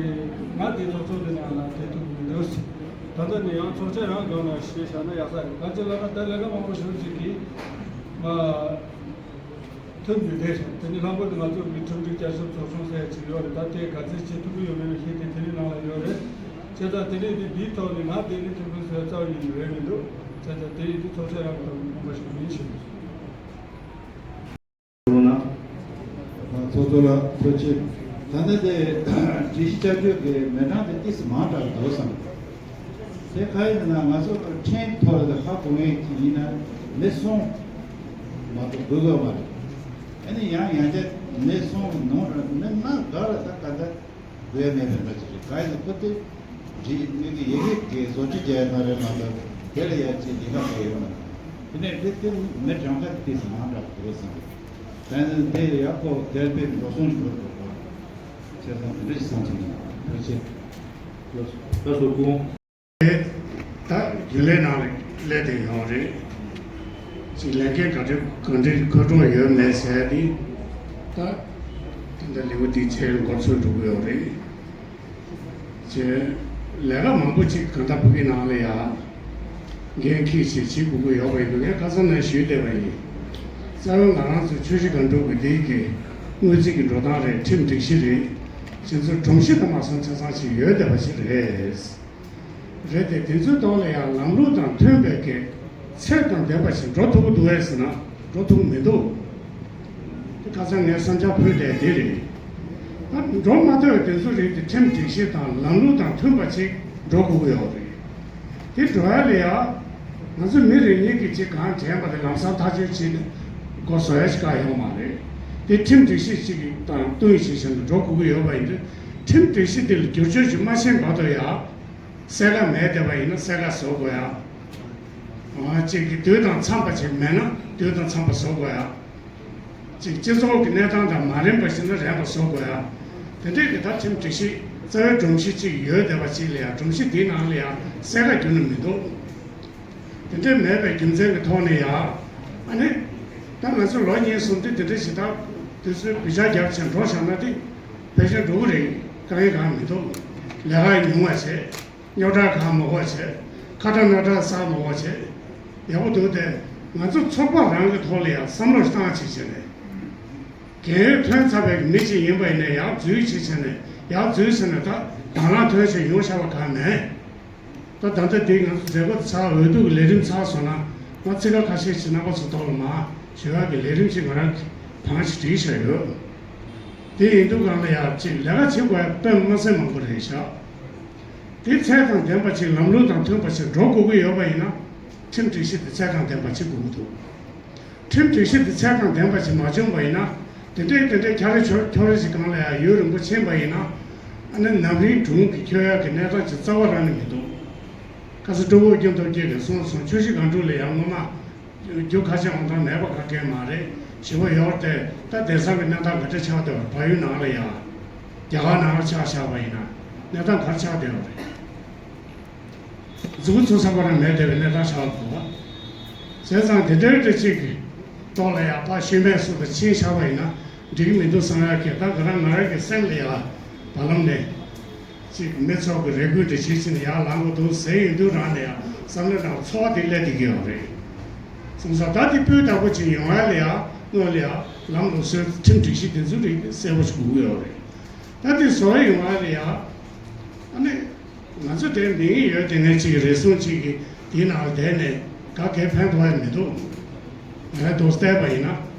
ང་དེ་ཚོགས་གཙོ་དེ་ནང་ལ་དེ་ཐུག་མི་འདུག་ད་ལྟ་ནས་ཡང་ཚོགས་ཆེན་རང་སྒང་ལ་ཞེས་བྱ་ན་ཡག་ས་རེད། ད་ཅི་ལབ་ན་ད་ལས་ཀ་མང་པོ་ཞིག་ཅིག་གིས་མ། ཐུབ་རྒྱུ་དེ་རེད། དེ་ནི་ལྷག་པར་དུ་ང་ཚོ་མི་ཁྲིམས་སྒྲིག་བསྐྱར་ཞིབ་ཚོགས་ཆུང་ཟེར་ཡ་ཅིག་ཡོད་རེད། ད་དེ་ག་ཚོད་བྱེད་ཐུབ་ཀྱི་ཡོད་མེད་ལ་ཤེས་ཏེ་དེ་ནི་ནང་ལ་ཡོད་རེད། བྱས་ཙང་དེ་ནི་དེ་འདིའི་ཐོག་ནས་ང་དེ་ནི་ཐུབ་ཀྱི་བཟོས་རྩ་བ་ཉིད་ནས་རེད་མི་འདུག་བྱས་ཙང་དེ་ཡི་དེ་ཚོགས་ཆེན་རང་གི་ཐོག་ནས་མངོན་པ་ཞིག་མིན་ཞུ། ཚོགས་གཙོ་ལགས་ཐུགས་རྗེ་ཆེ། ད་ལྟ་དེ་སྒྲིག་གཞི་བསྐྱར་བཅོས་ཀྱི་མི་གྲངས་དེ་ཏོག་ཙམ་མང་དྲགས་འདུག་བསམ། དེ་ག་ཡིན་ན་ང་ཚོ་ཁྲིམས་ཐོག་ལ་ཧ་གོ་ངེས་ཀྱི་ཡིན་ན་མི་གསུམ་མ་གཏོགས་དགོས་དགོས་མ་རེད། ཨ་ནི་ཡང་ཡང་བསྐྱར་མི་གསུམ་ནང་ལ་མི་ལྔ་ག་ལ་ད་ག་ད་དགོས་མེད་པའི་འདྲ་ཅིག་རེད། ག་ཡིན་ན་ཁོ་དེ་རིགས་མི་གི་ཡི་གེ་གི་བཟོ་བཅོས་བྱས་ན་རེད་མ་གཏོགས་དེ་ལ་ཡང་ཅིག་ལས་ཀ་མེད་ཡོད་མ་རེད། དེ་ནས་དེ་དེ་མི་གྲངས་ཀ་དེ་མང་དྲགས་འདུག་བསམ། ད་ནི་དེ་ཡག་པོ་དེར་དཔེ་འགྲོ་སོང་ཞིག་འགྲོ་དགོས་པ། བྱས་ཙང་དེ་འདྲ་ཞིག་བསམ་གྱི་འདུག་ཐུགས་རྗེ་ཆེ། ལགས་སོ་སྐུ་ངོ་། ད་རྒྱུན་ལས་ནང་ལ་སླེབས་བསྡད་ཡོད་རེད། ཅིག་ལས་འགན་ག་འདྲ་ག་འདྲ་ཁུར་འགྲོ་ཡོད་མེད་ཟེར་ཏེ་ད་ད་ལྟ་ལེའུ་འདི་ཚེ་འགོ་ཚུགས་འགྲོ་གི་ཡོད་རེད། ཅེས་ལས་ཀ་མང་པོ་ཅིག་གང་ལྟར་བོད་ཀྱི་ནང་ལ་ཡ་འགན་འཁྱེར་བྱེད་བྱེད་དགོས་ཀྱི་ཡོད་པ་ཡིན་དུས་ངས་ཁ་སང་ནས་ཞུས་བསྡད་པ་ཡིན། རྩ་བའི་ང་རང་ཚོ་ཆུ་བཞི་སྒང་དྲུག་གི་འདི་གི་དངུལ་རྩིས་ཀྱི་འགྲོ་སྟངས་རེད། ཁྲིམས་སྒྲིག་གཞི་རེད། ཁྱེད་ཚོ་སྒྲོམ་གཞི་དང་མ་སོང་ཆ་ཚང་ཞིག་ཡོད་བསྡད་པ་ཞིག་རེད། རེད་དེ་དེ་ཚོའི་ཐོག་ལ་ཡང་ལམ་ལུགས་དང་མཐུན་པའི་གི་ཚད་དང་ལྡན་པ་ཞིག་འགྲོ་ཐུབ་ཀྱི་འདུག་གས་ཟེར་ན་འགྲོ་ཐུབ་ཀྱི་མི་འདུག་དེ་ཁ་སང་ངས་བསམ་འཆར་ཕུལ་བསྡད་དེ་རེད། ད་འགྲོ་མ་ཐུབ་པའི་དེ་ཚོ་རེད་དེ་ཁྲིམས་སྒྲིག་གཞི་དང་ལམ་ལུགས་དང་མཐུན་པ་ཞིག་འགྲོ་དགོས་ཀྱི་ཡོད་རེད། དེ་འགྲོ་ཡ་ལ་ཡ་ང་ཚོ་མི་རེ་གཉིས་ཀྱིས་ཅིག་གང་དྲན་པ་དེ་ལམ་སང་ཐག་གཅོད་བྱས་ནས་འགོ་བཟོ་ཡ་ཞིག་གང་ཡོད་མ་རེད། དེ་ཁྲིམས་སྒྲིག་གཞི་ཞིག་དང་བསྟུན་བྱས་བྱས་ནས་འགྲོ་དགོས་ཀྱི་ཡོད་པ་ཡིན་དུས་ཁྲིམས་སྒྲིག་གཞི་དེ་ལ་བསྒྱུར་བཅོས་ཞིག་མ་ཕྱིན་བར་དུ་ཡ། གསལ་ཁ་མེད་བསྡད་པ་ཡིན་ན་གསལ་ཁ་བཟོ་དགོས་ཡ། ཨ་གཅིག་གིས་དུས་དང་འཚམས་པ་ཅིག་མེད་ན་དུས་དང་འཚམས་པ་བཟོ་དགོས་ཡ། ཅིག་སྤྱི་ཚོགས་ཀྱི་གནས་སྟངས་དང་མ་རན་པ་ཞིག་ན་རན་པ་བཟོ་དགོས་ཡ། དེ་འདྲས་ཀྱི་ད་ཁྲིམས་སྒྲིག་གཞི་རྩ་བའི་སྒྲོམ་གཞི་ཅིག་ཡོད་བསྡད་པ་ཅིག་ལ་ཡ་སྒྲོམ་གཞི་འདིའི་ནང་ལ་ཡ་གསལ་ཁ་བསྒྱུར་ན་མི་འདུག་དེ་འདྲས་མེད་པའི་རྒྱུ་མཚན་གྱི་ཐོག་ནས་ཡ། ཨ་ནི། ད་ང་ཚོ་ལོ་གཉིས་གསུམ་དུས་དེ་འདྲས་ཞིག་ད་དུས་ཚོད་གུས་ཞག་རྒྱབ་ཕྱིན་འགྲོ་བཞག་ན་དེ་ཕལ་ཆེར་འགྲོ་གི་རེད། དཀའ་ངལ་གང་མི་འདུག་ལས་ཀ་ཉུང་བ་བྱས། རྙོག་དྲ་གང་མ་དགོས་བྱས། ཁ་ཁྲ་རྣ་ཁྲ་ཟ་མ་དགོས་བྱས། ཡག་པོ་འདུག་སྟེ། ང་ཚོ་ཚོགས་པ་རང་གི་ཐོག་ལ་ཡང་བསམ་བློ་བཏང་བྱས་བྱས་ནས། རྒན་ཡོལ་ཐོན་ཚར་བའི་མི་ཅིག་ཡིན་པ་ཡིན་ན་ཡག་འཛུལ་བྱས་བྱས་ནས་ཡག་འཛུལ་ཟེར་ནས་ད་དང་བླངས་ཐོན་བྱས་ཡོང་བཞག་པ་གང་མེད། ད་ད་ལྟ་འདི་ང་ཚོ་མཛད་སྒོ་ཚར། འོས་བསྡུ་གི་ལས་རིམ་ཚར་སོང་ན་ང་ཚིག་ཁ་ཁ་ཤས་ཤིག་རྣམ་པ་ཚོ་ཐོག་ལ་མ་ཞུ་ཡག་གི་ལས་རིམ་ཞིག་ང་རང་གིས་བང་ཞིག་བསྒྲིགས་བཞག་ཡོད། དེ་ཡིན་དུས་གང་ལ་ཡག་ཅིག་ལས་ཀ་བྱེད་དགོས་ཡག་དཔེ་མ་སེམས་མང་པོ་རེད་བཞག་དེ་ཚད་དང་ལྡན་པ་ཅིག་ལམ་ལུགས་དང་མཐུན་པ་ཞིག་འགྲོ་དགོས་ཀྱི་ཡོད་པ་ཡིན་ན། ཁྲིམས་སྒྲིག་གཞི་དེ་ཚད་དང་ལྡན་པ་ཅིག་དགོས་ཀྱི་འདུག་ཁྲིམས་སྒྲིག་གཞི་དེ་ཚད་དང་ལྡན་པ་ཞིག་མ་བྱུང་བ་ཡིན་ན། དེ་འདྲའི་དེ་འདྲའི་འཁྱག་རེ་ཁྱོ་ཁྱོག་རེ་ཞིག་སྒང་ལ་ཡང་ཡུན་རིང་པོ་ཕྱིན་པ་ཡིན་ན། ཨ་ནི་ནམ་རིང་སྒྲུང་གི་འཁྱོལ་ཡག་གི་གནས་སྟངས་ཅིག་རྩ་བ་རང་ནས་མི་འདུག་ཁ་སང་སྤྲུལ་སྐུ་སྐྱབས་མགོན་རྡོ་རྗེ་གིས་གསུངས་སོང་། ཆུ་བཞི་སྒང་དྲུག་ལ་ཡང་སྔོན་མ། རྒྱུ་ཁ་ཤས་འོང་སྟངས་མེད་པ་ག་གེ་མ་རེད། ཞེ་པོ་ཡོད་རེད། ད་དེང་སང་གི་གནས་སྟངས་ག་འདྲ་ཆགས་བསྡད་པ། བལ་ཡུལ་ནང་ལ་ཡ། རྒྱ་གར་ནང་ལ་ཆ་བཞག་པ་ཡིན་ན། གནས་སྟངས་ག་རེ་ཆགས་བསྡད་པ་རེད། མཛུབ་གུ་ཚུགས་ས་ཁོ་རང་མེད་བསྡད་པའི་གནས་སྟངས་ཆགས་འདུག་བ། བྱས་ཙང་དེ་འདྲའི་འདྲ་གཅིག་གི་ཐོག་ལ་ཡ་ཕར་ཤུལ་མེད་སུ་དང་ཕྱིན་བཞག་པ་ཡིན་ན་འགྲིག་གི་མི་འདུག་བསམ་ཡག་གི། ད་ག་རང་ང་རང་གི་སེམས་ལ་ཡ་བར་ལམ་ནས། ཅིག་མི་ཚོགས་ཀྱི་རེ་སྐུལ་དེ་བྱེད་ཕྱིན་ཡར་ལངས་དགོས་འདུག་ཟེར་ཡོང་དུས་རང་ནས་ཡང་བསམ་བློའི་ནང་ཚོར་བ་དེ་སླེབས་བསྡད་ཀྱི་ཡོད་རེད། སོང་ཙང་ད་དེ་སྤུས་དག་པོ་ཅིག་ཡོང་ཡ་ལ་ཡ་སྔོན་ལ་ཡ་ལམ་ལུགས་སྲོལ་ཁྲིམས་སྒྲིག་གཞི་དེ་ཚོ་རིགས་གསལ་པོ་ཞིག་དགོས་ཀྱི་ཡོད་རེད། ད་དེ་བཟོ་ཡ་ཡོང་ཡ་ལ་ཡ་ཨ་ནི་ང་ཚོ་དེར་འདི་ཡིན་ཡོད་དེ་ངས་ཅིག་རེ་ཟུང་ཅིག་གི་དེའི་ནང་ལ་བསྡད་ནས་ག་གེ་ཕན་ཐོགས་ཡ་མི་འདུག་ངས་དོགས་བལྟས་པ་ཡིན་ན།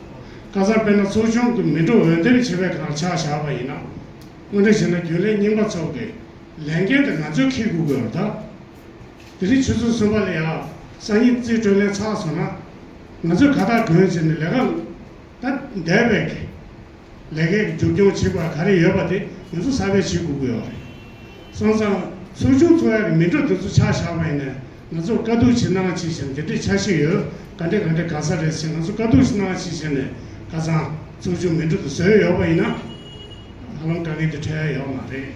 ཁ་སང་དཔེར་ན་ཚོགས་ཆུང་གི་མི་འགྲོ་འོས་འདེམས་བྱེད་པའི་སྒང་ཆ་བཞག་པ་ཡིན་ན། དངོས་འབྲེལ་བྱས་ན་རྒྱུན་ལས་རྙིང་པ་ཚོ་གི་ལས་འགན་དེ་ང་ཚོས་འཁྱེར་དགོས་ཀྱི་ཡོད་རེད་ད། དེ་རིང་ཆུ་ཚོད་གསུམ་པ་ལ་ཡ་སང་ཉིན་རྩིས་སྤྲོད་ལེན་ཚར་སོང་ན། ང་ཚོས་ཁ་བཏགས་གོན་བྱས་ནས་ལས་ཀ་ད་འདས་པའི་གི་ལས་ཀའི་མཇུག་སྐྱོང་བྱེད་དགོས་ག་རེ་ཡོད་པ་དེ་ང་ཚོ་གསར་པ་བྱེད་དགོས་ཀྱི་ཡོད་རེད། སོང་ཙང་ཚོགས་ཆུང་ཚོགས་ཡག་གི་མི་འགྲོ་དེ་ཚོ་ཆ་བཞག་པ་ཡིན་ན། ང་ཚོར་བཀའ་བསྡུར་བྱེད་གནང་བྱས་བྱས་ནས་འདི་འདྲའི་འཆར་གཞི་ཡོད། ག་འདྲ་ག་འདྲ་དགའ་ས་རེད་ཟེར་ང་ཚོར་བཀའ་བསྡུར་བྱེད་གནང་བྱས་བྱས་ནས་ཁ་སང་ཚོགས་ཆུང་མི་འགྲོ་དེ་བཟོས་ཡོད་པ་ཡིན་ན། ཧ་ལམ་དཀའ་ངལ་དེ་འཕྲད་ཡ་ཡོད་མ་རེད།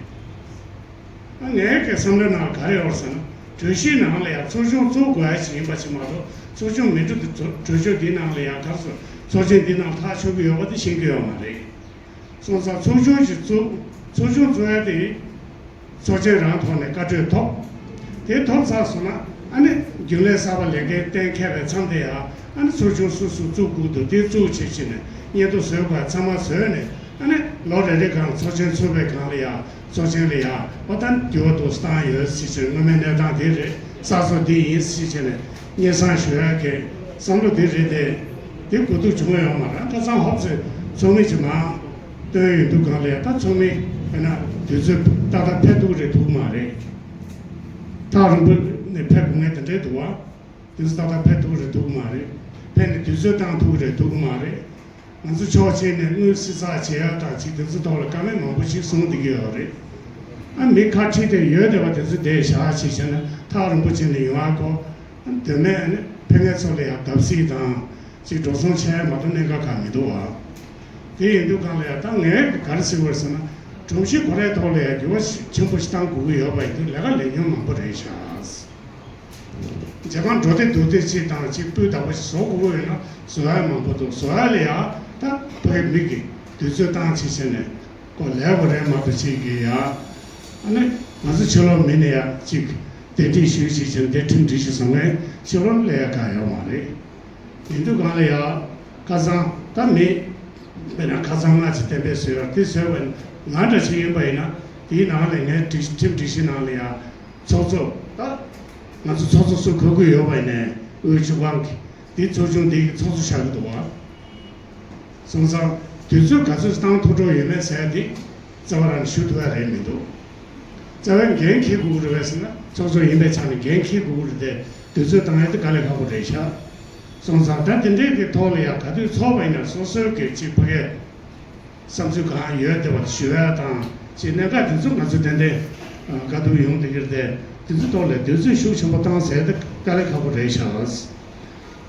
ཨ་ངའི་གི་བསམ་བློའི་ནང་ག་རེ་ཡོད་ཟེར་ན། གྲོས་གཞིའི་ནང་ལ་ཡང་ཚོགས་ཆུང་བཙུགས་དགོས་ཡ་ཞིག་ཡིན་པ་ཞིག་མ་གཏོགས། ཚོགས་ཆུང་མི་འགྲོ་དེ་གྲོས་ཆོད་འདིའི་ནང་ལ་ཡང་ག་རེ་ཟེར། ཚོགས་ཆེན་འདིའི་ནང་ཐག་ཆོད་ཀྱི་ཡོད་པ་དེ་ཤེས་ཀྱི་ཡོད་མ་རེད། སོང་ཙང་ཚོགས་ཆུང་ཞིག་བཙུགས། ཚོགས་ཆུང་བཙུགས་ཡ་དེ་ཚོགས་ཆེན་རང་ཐོག་ནས་བཀའ་གྲོས་ཐོབ། དེ་ཐོབ་ཚར་སོང་ན་ཨ་ནི་རྒྱུན་ལས་གསར་པ་ལས་འགན་གཏན་འཁེལ་བའི་མཚམས་དེ་ཡང་ཨ་ནི་ཚོགས་ཆུང་སུ་སུ་བཙུགས་དགོས་འདུག་དེ་བཙུགས་བྱས་བྱས་ནས་སྙན་ཐོ་བཟོ་དགོས་ཚང་མ་བཟོས་ནས་ཨ་ནི་ལོ་རེ་རེ་གང་ཚོགས་ཆེན་ཚུགས་པའི་སྒང་ལ་ཡང་ཚོགས་ཆེན་ལ་ཡང་ཨོ་ད་འགྱུར་བ་འདུག་སེ་བཏང་ཡོད་ཟེར་བྱས་ནས་སྔོན་མའི་གནས་སྟངས་དེ་རེད། གསར་བཟོ་འདི་ཡིན་ཟེར་བྱས་ནས་སྙན་སེང་ཞུ་ཡག་གི་བསམ་བློ་འདི་རེད་དེ། དེ་གོ་ཐུབ་བྱུང་ཡོད་མ་རེད། ཁ་སང་ཧོབ་ཚེ་ཚོགས་མི་ཅིག་མར་བཏོན་ཡོང་དུས་སྒང་ལ་ཡང་ད་ཚོགས་མི་དཔེར་ན་དུས་ཚོད་ཏག་ཏག་ཕེབས་ཐུབ་ཀྱི་རེད་ཐུབ་ཀྱི་མ་རེད། ཐག་རིང་པོ་ནས་ཕེབས་དགོས་ངེས་དེ་འདྲས་འདུག་བ། དུས་ཚོད་ཏག་ཏག་ཕེབས་ཐུབ་ཀྱི་རེད་ཐུབ་ཀྱི་མ་རེད། ཕེབས་ནས་དུས་ཚོད་བཏང་ཐུབ་ཀྱི་རེད་ཐུབ་ཀྱི་མ་རེད། ང་ཚོ་ཕྱོགས་གཅིག་ནས་དངུལ་བསྲི་ཚགས་བྱེད་ཡག་དང་ཅིག་དེ་ཚོ་ཐོག་ལ་བཀའ་མོལ་མང་པོ་ཞིག་གསུངས་བསྡད་ཀྱི་ཡོད་རེད། ཨ་མི་ཁ་ཁྲིད་དེ་ཡོད་བསྡད་པ་དེ་ཚོ་བསྡད་བཞག་བྱས་བྱས་ན་ཐག་རིང་པོ་བྱས་ནས་ཡོང་ཡག་གོ། ཨ་དོན་མེད་ཨ་ནི་ཕན་མཁན་ཚོ་ལ་ཡང་བརྡབ་གསིག་དང་ཅིག་འགྲོ་སོང་ཆེ་ཡ་མ་གཏོགས་གནད་འགག་གང་མི་འདུག་བ། དེ་ཡིན་དུས་སྒང་ལ་ཡང་ད་ངས་ག་རེ་ཟེར་དགོས་རེད་ཟེར་ན། སྒྲོམ་གཞི་ཁོ་རའི་ཐོག་ལ་ཡང་འགྱུར་བ་ཞིག་ཆེན་པོ་ཞིག་བཏང་དགོས་ཀྱི་ཡོད་པ་ཡིན་དུས་ལས་ཀ་ལས་ཉུང་མང་པོ་རེད་ཤག་རྗེས་མ་འགྲོ་དེ་འདུག་དེ་ཅིག་དང་ཅིག་སྤུས་དག་པོ་ཞིག་བཟོ་དགོས་ཀྱི་ཡོད་ན་བཟོ་ཡ་མང་པོ་འདུག་བཟོ་ཡ་ལ་ཡ་ད་ཕ་གི་མི་གི་དུས་ཚོད་བཏང་ཅིག་བྱས་ནས་ཁོ་ལས་དགོས་རེད་མ་གཏོགས་ཅིག་གི་ཡ། ཨ་ནི་ང་ཚོ་ཕྱི་ལོགས་མི་ནས་ཡ་ཅིག་གདན་འདྲེན་ཞུས་ཅིག་བྱས་ནས་དེ་ཁྲིམས་སྒྲིག་གཞི་བཟོ་མཁན་ཕྱི་ལོགས་ལ་ཡ་གང་ཡོད་མ་རེད། ཡིན་དུས་སྒང་ལ་ཡ་ཁ་སང་ད་མི་དཔེར་ན་ཁ་སང་ང་ཅིག་གཏན་འབེབས་བཟོས་ཡ་དེ་བཟོས་པ་ང་འདྲ་ཅིག་ཡིན་པ་ཡིན་ན་དེའི་ནང་ལ་ངའི་སྒྲིག་ཁྲིམས་སྒྲིག་གཞི་ནང་ལ་ཡ། ཚོགས་གཙོ་ད་ང་ཚོ་ཚོགས་གཙོ་སུ་འཁོད་ཀྱི་ཡོད་པ་ཡིན་ནའི་དབུས་ཆུ་སྒང་གི་འདི་ཚོགས་ཆུང་འདི་གི་ཚོགས་གཙོ་ཆགས་ཀྱི་འདུག་བ། སོང་ཙང་དུས་ཚོད་ག་ཚོད་བཏང་ཐུབ་འགྲོ་ཡོད་མེད་ཟེར་ཡ་འདི་རྩ་བ་རང་ནས་ཞུ་ཐུབ་ཡ་རེད་མི་འདུག་རྩ་བའི་འགན་འཁྱེར་དགོས་ཀྱི་རེད་པས་ཟེར་ན་ཚོགས་གཙོ་ཡིན་པའི་ཆ་ནས་འགན་འཁྱེར་དགོས་ཀྱི་རེད་དེ་དུས་ཚོད་བཏང་ཡ་དེ་དཀའ་ལས་ཁག་པོ་རེད་ཤག་སོང་ཙང་ད་དེ་འདྲའི་གི་ཐོག་ལ་ཡང་ག་དུས་ཚོགས་པ་ཡིན་ན་སོ་སོའི་གི་ཅིག་ཕ་གིའི་བསམ་ཚུལ་གང་ཡོད་བདེ་བ་ཞུ་ཡ་དང་ཅིག་གནད་འགག་དེ་ཚོ་ང་ཚོ་ཏན་ཏན་བཀའ་བསྡུར་ཡོང་བསྡད་ཀྱི་རེད་དེ་དེ་ཚོ་ཐོག་ལ་དུས་ཚོད་ཤུགས་ཆེན་པོ་བཏང་ཟེར་ཏེ་དཀའ་ལས་ཁག་པོ་རེད་ཤག་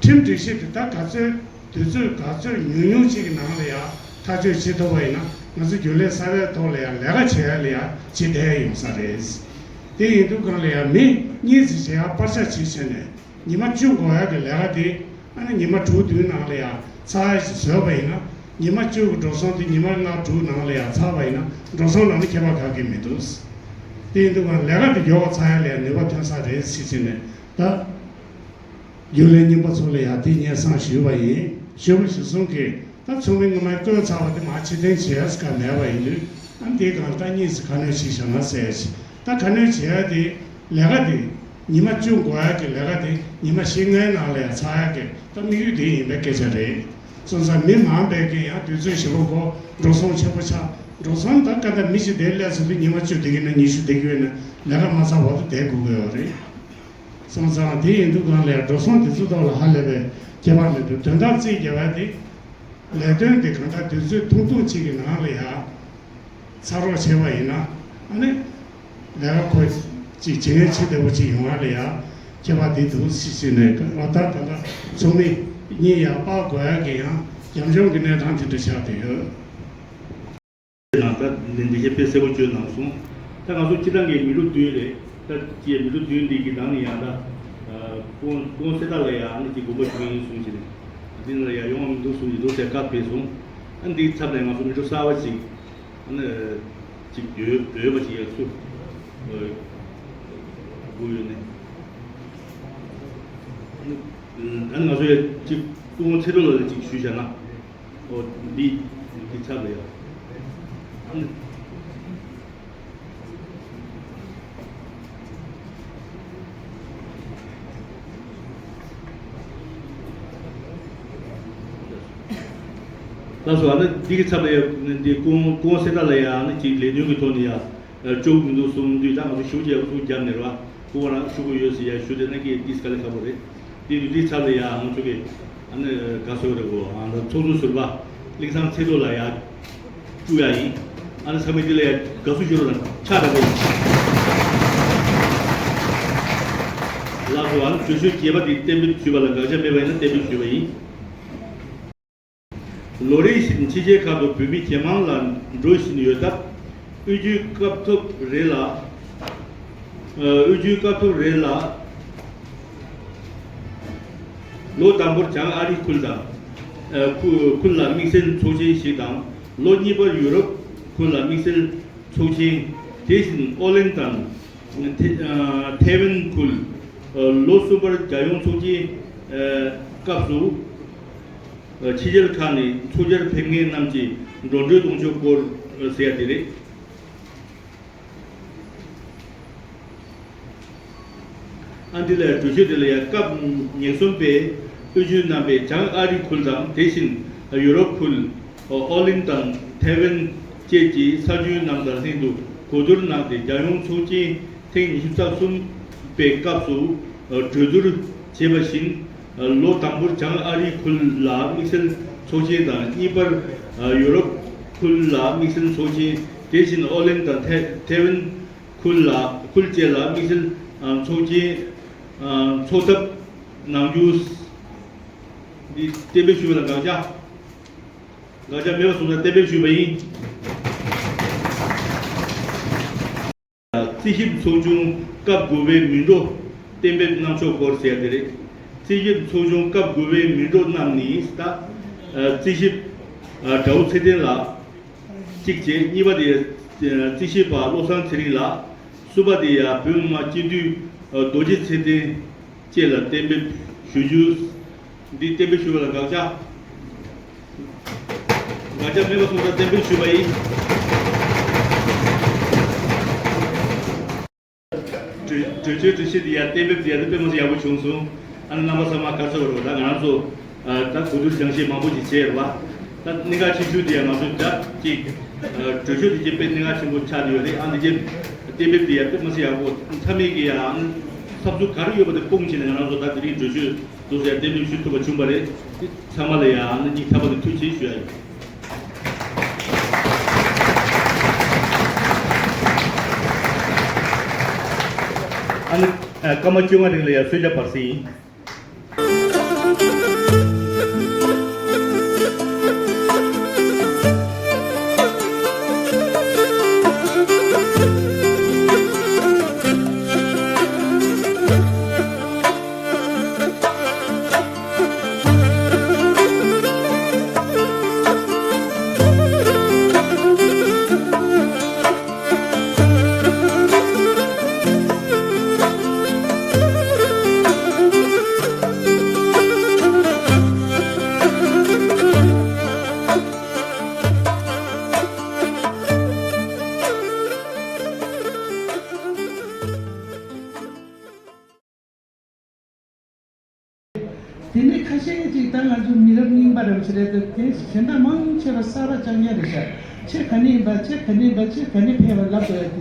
ཁྲིམས་སྒྲིག་གཞི་དེ་ད་ག་ཚོད་ དུས་ཚོད་ག་ཚོད་ཉུང་ཉུང་ཅིག་གི་ནང་ལ་ཡང་ཐག་གཅོད་བྱེད་ཐུབ་པ་ཡིན་ན། ང་ཚོ་རྒྱུན་ལས་གསར་པའི་ཐོག་ལ་ཡང་ལས་ཀ་བྱེད་ཡ་ལ་ཡང་ཇེ་བདེ་ཡོང་ས་རེད། དེ་ཡིན་དུས་སྒང་ལ་ཡང་མི་གཉིས་ཙམ་བྱེད་ཡ་པར་ཆས་ཅིག་བྱས་ནས། ཉི་མ་བཅུ་འགོར་ཡ་གི་ལས་ཀ་དེ་ཨ་ནི་ཉི་མ་དྲུག་བདུན་ནང་ལ་ཡང་ཚར་ཡ་ཞིག་བཟོས་པ་ཡིན་ན། ཉི་མ་བཅུ་གི་འགྲོ་སོང་དེ་ཉི་མ་ལྔ་དྲུག་ནང་ལ་ཡང་ཚར་བ་ཡིན་ན། འགྲོ་སོང་ནང་ལ་ཁྱད་པར་ག་གེ་མི་འདུག་དེ་ཡིན་དུས་སྒང་ལས་ཀ་དེ་མགྱོགས་པ་ཚར་ཡ་ལ་ཡང་ནུས་པ་ཐོན་ས་རེད་ཟེར་བྱས་ནས། ད་རྒྱུན་ལས་རྙིང་པ་ཚོ་ལ་ཡང་དེ་སྙན་སེང་ཞུས་པ་ཡིན། ཞུས་པ་གཞིར་བཟུང་གིས་ད་ཚོགས་མི་སྔོན་མའི་བསྐོས་ཚར་བ་དེ་མར་ཕྱིར་འཐེན་བྱེད་ཡ་ཟེར་ག་མེད་པ་ཡིན་དུས། ཨ་ནི་དེའི་སྒང་ལ་ད་གཉིས་སུ་ཁ་སྣོན་ཞིག་བཞག་ན་ཟེར་ཞིག་ད་ཁ་སྣོན་བྱེད་ཡ་དེ་ལས་ཀ་དེ་ཉི་མ་བཅུ་འགོར་ཡ་གི་ལས་ཀ་དེ་ཉི་མ་བཞི་ལྔའི་ནང་ལ་ཡང་ཚར་ཡ་གི་ད་དམིགས་ཡུལ་དེ་ཡིན་པའི་སྐད་ཆ་རེད། སོང་ཙང་མི་མང་པོས་ཀྱིས་ཡང་དུས་ཚོད་ཞེ་པོ་འགོར། འགྲོ་སོང་ཆེན་པོ་ཆགས། འགྲོ་སོང་ད་ག་འདྲ་མི་ཞིག་དེར་སླེབས་ཟིན་དུས་ཉི་མ་བཅུ་བསྡད་ཀྱི་ན་ཉི་ཤུ་བསྡད་ཀྱི་ཡོད་ན་ལས་ཀ་མ་ཚར་བར་དུ་བསྡད་དགོས་ཀྱི་ཡོད་རེད། སོང་ཙང་དེ་ཡིན་དུས་སྒང་ལ་འགྲོ་སོང་དེ་ཚོ་ཐོག་ལ་ཧ་ལས་པའི་ཁྱད་པར་མི་འདུག་དོན་དག་རྩིས་རྒྱག་པ་དེ་ལས་དོན་དེ་གང་ལྟར་དུས་ཚོད་ཐུང་ཐུང་གཅིག་གི་ནང་ལ་ཡང་ཚར་རོགས་བྱས་པ་ཡིན་ན། ཨ་ནི་ལས་ཀ་ཁོ་ཅིག་བྱེད་མཁན་ཆེ་བདེ་པོ་ཅིག་ཡོང་བ་ལ་ཡང་ཁྱད་པར་དེ་འདུག་ཟེར་ནས། ང་ད་ད་ལྟ་ཚོགས་མི་གཉིས་ཡར་སྤར་དགོས་ཡ་གི་ཡང་རྒྱབ་ལྗོངས་ཀྱི་གནས་སྟངས་དེ་འདྲ་ཆགས་བསྡད་ཡོད། ནང་ད་འདི་འདི་བཤད་དཔེ་གསལ་པོ་བརྗོད་གནང་སོང་། ད་ང་ཚོ་སྤྱི་བཏང་གི་མི་ལོ་བདུན་རེད། ད་ཅི་མི་ལོ་བདུན་འདི་གི་ནང་ནས་ཡང་ད་ཨ་ཀོང་ཀོང་གསལ་བསྒྲགས་ལ་ཡང་ཨ་ནི་ཅིག་དགོངས་པ་ཞུ་གི་ཡིན་གསུངས་བྱས་ནས། འདི་ནང་ལ་ཡང་ཡོང་བ་མི་འདུག་གསུངས་བྱས་འདུག་ཟེར་བཀའ་ཕེབས་སོང་། ཨ་འདིའི་ཚབ་ནས་ང་ཚོ་མི་ལོ་གསར་བ་ཅིག་ཨ་ནི་ཅིག་འོས་འོས་པ་ཅིག་ཡར་ཚུར་ཨ་དགོས་ཡོད་ནས། ཨ་ནི་ང་ཚོ་ཡང་ཅིག་སྐུ་ངོ་ཚེ་རིང་ལགས་ལ་ཅིག་ཞུས་བཞག་ན། ཨོ་འདི་འདི་ཚབ་ལ་ཡ། ལགས་སོ། ཨ་ནི་འདི་གི་ཚབ་ལ་ཡ། འདི་ཀོང་ཀོང་གསལ་བསྒྲགས་ལ་ཡ། ཨ་ནི་ཅིག་ལས་དོན་གྱི་ཐོག་ནས་ཡ། ཨ་ཅོག་མི་འདུག་གསུངས་དུས། ད་ང་ཚོ་ཞུ་རྒྱག་ཚུགས་རྒྱབ་ནས་ར། ཁོ་རང་ཞུ་དགོས་ཡོད་ཟེར་ཡ་ཞུ་དེ་ན་ཀི་ཏིས་དཀའ་ལས་ཁག་པོ་རེད། དེ་དུས་དེའི་ཚབ་ལ་ཡ་ང་ཚོ་གི་ཨ་ནི་ག་སོ་རེ་གོ། ཨ་ནི་ཚོགས་གཙོ་ཟུར་པ་གླིང་ཚང་ཚེ་རྡོ་ལགས་ཡ་བཅུག་ཡ་ཡིན། ཨ་ནི་ཚང་མས་དེ་ལ་ཡ་དགའ་བསུ་ཞུ་རོགས་གནང་། ཕྱག་རེ་རེ་ཡིན། ལགས་སོ། ཨ་ནི་གྲོས་ཆོད་རྒྱས་པ་དེ་གཏན་འབེབས་ཞུས་པ་ལ་དགག་བྱ་མེད་པ་ཡིན་ན་གཏན་འབེབས་ཞུས་པ་ཡིན། ལོ་རེ་བཞིན་ཕྱི་རྒྱལ་ཁག་ཏུ་བོད་མི་ཇེ་མང་ལ་འགྲོ་བཞིན་ཡོད་སྟབས། དབུས་རྒྱུད་སྐབས་ཐོབ་རེ་ལ། ཨ་དབུས་རྒྱུད་སྐབས་ཐོབ་རེ་ལ། ལོ་དང་པོར་བྱང་ཨ་རི་ཁུལ་དང་། ཨ་ཁུ་ཁུལ་ལ་དམིགས་བསལ་ཚོགས་ཆེན་ཞིག་དང་། ལོ་གཉིས་པར་ཡུ་རོབ་ཁུལ་ལ་དམིགས་བསལ་ཚོགས་ཆེན། དེ་བཞིན་ཨོ་གླིང་དང་ཐེ་ཨ་ཐེ་ཝན་ཁུལ། ཨ་ལོ་གསུམ་པར་རྒྱལ་ཡོངས་ཚོགས་ཆེན་ཨ་སྐབས་སུ། ཕྱི་རྒྱལ་ཁག་ནས་ཚོགས་བཅར་ཕེབས་མཁན་རྣམས་ཀྱི་འགྲོ་གྲོན་གཏོང་ཕྱོགས་སྐོར་ཟེར་ཡ་དེ་རེད། ཨ་འདི་ལ་གྲོས་ཆོད་དེ་ལ་ཡང་སྐབས་ཉེར་གསུམ་པའི་དབུས་རྒྱུད་རྣམ་པའི་བྱང་ཨ་རི་ཁུལ་དང་། དེ་བཞིན་ཡུ་རོབ་ཁུལ། ཨོ་གླིང་དང་ཐེ་ཝན་བཅས་ཀྱི་ས་ཁྱོན་རྣམས་དང་ལྷན་དུ་གོ་བསྡུར་གནང་སྟེ། རྒྱལ་ཡོངས་ཚོགས་ཆེན་ཐེངས་ཉི་ཤུ་རྩ་གསུམ་པའི་སྐབས་སུ་གྲོས་བསྡུར་བྱས་པ་བཞིན། ལོ་དང་པོར་བྱང་ཨ་རིའི་ཁུལ་ལ་དམིགས་བསལ་ཚོགས་ཆེན་དང་། གཉིས་པར་ཡུ་རོབ་ཁུལ་ལ་དམིགས་བསལ་ཚོགས་ཆེན། དེ་བཞིན་ཨོ་གླིང་དང་ཐེ་ཐེ་ཝན་ཁུལ་ལ་ཁུལ་བཅས་ལ་དམིགས་བསལ་ཚོགས་ཆེན་འཚོགས་ཐབས་གནང་རྒྱུ་འདི་གཏན་འབེབས་ཞུས་པ་ལ་དགག་བྱ། དགག་བྱ་མེད་པ་སོང་ཙང་གཏན་འབེབས་ཞུས་པ་ཡིན། རྩིས་ཞིབ་ཚོགས་ཆུང་སྐབས་དགུ་པའི་མི་འགྲོ་གཏན་འབེབས་གནང་ཕྱོགས་སྐོར་ཟེར་ཡ་དེ་རེད། རྩིས་ཞིབ་ཚོགས་ཆུང་སྐབས་དགུ་པའི་མི་འགྲོ་རྣམས་ནི། ད་རྩིས་ཞིབ་དགྲ་བོ་ཚེ་བརྟན་ལགས་གཅིག་བྱས། གཉིས་པ་དེ་རྩིས་ཞིབ་པ་བློ་བཟང་ཚེ་རིང་ལགས། གསུམ་པ་དེ་ཡང་བོད་མི་མང་སྤྱི་འཐུས་རྡོ་རྗེ་ཚེ་བརྟན་བཅས་ལ་གཏན་འབེབས་ཞུ་རྒྱུ། འདི་གཏན་འབེབས་ཞུ་བ་ལ་དགག་བྱ། དགག་བྱ་མེད་པ་སོང་ཙང་གཏན་འབེབས་ཞུས་པ་ཡིན། གྲོས་གྲོས་ཆོད་གྲོས་གཞི་འདི་ཡང་གཏན་འབེབས་འདི་ཡང་དཔེ་མི་སྲིད་ཡག་པོ་བྱུང་སོང་། ཨ་ནི་རྣམ་པ་ཚང་མ་དགའ་ཚོར་རོགས། ད་ང་རང་ཚོ་ཨ་ད་གོ་བསྡུར་སྦྱང་བཤད་མང་པོ་ཞིག་བྱས་རེད་བ། ད་གནད་འགག་ཆེ་ཤོས་འདི་ཡང་ང་ཚོ་ད་ཅིག་ཨ་གྲོས་ཆོད་འདི་ཅིག་དཔེ་གནད་འགག་ཆེན་པོ་ཆགས་བསྡད་ཡོད་རེད། ཨ་འདི་ཅིག་གཏན་འབེབས་འདི་ཡང་དཔེ་མི་སྲིད་ཡག་པོ། མཐའ་མའི་གི་ཡང་ཚབ་ཚུབ་ག་རེ་ཡོད་པ་དེ་སྤུངས་བྱས་ནས་ང་རང་ཚོ་ད་དེ་རིང་གྲོས་ཆོད་འདུག་ཟེར་གཏན་འབེབས་ཞུ་ཐུབ་པ་བྱུང་བ་རེད། ཚང་མ་ལ་ཡང་སྙིང་ཐག་པ་ནས་ཐུགས་རྗེ་ཆེ་ཞུ་ཡ་ཡིན། ཨ་ནི་སྐར་མ་བཅོ་ལྔ་རིང་ལ་ཡང་གསོལ་ཇ་འབར་གསིང་ཡིན། གཞན་དག་མང་ཆེ་བ་གསར་པ་རྐྱང་རྐྱང་རེད་ཤག་ཁྱེད་ག་ནས་ཡིན་པ། ཁྱེད་ག་ནས་ཡིན་པ། ཁྱེད་ག་ནས་ཕེབས་པ་ལབ་དགོས་ཡ་དེ་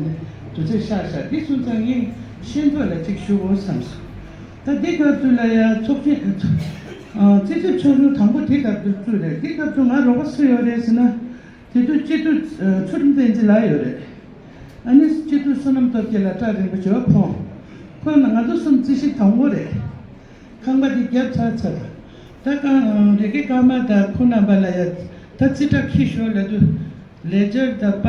འདྲ་དུས་ཚོད་ཤར་ཤག་འདི་སོང་ཙང་ངས་ཤེས་འདོད་ལ་ཅིག་ཞུ་དགོས་བསམ་སོང་། ད་འདི་སྐབས་དུས་ལ་ཡ་ཚོགས་ཆེན་ཨ་རྩིས་ཞིབ་ཚོགས་ཆུང་དང་པོ་དེ་སྐབས་དུས་ཚོད་རེད། འདི་སྐབས་དུས་ང་རོགས་པ་སུ་ཡོད་རེད་ཟེར་ན། དེ་དུས་སྤྱི་འཐུས་ཚུལ་ཁྲིམས་བསྟན་འཛིན་ལགས་ཡོད་རེད། ཨ་ནི་སྤྱི་འཐུས་བསོད་ནམས་སྟོབས་རྒྱལ་ལགས་བཀྲ་རིན་པོ་ཆེ་ཁོང་། ཁོང་ང་ཚོ་གསུམ་རྩིས་ཞིབ་དང་པོ་རེད། ཁང་པ་འདི་བརྒྱབ་ཚར་ཚར། ད་ཀ་རེ་ཀེ་ཀརྨ་དང་ཁོང་རྣམ་པ་ལ་ཡ་ད་རྩིས་ཁྲ་འཁྱེར་ཤོག་ལབ་དུས། ལེ་ཇར་དང་པ་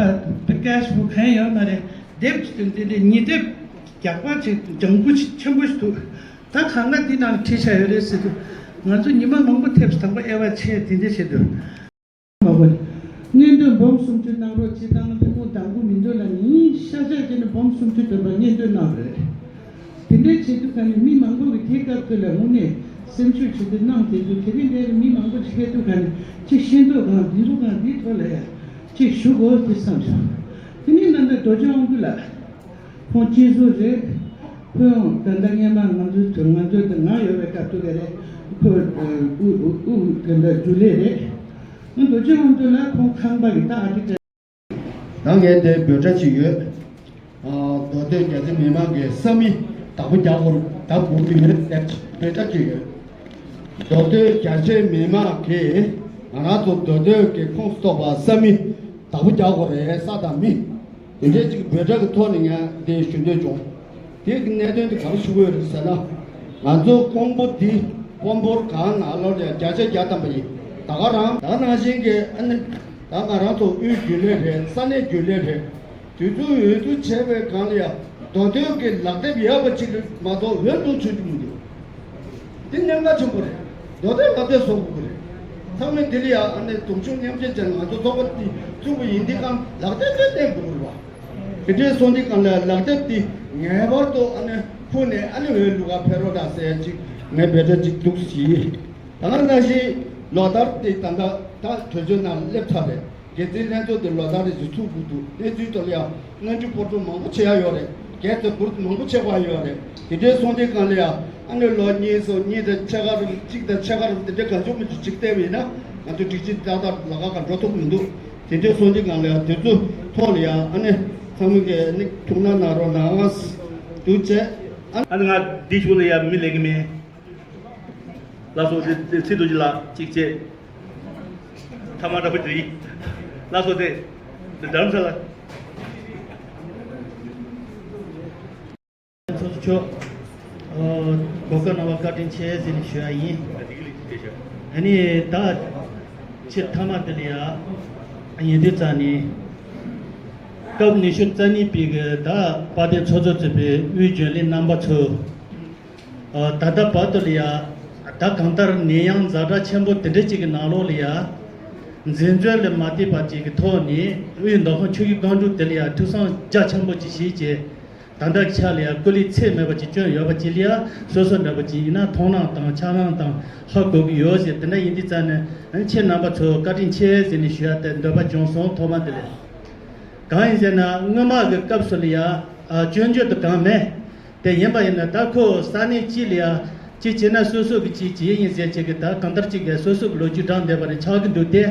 པ་ཀེ་ཤི་བོ་གང་ཡོད་མ་རེད། དེབ་ཅིག་དང་དེ་འདྲའི་ཉིས་དེབ་རྒྱག་པ་ཅིག་ལྗང་ཁུ་ཆེན་པོ་ཞིག་འདུག་ད་གང་ག་འདི་ནང་བྲིས་བཞག་ཡོད་རེད་ཟེར་དུས། ང་ཚོ་ཉི་མ་མང་པོ་ཐེབས་སུ་དང་པོ་དབྱེ་བ་ཕྱེ་དེ་འདྲ་བྱེད་དུས། མ་གོ། སྙན་སྒྲོན་འབུམ་སུམ་ཅུ་གནང་རོགས་བྱེད་དང་། ཐུན་མོང་དང་པོ་མི་འདོད་ལ་ནི་ཤ་ཤ་བྱས་ནས་འབུམ་སུམ་ཅུ་ཐོན་པ་སྙན་སྒྲོན་གནང་རེད། དེ་འདྲའི་བྱེད་དུས་ག་ནས་མི་མང་པོ་གིས་དེ་སྐབས་དུས་ལ་དངོས་གནས་སེམས་ཤུགས་ཇེ་བསྡུ་གནང་དེ་དུས། དེ་རིང་འདིར་མི་མང་པོ་ཞིག་ཕེབས་དུས་ག་ནས་ཅིག་ཤེས་འདོད་གང་འདི་འདུག་གང་འདིའི་ཐོག་ལ་ཡ་ཅིག་ཞུ་དགོས་དེ་བསམ་སོང་། དེ་ནས་ནང་པའི་རྡོ་རྗེ་དབང་འདུས་ལགས། ཁོང་སྤྱི་ཟུར་རེད། ཁོང་ད་ལྟ་སྔས་མ་ང་ཚོའི་ང་ཚོའི་དེ་ང་ཡོད་པའི་སྐབས་དུས་ག་རེད། ཁོ་དབུ་དབུ་དེ་འདྲ་རྒྱུན་ལས་རེད། ང་རྡོ་རྗེ་དབང་འདུས་ལགས་ཁོང་ཁང་པ་གི་ད་ཨ་ཏི་ད། ད་ངས་དེ་འབོད་སྒྲ་ཅིག་ཡོད། ཨ། མདོ་སྟོད་རྒྱ་ཆེ་མི་མང་གི་ས་མིག་བདག་པོ་རྒྱག་དགོས་རྒྱག་དགོས་ཀྱི་ཡོད་ཟེར་འབོད་སྒྲ་ཅིག་ཡོད། མདོ་སྟོད་རྒྱ་ཆེ་མི་མང་གིས་ང་རང་ཚོ་མདོ་སྟོད་ཀྱི་ཁོངས་སུ་གཏོགས་པ་ས་མིག་བདག་པོ་རྒྱག་དགོས་རེད། ས་དང་མི། དེ་འདྲའི་ཅིག་འབོད་སྒྲ་གི་ཐོག་ནས་ངས་འདི་ཞུ་འདོད་བྱུང་། དེ་གི་གནད་དོན་དེ་ག་རེ་ཞུ་གི་ཡོད་རེད་ཟེར་ན། ང་ཚོ་ཀོང་པོ་འདི་ཀོང་པོར་གང་ན་ལོ་ལ་བརྒྱ་ཆ་བརྒྱ་ཐམ་པ་ཡིན། ད་ག་རང་ད་ག་ནང་བཞིན་གྱི་ཨ་ནི་ད་ང་རང་ཚོ་དབུས་རྒྱུན་ལས་རེད། ས་གནས་རྒྱུན་ལས་རེད། དུས་ཚོད་འོས་བསྡུ་བྱས་པའི་སྒང་ལ་ཡང་མདོ་སྟོད་ཀྱི་ལག་དེབ་ཡོད་པ་ཅིག་མ་གཏོགས་འོས་བསྡུ་ཚུད་ཀྱི་མི་འདུག་འདི་གནད་འགག་ཆེན་པོ་རེད། མདོ་སྟོད་ལག་དེབ་བཟོ་དགོས་ཀྱི་རེད། ཚང་མས་འདི་ལ་ཡང་ཨ་ནི་གདོང་མཆོང་མཉམ་སྐྱེད་བྱས་ནས་ང་ཚོ་ཚོགས་པ་འདི་བཙུགས་པ་ཡིན། འདི་གང་ལག་དེབ་དེ་བསྟན་དགོས་ཀྱི་རེད་བ། དེ་འདྲའི་སོང་འདི་གང་ལ་ལག་དེབ་འདི་ངེས་པར་དུ་ཨ་ནི་ཁུར་ནས་ཨ་ནི་འོས་བླུག་ག་ཕེབས་རོགས་གནང་ཟེར་ཅིག་ངས་འབོད་སྒྲ་ཅིག་འདུག་ཞུས། ད་ག་ནང་བཞིན་ལོ་ལྟར་དེ་ད་ལྟ་ད་གྲོས་ཆོད་ནང་སླེབས་ཚར་རེད། འགན་འཛིན་ལྷན་ཚོགས་དེ་ལོ་ལྟར་རེ་བཞིན་ཚུགས་དགོས་འདུག་གནས་ཚུལ་ཐོག་ལ་ཡང་སྔ་འགྱུར་སྤོར་ཐོ་མང་པོ་བྱེད་ཡ་ཡོད་རེད། རྒྱལ་དུ་གུར་མང་པོ་ཆེ་བ་ཡོད་རེད། དེ་འདྲའི་སོང་དེ་གང་ལ་ཡང་ཨ་ནི་ལོ་གཉིས་སོ་གཉིས་དང་ཕྱེད་ཀ་རུ་གཅིག་དང་ཕྱེད་ཀ་རུ་དེ་འདྲའི་གང་བྱུང་མི་འདུག་གཅིག་བལྟས་པ་ཡིན་ན་ང་ཚོ་སྒྲིག་གཞི་ཏག་ཏག་ལག་ཁ་གང་འགྲོ་ཐུབ་མི་འདུག་དེ་འདྲའི་སོང་དེ་གང་ལ་ཡང་དེ་ཚོ་ཐོག་ལ་ཡང་ཨ་ནི་ཚང་མ་གིས་ཨ་ནི་ཐུགས་སྣང་གནང་རོགས་གནང་། འདུག་བྱས་ཨ་ནི་ང་འདི་ཞུ་ལ་ཡང་མི་ལས་ཀྱི་མེད། ལགས་སོ། དེ་དེ་ཚེ་རྡོ་རྗེ་ལགས་གཅིག་བྱས། ཐ་མ་འདྲ་པོ་དེ་ཡིན། ལགས་སོ། དེ་དེ་རྡ་རམ་ས་ལ། ཚོགས་གཙོ་མཆོག་ཨོ། གོ་སྐབས་གནང་བ་བཀའ་དྲིན་ཆེ་ཟེར་ནས་ཞུ་ཡ་ཡིན། ཨ་ནི་ད་ཆེས་མཐའ་མ་དེ་ལ་ཡ་ཡིན་དུས་ཙང་ནས་སྐབས་ཉི་ཤུ་རྩ་གཉིས་པའི་གི་ད་དཔལ་ལྡན་ཚོགས་གཙོ་གཙོས་པའི་དབུས་རྒྱུན་ལས་རྣམ་པ་ཚོ། ཨ། ད་ལྟ་བར་དུ་ལ་ཡ། ད་གང་ལྟར་ནད་ཡམས་ཛ་དྲག་ཆེན་པོ་དེ་འདྲ་ཅིག་གི་ནང་ལོགས་ལ་ཡ། འཛིན་བཟུང་ལ་མ་བལྟས་པ་ཅིག་གི་ཐོག་ནས་དབུས་མདོ་ཁམས་ཆུ་བཞི་སྒང་དྲུག་དེ་ལ་ཡ་ཐུགས་བསམ་རྒྱ་ཆེན་པོ་ཅིག་བཞེས་བྱས། ད་ལྟ་ཆ་ལ་ཡ་སྐུ་ལས་ཚད་མེད་པ་ཅིག་བསྐྱོན་ཡོད་པ་ཅིག་ལ་ཡ། སོ་སོ་འདྲ་པོ་ཅིག་ཡིན་ན་མཐོང་སྣང་དང་འཆར་སྣང་དང་ཧ་གོ་གི་ཡོད་ཟེར། དེ་འདྲ་ཡིན་དུས་ཙང་ནས་ཁྱེད་རྣམ་པ་ཚོ་བཀའ་དྲིན་ཆེ་ཟེར་ནས་ཞུ་ཡ་དེ་འདོད་པ་བྱུང་སོང་། ཐོག་མ་དེ་ལས། གང་ཡིན་ཟེར་ན་སྔོན་མ་གི་སྐབས་སུ་ལ་ཡ། ཨ། སྐྱོན་བརྗོད་དུ་གང་མེད། དེ་ཡིན་པ་ཡིན་ན་ད་ཁོ་ས་གནས་གཅིག་ལ་ཡ་གཅིག་བྱས་ན་སོ་སོ་གི་གཅིག་བྱས་ཡིན་ཟེར་བྱེད་ཀྱི། ད་གང་ལྟར་གཅིག་གིས་སོ་སོ་གི་ལོ་རྒྱུས་བགྲངས་བསྡད་པ་རེད་ཆགས་ཀྱི་འདུག་དེ་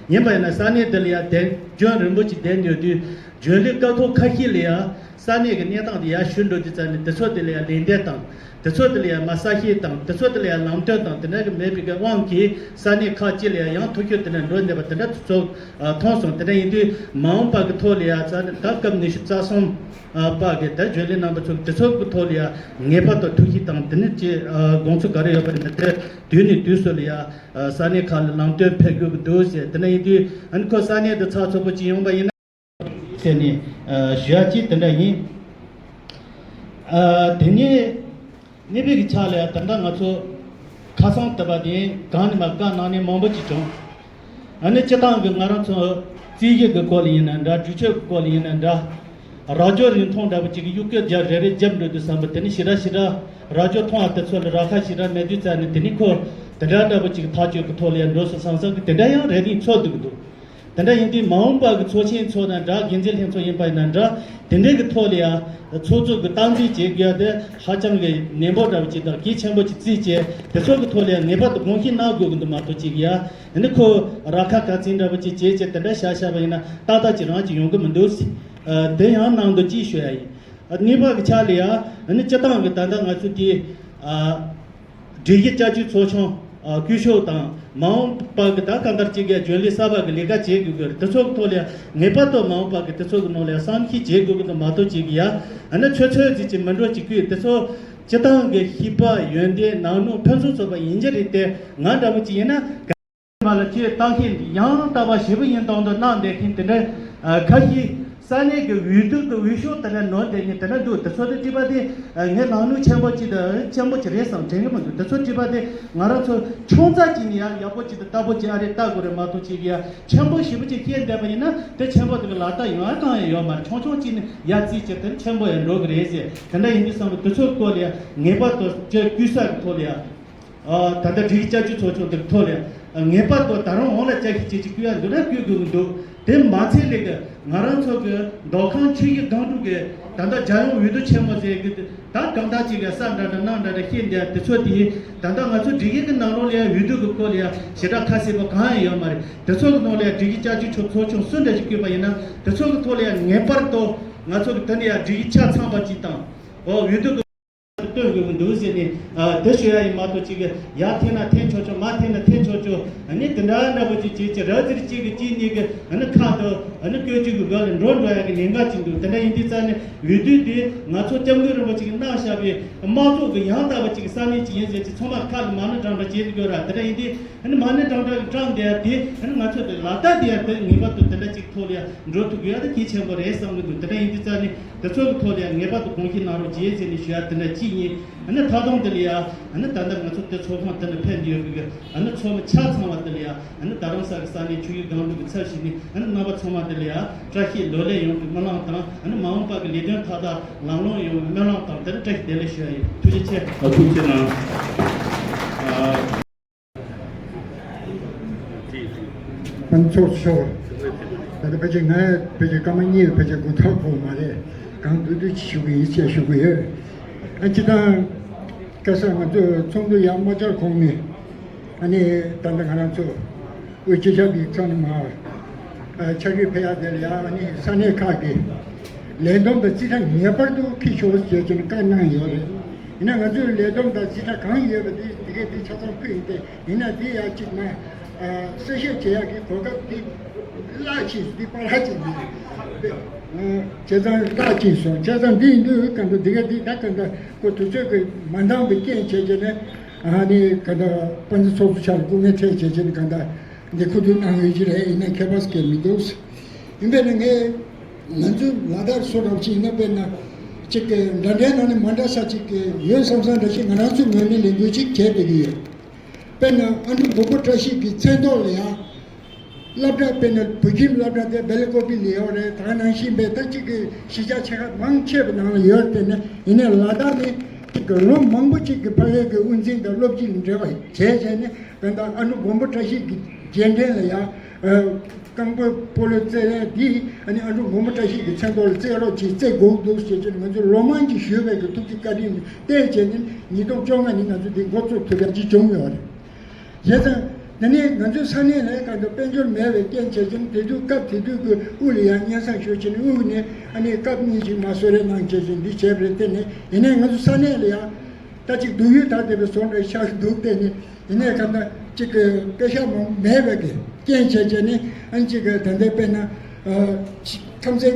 ཡིན་པ་ཡིན་ན་ས་གནས་འདི་ལ་ཡ་དེ་རྒྱུན་རིང་པོ་ཅིག་བསྡད་ཡོད་དུས་རྒྱུན་ལས་སྐབས་ཐོག་ཁ་ཤས་ལ་ཡ་ས་གནས་ཀྱི་གནས་སྟངས་དེ་ཡར་ཞུ་འགྲོ་དུས་ཙམ་ནས་དེ་ཚོ་དེ་ལ་ཡ་ལན་འདེབས་དང་། དེ་ཚོ་དེ་ལ་ཡ་མ་གསལ་བཤད་དང་། དེ་ཚོ་དེ་ལ་ཡ་ལམ་སྟོན་དང་། དེ་འདྲ་གི་མེད་པའི་གི་དབང་གིས་ས་གནས་ཁག་ཅིག་ལ་ཡ་ཡང་ཐུག་རྒྱུ་དེ་འདྲ་འགྲོ་བསྡད་པ་དེ་འདྲ་ཚོ་མཐོང་སོང་། དེ་འདྲ་ཡིན་དུས་མ་འོངས་པ་གི་ཐོག་ལ་ཡ་ས་གནས་ད་སྐབས་ཉི་ཤུ་རྩ་གསུམ། ཨ། པ་གི་ད་རྒྱུན་ལས་རྣམ་པ་ཚོ་དེ་ཚོ་གི་ཐོག་ལ་ཡ་ངེས་པར་དུ་ཐུགས་གཤིས་དང་དེ་ནི་ཅི། ཨ། དགོངས་ཚུལ་ག་རེ་ཡོད་པ་ཡིན་ན་དེ་དུས་ནས་དུས་སུ་ལ་ཡ། ཨ། ས་གནས་ཁག་ལ་ལམ་སྟོན་ཕེབས་དགོས་ཀྱི་འདུག་ཟེར། དེ་འདྲ་ཡིན་དུས་ཨ་ནི་ཁོ་ས་གནས་དེ་ཚགས་ཚུད་པོ་ཅིག་ཡོང་པ་ཡིན་ན་ཟེར་ནས། ཨ། ཞུ་ཡ་ཅིག་དེ་འདྲ་ཡིན། ཨ། དེ་ནས་གཉིས་པའི་གི་ཆ་ལ་ཡ་ད་ལྟ་ང་ཚོ་ཁ་སང་ལྟ་བ་དེ་གང་ནས་མ་བཀའ་གནང་མཁན་མང་པོ་ཅིག་བྱུང་། ཨ་ནི་སྤྱིར་བཏང་གི་ང་རང་ཚོ་རྩིས་གཞི་གི་སྐོར་ལ་ཡིན་ན་འདྲ། སྒྲིག་ཆས་ཀྱི་སྐོར་ལ་ཡིན་ན་འདྲ། རྭ་ཅོ་རིང་ཐུང་འདྲ་པོ་ཅིག་གི་གཡུག་སྐྱོད་རྒྱབ་རེ་རེ་རྒྱབ་འགྲོ་དུས་ཙམ་པ་དེ་ནི་ཞེ་དྲག་ཞེ་དྲག་རྭ་ཅོ་ཐུང་བ་དེ་ཚོ་ལ་རག་ཁ་ཞེ་དྲག་མེད་དུས་ཙམ་ནས་དེ་ནི་ཁོ་དེ་འདྲ་འདྲ་པོ་ཅིག་ཐག་གཅོད་ཀྱི་ཐོག་ལ་ཡང་འགྲོ་སོང་བསམ་བསམ་གི་དེ་འདྲ་ཡང་རེ་རེ་ཚོར་འདུག་གི་འདུག་དེ་འདྲ་ཡིན་དུས་མ་འོངས་པ་གི་ཚོགས་ཆེན་ཚོགས་ན་འདྲ། དགེ་མཚན་ལྷན་ཚོགས་ཡིན་པ་ཡིན་ན་འདྲ། དེ་འདྲའི་གི་ཐོག་ལ་ཡང་ཚོགས་གཙོ་གི་སྟངས་འཛིན་བྱེད་དགོས་ཡ་དེ་ཧ་ཅང་གི་ནན་པོ་འདྲ་བ་ཅིག་དང་གལ་ཆེན་པོ་ཅིག་བརྩིས་བྱས། དེ་ཚོ་གི་ཐོག་ལ་ཡང་ངེས་པར་དུ་དགོངས་བཞེས་གནང་དགོས་གི་འདུག་མ་གཏོགས་ཅིག་ཡ། ཨ་ནི་ཁོ་ར་ཁ་ག་ཚིག་འདྲ་བ་ཅིག་བྱས་བྱས་དེ་འདྲ་བྱ་བྱ་བ་ཡིན་ན་ཏག་ཏག་ཅིག་རང་ཅིག་ཡོང་གི་མི་འདུག་ཟེར། ཨ། དེ་ཡང་གནང་འདུག་ཅེས་ཞུ་ཡ་ཡིན། ཨ། གཉིས་པ་གི་ཆ་ལ་ཡ། ཨ་ནི་སྤྱི་བཏང་གི་ད་ལྟ་ང་ཚོ་དེ། ཨ། སྒྲིག་གཞི་བསྐྱར་བཅོས་ཚོགས་ཆུང་། ཨ། བསྐོ་གཞག་དང་མ་འོངས་པ་གི་ད་གང་ལྟར་ཅིག་གི་རྒྱུན་ལས་གསར་པ་གི་ལས་ཀ་བྱེད་དགོས་ཀྱི་རེད། དེ་ཚོ་གི་ཐོག་ལ་ཡ་ངེས་པར་དུ་མ་འོངས་པ་གི་དེ་ཚོ་གི་ནང་ལ་ཡ་བསམ་གཞིག་བྱེད་དགོས་ཀྱི་འདུག་མ་གཏོགས་ཅིག་གི་ཡ། ཨ་ནི་ཚོད་ཚོད་ཅིག་ཅིག་མི་འགྲོ་ཅིག་གི་དེ་ཚོ་སྤྱི་བཏང་གི་ཤེས་པ་ཡོན་ཏན་ནང་ནོ་ཕན་ཚུན་ཚོགས་པ་ཡིན་གྱི་རེད་དེ། ང་འདྲ་བོ་ཅིག་ཡིན་ན། མ་ལ་ཁྱེད་བཏང་མཁན་ཡང་དག་པ་ཞེ་པོ་ཡིན་སྟངས་དུ་གནང་བསྡད་མཁན་དེ་འདྲ། ཨ། ཁ་ཤས་ས་གནས་ཀྱི་འོས་བསྡུ་གི་འོས་ཤོག་དེ་འདྲ་ནོར་བསྡད་མཁན་དེ་འདྲ་འདུག་དེ་ཚོ་དེ་བྲིས་པ་དེ། ཨ། ངས་ལམ་ལུགས་ཆེན་པོ་ཅིག་དང་ཆེན་པོ་ཅིག་རེད་བསམ་དྲན་གི་མི་འདུག་དེ་ཚོ་བྲིས་པ་དེ་ང་རང་ཚོ་ཆུང་ཙག་ཅིག་ནས་ཡང་ཡག་པོ་ཅིག་དང་ལྟ་བུ་ཅིག་ཨ་རེ་ལྟ་དགོས་རེད་མ་གཏོགས་ཅིག་ཡ་ཆེན་པོ་ཞེ་པོ་ཅིག་བཤད་བསྡད་པ་ཡིན་ན་དེ་ཆེན་པོ་དེ་གི་ལག་བསྟར་ཡོང་ཡ་གང་ཡང་ཡོད་མ་རེད། ཆུང་ཆུང་ཅིག་ནས་ཡར་བརྩིས་བྱས་དེ་ཆེན་པོ་ཡང་འགྲོ་གི་རེད་ཟེར། དེ་འདྲ་ཡིན་དུས་བསམ་པ་དེ་ཚོ་སྐོར་ལ་ཡ་ངེས་པར་དུ་སྤྱི་བསྐོས་ས་གི་ཐོག་ལ་ཡ། ཨ། ད་ལྟ་སྒྲིག་བསྐྱར་བཅོས་ཚོགས་ཆུང་དེ་ཐོག་ལ་ངེས་པར་དུ་ད་རུང་འོང་ལ་ཅག་ཤི་ཅེས་ཅིག་བསྐུལ་ཡ་འདུག་ན་བསྐུལ་དགོས་ཀྱི་འདུག་དེ་མ་ཚད་ལས་ཀྱི་ང་རང་ཚོ་གི་མདོ་ཁམས་ཆུ་བཞི་སྒང་དྲུག་གི་ད་ལྟ་རྒྱལ་ཡོངས་འོས་བསྡུ་ཆེན་མོ་ཟེར་གི་ད་གང་ལྟར་ཅིག་གི་ས་འདྲ་འདྲ་གནང་འདྲ་འདྲ་བཤད་འདི་དེ་ཚོ་དེ་ད་ལྟ་ང་ཚོ་སྒྲིག་ཡིག་གི་ནང་ལོགས་ལ་ཡ་འོས་བསྡུ་གི་སྐོར་ལ་ཡ་ཞེ་དྲག་ཁ་གསལ་པོ་གང་ཡང་ཡོད་མ་རེད། དེ་ཚོ་གི་ནང་ལ་ཡ་སྒྲིག་ཡིག་བསྐྱར་བཅོས་ཚོགས་ཆུང་སུ་འདྲ་ཞིག་བསྐོས་པ་ཡིན་ན་དེ་ཚོ་གི་ཐོག་ལ་ཡ་ངེས་པར་དུ་ང་ཚོ་གི་དེ་ནས་ཡ་སྒྲིག་ཡིག་ཆ་ཚང་པ་ཅིག་དང་། འོ། འོས་བསྡུ་གི་སྟོན་དགོས་ཀྱི་འདུག་ཟེར་ནས། ཨ། དེ་ཞུ་ཡ་ཡིན་མ་གཏོགས་ཅིག་གི་ཡར་འཐེན་ན་འཐེན་ཆོག་ཆོག་མར་འཐེན་ན་འཐེན་ཆོག་ཆོག་ཨ་ནི་དེ་འདྲ་འདྲ་པོ་ཅིག་བྱེད་ཀྱི་ར་ཙིར་གཅིག་གི་གཅིག་གཉིས་ཀྱི་ཨ་ནི་ཁ་དུ་ཨ་ནི་བཀོད་ཅིག་གི་སྒང་ལ་འགྲོ་འགྲོ་ཡ་གི་ཉེན་ཁ་ཅིག་འདུག་དེ་འདྲ་ཡིན་དུས་ཙང་ནས་འོས་བསྡུ་དེ་ང་ཚོ་སྐྱབས་མགོན་རིན་པོ་ཆེ་གིས་གནང་བཞག་པའི་དམངས་གཙོ་གི་ཡང་དག་པ་ཅིག་གི་ས་གནས་ཅིག་ཡིན་ཟེར་ཅིག་ཚང་མ་ཁ་ལ་མ་ཎི་བགྲང་བགྲང་བྱེད་དགོས་ར། དེ་འདྲ་ཡིན་དུས་ཨ་ནི་མ་ཎི་བགྲང་བགྲང་གི་བགྲང་བསྡད་ཡ་དེ་ཨ་ནི་ང་ཚོ་དེ་ལག་བསྟར་དེ་ཡ་དེ་ངེས་པར་དུ་དེ་འདྲ་ཅིག་ཐོག་ལ་ཡ་འགྲོ་ཐུབ་དགོས་ཡ་དེ་གལ་ཆེན་པོ་རེད་བསམ་གི་འདུག་དེ་འདྲ་ཡིན་དུས་ཙང་ནས། དེ་ཚོ་གི་ཐོག་ལ་ཡང་ངེས་པར་དུ་དགོངས་བཞེས་གནང་རོགས་གྱིས་ཟེར་ནས་ཞུ་ཡ་དེ་འདྲ་གཅིག་ཡིན། ཨ་ནི་མཐའ་སྡོམ་དེ་ལ་ཡང་ཨ་ནི་ད་ལྟ་ང་ཚོ་དེ་ཚོགས་ཁང་དེ་ལ་ཕེབས་འདི་ཡོད་པའི་ཨ་ནི་ཚོགས་མི་ཆ་ཚང་བ་དེ་ལ་ཡང་ཨ་ནི་རྡ་རམ་ས་གི་ས་གནས་ཆུ་བཞི་སྒང་དྲུག་གི་ཚབ་ཞུས་ནས་ཨ་ནི་རྣམ་པ་ཚང་མ་དེ་ལ་ཡང་བཀྲ་ཤིས་ལོ་ལེགས་ཡོང་གི་སྨོན་ལམ་དང་ཨ་ནི་མ་འོངས་པ་གི་ལས་དོན་མཐའ་དག་ལམ་ལྷོང་ཡོང་བའི་སྨོན་ལམ་དང་དེ་ལ་བཀྲ་ཤིས་བདེ་ལེགས་ཞུ་ཡ་ཡིན། ཐུགས་རྗེ་ཆེ། ཨ། ཐུགས་རྗེ་གནང་། ཨ། ཕན་ཚོགས་ཤོར། ད་ལྟ་ཕལ་ཆེར་ང་ཕལ་ཆེར་སྐར་མ་གཉིས་ཕལ་ཆེར་འགོར་ཐག་ཆོད་མ་རེད། གང་བསྡུས་བསྡུས་ཅིག་ཞུ་གི་ཡིན་ཞེས་ཞུ་གི་ཡོད། ཨ། སྤྱིར་བཏང་ཁ་སང་ང་ཚོ་ཚོགས་འདུ་ཡར་མ་བཅར་གོང་ནས་ཨ་ནི་ད་ལྟ་ང་རང་ཚོ་དབུས་སྤྱི་ཁྱབ་ཀྱི་ཚོགས་ནས་མར་ཨ་ཕྱག་བྲིས་ཕེབས་ཡག་དེ་ལ་ཡ་ཨ་ནི་ས་གནས་ཁག་གི་ལས་བསྡོམས་དང་རྩིས་ཁྲ་ངེས་པར་དུ་ཕུལ་ཆོག་ཟེར་གྱི་བཀའ་གནང་ཡོད་རེད། ཡིན་ན་ང་ཚོའི་ལས་བསྡོམས་དང་རྩིས་ཁྲ་གང་ཡོད་པ་དེ་དེ་གས་དེ་ཆ་ཚང་ཕུལ་ཡིན་ཏེ། ཡིན་ན་དེ་ཡང་གཅིག་མ། ཨ། གསལ་བཤད་བྱེད་ཡག་གི་གོ་སྐབས་དེ་བརླག་ཕྱིན་སོང་། དེ་པར་ལྷག་ཅིག་མེད། ཨ། བྱས་ཙང་བརླག་ཕྱིན་སོང་། བྱས་ཙང་འདི་ཡིན་དུས་གང་ལྟར་འདི་ག་འདི་ད་གང་ལྟར་ཁོ་དུས་ཚོད་ཀྱིས་མ་འདང་བའི་རྐྱེན་བྱས་བྱས་ནས། ཨ་ནི་གང་ལྟར་དཔལ་འཛོམས་ཚོགས་གཙོ་མཆོག་ལ་སྐུ་ངལ་འཕྲད་བྱས་བྱས་ནས་གང་ལྟར་འདི་ཁུ་བསྡུ་གནང་ཡོད་ཀྱི་རེད། ཡིན་ན་ཁྱད་པར་གང་མི་འདུག་ཡིན་པས་ན་ངས་ང་ཚོའི་ལ་དྭགས་སུ་རང་བཞིན་ཡིན་ན་དཔེར་ན་གཅིག་གི་འདྲ་འདྲའི་ནང་ནས་མ་འདྲ་ས་གཅིག་གི་ཡོད་བསམ་བསམ་འདྲ་ཞིག་ང་རང་ཚོའི་ངོས་ནས་ལས་འགུལ་ཅིག་བྱས་བསྡད་ཀྱི་ཡོད། དཔེར་ན་ཨ་འབྲུག་མགོན་པོ་བཀྲ་ཤིས་ཀྱི་མཚན་ཐོག་ལ་ཡང་སློབ་གྲྭ་དཔེར་ན་བོད་ཁྱིམ་སློབ་གྲྭ་དེ་སྦེལ་ཀོབ་ལ་ཡོད་རེད། ད་ག་ནང་བཞིན་པའི་ད་གཅིག་གི་གཞིས་ཆགས་ཆེ་ཁག་མང་ཆེ་བ་ནང་ལ་ཡོད་རེད། དེ་ནས་ཡིན་ནའི་ལ་དྭགས་ནི་གཅིག་གི་ལོ་མང་པོ་གཅིག་གི་ཕ་གིའི་གི་དབུ་འཛིན་དང་སློབ་སྤྱི་ལ་འབྲེལ་བ་བྱས་བྱས་ནས་ད་ལྟ་ཨ་འབྲུག་མགོན་པོ་བཀྲ་ཤིས་ཀྱི་རྗེས་དྲན་ལ་ཡང་། རྐང་པ་སྤོ་ལོ་རྩེ་ཡ་འདི་ཨ་ནི་ཨ་འབྲུག་མགོན་པོ་བཀྲ་ཤིས་ཀྱི་མཚན་ཐོག་ལ་རྩེ་རོགས་གྱིས་རྩེ་དགོས་འདུག་ཟེར་གྱི་ང་ཚོ་ལོ་མང་གི་ཞུས་པའི་གི་ཐུགས་རྗེ་བཀའ་དྲིན་བརྟེན་བྱས་ནས་ཉིས་སྟོང་བཅོ་ལྔ་ཉིན་ང་ཚོ་འདི་འགོ་བཙུགས་ཐུབ་ཡ་ཅིག་བྱུང་ཡོད་རེད། བྱས་ཙང་དེ་ནས་ང་ཚོའི་ས་གནས་ལ་གང་དུ་དཔལ་འབྱོར་མེད་པའི་རྐྱེན་བྱས་ཙང་དེ་དུས་སྐབས་དེ་དུས་ཀྱི་དབུ་ལ་ཡང་སྙན་སེང་ཞུས་བྱས་ནས་དབུ་ནས་ཨ་ནི་སྐབས་གཉིས་ཤིག་མ་གསོལ་རས་གནང་བྱས་ཙང་འདི་བྱས་པ་རེད། དེ་ནས་ཡིན་ནའི་ང་ཚོ་ས་གནས་ལ་ཡང་། ད་ཅིག་སྡུག་ཡུས་དག་བསྡད་པའི་བཟོ་འདྲ་ཤར་འདུག་དེ་ནི་ཡིན་ནའི་གང་ལྟར་ཅིག་གི་སྐད་ཆ་མང་མེད་པའི་གི་རྐྱེན་བྱས་བྱས་ནས་ཨ་ནི་ཅིག་གི་ད་ལྟའི་དཔེར་ན་ཨ་ཁམས་ཚན་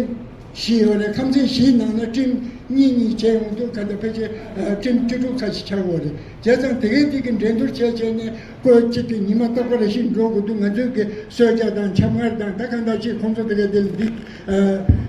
བཞི་ཡོད་རེད། ཁམས་ཚན་བཞིའི་ནང་ནས་ཁྲིམས་གཉིས་གཉིས་བྱས་ཡོང་དུས་གང་ལྟར་ཕལ་ཆེར་ཨ་ཁྲིམས་བཅུ་དྲུག་ཙམ་ཞིག་ཆགས་ཡོད་རེད། བྱས་ཙང་དེ་གའི་དེ་གི་འགྲན་བསྡུར་བྱས་བྱས་ནས་ཁོ་གཅིག་གི་ཉི་མ་རྟག་པར་རེ་བཞིན་འགྲོ་དགོས་འདུག་ང་ཚོའི་གི་གསོལ་ཇ་དང་ཆབ་མངར་དང་ད་གང་ལྟར་ཅིག་ཁོང་ཚོ་དེ་གའི་དེ་ལ་འདི་ཨ་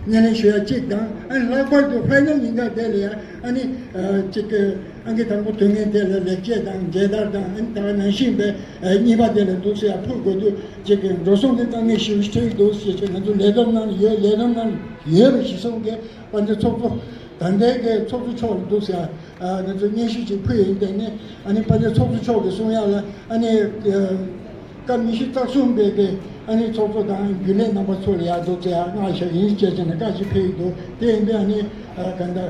སྣེ་ལེན་ཞུ་ཡ་གཅིག་དང་། ཨ་ནི་ལྷག་པར་དུ་ཕའི་ནལ་ཉིན་ཀ་དེ་ལ་ཡ་ཨ་ནི་ཨ་གཅིག་གི་ཨང་ཀི་དང་པོ་ཐོན་མཁན་དེ་ལ་ལེགས་སྐྱེས་དང་མཇལ་དར་དང་། ཨ་ནི་ད་ག་ནང་བཞིན་པའི་ཨ་གཉིས་པ་དེ་ལ་འདུག་ཟེར་ཡ་ཕུལ་དགོས་དུས་གཅིག་གི་འགྲོ་སོང་གི་དཀའ་ངལ་ཞེ་པོ་ཞིག་འཕྲད་ཀྱི་འདུག་ཟེར་བྱས་ང་ཚོ་ལས་བསྡོམས་ནང་ཡོད། ལས་བསྡོམས་ནང་ཡོད་པ་གཞི་བཟུང་གི་དཔལ་འབྱོར་ཚོགས་གཙོ་ད་ལྟའི་གི་ཚོགས་གཙོ་མཆོག་ལ་འདུག་ཟེར་ཡ། ཨ་ང་ཚོ་སྙན་ཞུ་ཅིག་ཕུལ་ཡིན། དེ་ནས་ཨ་ནི་དཔལ་འབྱོར་ཚོགས་གཙོ་མཆོག་གིས་གསུང་ཡག་ལ་ཨ་ནི་ཨ་ སྐབས་ཉི་ཤུ་རྩ་གསུམ་པའི་གི་ཨ་ནི་ཚོགས་གཙོ་དང་རྒྱུན་ལས་རྣམ་པ་ཚོ་ལ་ཡར་འདུག་ཙེ་ཡར་མངགས་བཞག་ཡིན་བྱས་བྱས་ནས་བཀའ་ཞིག་ཕེབས་ཡོད་འདུག་དེ་ཡིན་པས་ཨ་ནི་ཨ་ག་འདྲ་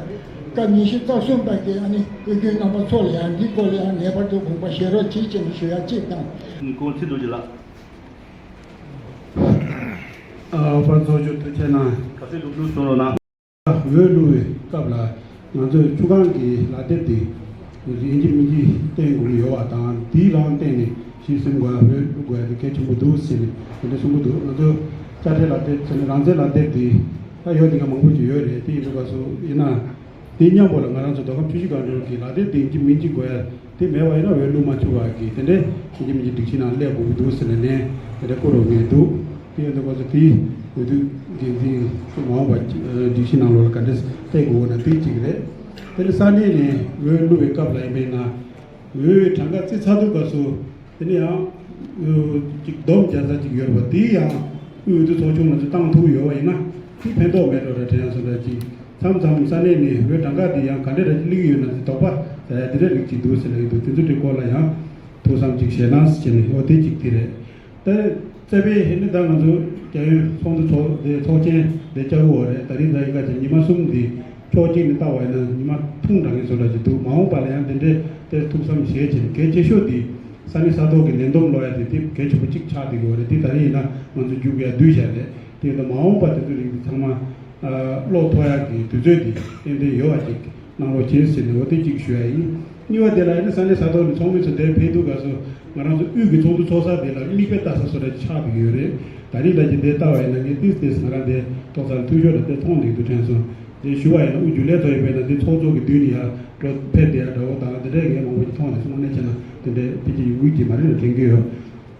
སྐབས་ཉི་ཤུ་རྩ་གསུམ་པ་གི་ཨ་ནི་དབུས་རྒྱུན་རྣམ་པ་ཚོ་ལ་ཡང་འདིའི་སྐོར་ལ་ཡང་ངེས་པར་དུ་དགོངས་པ་བཞེས་རོགས་གྱིས་ཅེས་ཞུ་ཡ་གཅིག་དང་། ཁོང་ཚེ་རྡོ་རྗེ་ལགས། ཨ་པ་ཚོ་ཆུ་ཐུགས་ཆེ་གནང་། ག་ཚོད་འདུག་ལུགས་གསུང་རོགས་གནང་། འོས་བླུག་པའི་སྐབས་ལ་ང་ཚོས་ཆུ་སྒང་གི་ལག་དེབ་དེ་ཡིན་གཅིག་མིན་གཅིག་བསྟན་དགོས་ཀྱི་ཡོད་པ་དང་། དེའི་ལམ་བསྟན་ནས་ཞིབ་སེམས་དགོས། འོས་བླུག་དགོས་ཡ་དེ་གལ་ཆེན་པོ་འདུག་ཟེར་ནས་དེ་འདྲ་གསུང་གི་འདུག་ང་ཚོ་དཔྱ་ཁྲལ་ལག་དེབ་ཟེར་ནས་རང་བཙན་ལག་དེབ་དེ་ད་ཡོད་དེ་ག་མང་པོ་ཅིག་ཡོད་རེད། དེ་ཡིན་དུས་སྐབས་སུ་ཡིན་ན། དེ་མཉམ་པོ་ལ་ང་རང་ཚོ་མདོ་ཁམས་ཆུ་བཞི་སྒང་དྲུག་གི་ལག་དེབ་དེ་ཡིན་གཅིག་མིན་གཅིག་དགོས་ཡ་དེ་མེད་པ་ཡིན་ན་འོས་བླུག་མ་ཆོག་པ་གི་དེ་འདྲའི་ཡིན་གཅིག་མིན་གཅིག་སྒྲིག་གཞི་ནང་སླེབས་དགོས་ཀྱི་འདུག་ཟེར་ནས་ནས་དེ་འདྲ་བསྐུར་རོགས་ངེས་འདུག་དེ་ཡིན་དུས་སྐབས་སུ་དེའི་འོས་བསྡུ་འགན་འཛིན་མ་འོངས་པ་སྒྲིག་གཞི་ནང་ལོགས་ལ་ག་འདྲས་སྤྲད་དགོས་ན་དེ་གཅིག་རེད། དེ་ནས་ས་གནས་ནས་འོས་བླུག་པའི་སྐབས་ལ་ཡིན་པས་ན་འོས་གྲངས་ཀ་བརྩི་ཚར་དུས་སྐབས་སུ། དེ་ནས་ཡང་། ཅིག་སྡོམ་རྒྱག་ས་ཅིག་ཡོད་པ་དེ་ཡང་དབུས་འོས་བསྡུ་ཚོགས་ཆུང་ལ་ཅིག་བཏང་ཐུབ་ཡོད་པ་ཡིན་ན་དེ་ཕན་ཐོགས་མེད་འགྲོ་ར་དྲན་ཡང་སོང་འདྲ་ཅིག་མཚམས་མཚམས་ས་གནས་ནས་འོས་གྲངས་ཀ་དེ་ཡང་ག་འདྲ་ར་ཅིག་སླེབས་ཡོད་ན་དེ་དོགས་པ་ཟ་ཡ་དེ་འདྲ་རིགས་ཅིག་འདུག་ཟེར་ལབ་ཀྱི་འདུག་དེ་ཚོ་དེ་སྐོར་ལ་ཡང་ཐུགས་བསམ་ཅིག་བཞེས་གནང་ཟེར་བྱས་ནས་འོ་དེ་ཅིག་དེ་རེད། ད་རྩ་བའི་ཧེ་ནི་ད་ང་ཚོ་རྒྱལ་ཡོངས་ཚོགས་འདུ་ཚོགས་དེ་ཚོགས་ཆེན་དེ་བཅར་དགོས་པ་རེད། ད་རིང་ད་ཡིན་ཁ་ཅིག་ཉི་མ་གསུམ་འདི་ཕྱོགས་གཅིག་ནས་ལྟ་བ་ཡིན་ན་ཉི་མ་ཐུང་དྲགས་ངེས་བཟོ་འདྲ་ཅིག་འདུག་མ་འོངས་པ་ལ་ཡང་དེ་འདྲའི་དེར་ཐུགས་བསམ་བཞེས་བྱས་ནས་གལ་ཆེ་ཤོས་དེ་ས་གནས་ས་ཐོག་གི་ལས་བསྡོམས་ཀློག་ཡ་དེ་དེ་གལ་ཆེན་པོ་གཅིག་ཆགས་བསྡད་ཡོད་རེད། དེ་ད་རིང་ཡིན་ན་ང་ཚོ་མཇུག་ཡར་བསྡུས་བཞག་རེད། དེ་ཡིན་ན་མ་འོངས་པ་དེ་ཚོ་རིགས་དེ་ཚང་མ་ཀློག་ཐུབ་ཡ་གི་དུས་ཚོད་དེ་ཏན་ཏན་ཡོད་པ་ཅིག་གནང་རོགས་བྱེད་ཟེར་ནས་འོ་དེ་གཅིག་ཞུ་ཡ་ཡིན། གཉིས་པ་དེ་ལ་ཡིན་ན་ས་གནས་ས་ཐོག་ནས་ཚོགས་མི་ཚོ་དེར་ཕེབས་དུས་སྐབས་སུ་ང་རང་ཚོ་དབུས་ཀྱི་ཚོགས་འདུ་ཚོགས་ས་དེ་ལ་མིག་དཔེ་ལྟ་ས་བཟོ་འདྲ་ཅིག་ཆགས་བསྡད་ཡོད་རེད། ད་རིང་ད་ཅིག་དེ་ལྟ་བ་ཡིན་ན་ངས་ཏིས་ཏིས་ང་རང་དེ་ཏོག་ཙམ་འཐུས་ཤོར་ལ་དེ་མཐོང་བསྡད་འདུག་དྲན་སོང་། དེ་ཞུ་བ་ཡིན་ན་དབུས་རྒྱུན་ལས་ཚོ་ཡིན་པས་ན་དེ་ཚོགས་གཙོ་གི་མདུན་ནས་ཡར་འགྲོ་ཕེབས་བསྡད་ཡ་འདྲ་བོ་དང་དེ་འདྲས་ངས་མང་པོ་ཞིག་མཐོང་ནས་སོང་། དངོས་གནས་བྱས་ན་དེ་འདྲས་ཕལ་ཆེར་ཡོང་གི་ཡོད་ཀྱི་མ་རེད་ལ་དྲན་གྱི་ཡོད།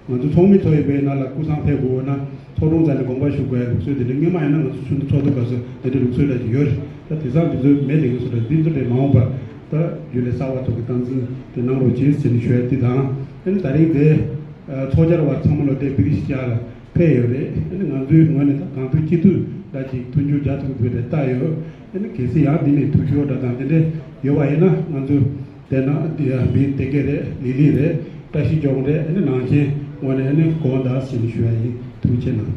ང་ཚོ་ཚོགས་མི་ཚོ་ཡིན་པས་ན་ལ་སྐུ་སང་ཕེབས་དགོས་ན་ཚོགས་དྲུང་རྩ་ནས་དགོངས་པ་ཞུ་དགོས་ཡ་ལུགས་སྲོལ་དེ་འདྲས་སྔོན་མ་ཡིན་ན་ང་ཚོ་ཆུང་དུ་ཚོགས་འདུ་སྐབས་སུ་དེ་འདྲས་ལུགས་སྲོལ་འདྲ་ཅིག་ཡོད་རེད། ད་དེང་སང་དེ་ཚོ་མེད་དེ་ངས་སོ་འདྲ་འདི་ཚོ་འདྲས་མ་འོངས་པར་ད་རྒྱུན་ལས་གསར་བ་ཚོ་གི་སྟངས་འཛིན་དེ་གནང་རོགས་གྱིས་ཟེར་ནས་ཞུ་ཡ་དེ་དང་། ཨ་ནི་ད་རིང་དེ་ཚོགས་བཅར་བ་ཚང་མ་ལ་དེ་བི་རི་ཤི་ཅ་ལ་ཕེབས་ཡོད་རེད། ཨ་ནི་ང་ཚོའི་ངོས་ནས་ད་གང་ཐུབ་ཅི་ཐུབ་འདྲ་ཅིག་མཐུན་འགྱུར་རྒྱག་ཐུབ་ཐུབ་རེད་ལྟ་ཡོད། ཨ་ནི་གལ་སྲིད་ཡང་འདི་ནས་ཐུགས་ཤོར་འདྲ་དང་དེ་འདྲས་ཡོད་པ་ཡིན་ན་ང་ཚོ་དེ་ན་དེ་ཡང་མི་དེ་གས་རེད། ལི་ལི་རེད། བཀྲ་ཤིས་ལྗོངས་རེད། ཨ་ནི་ནང་ཆེན་ངོས་ནས་ཨ་ནི་དགོངས་དག་ཟེར་ནས་ཞུ་ཡ་ཡིན། ཐུགས་རྗེ་ཆེ་གནང་།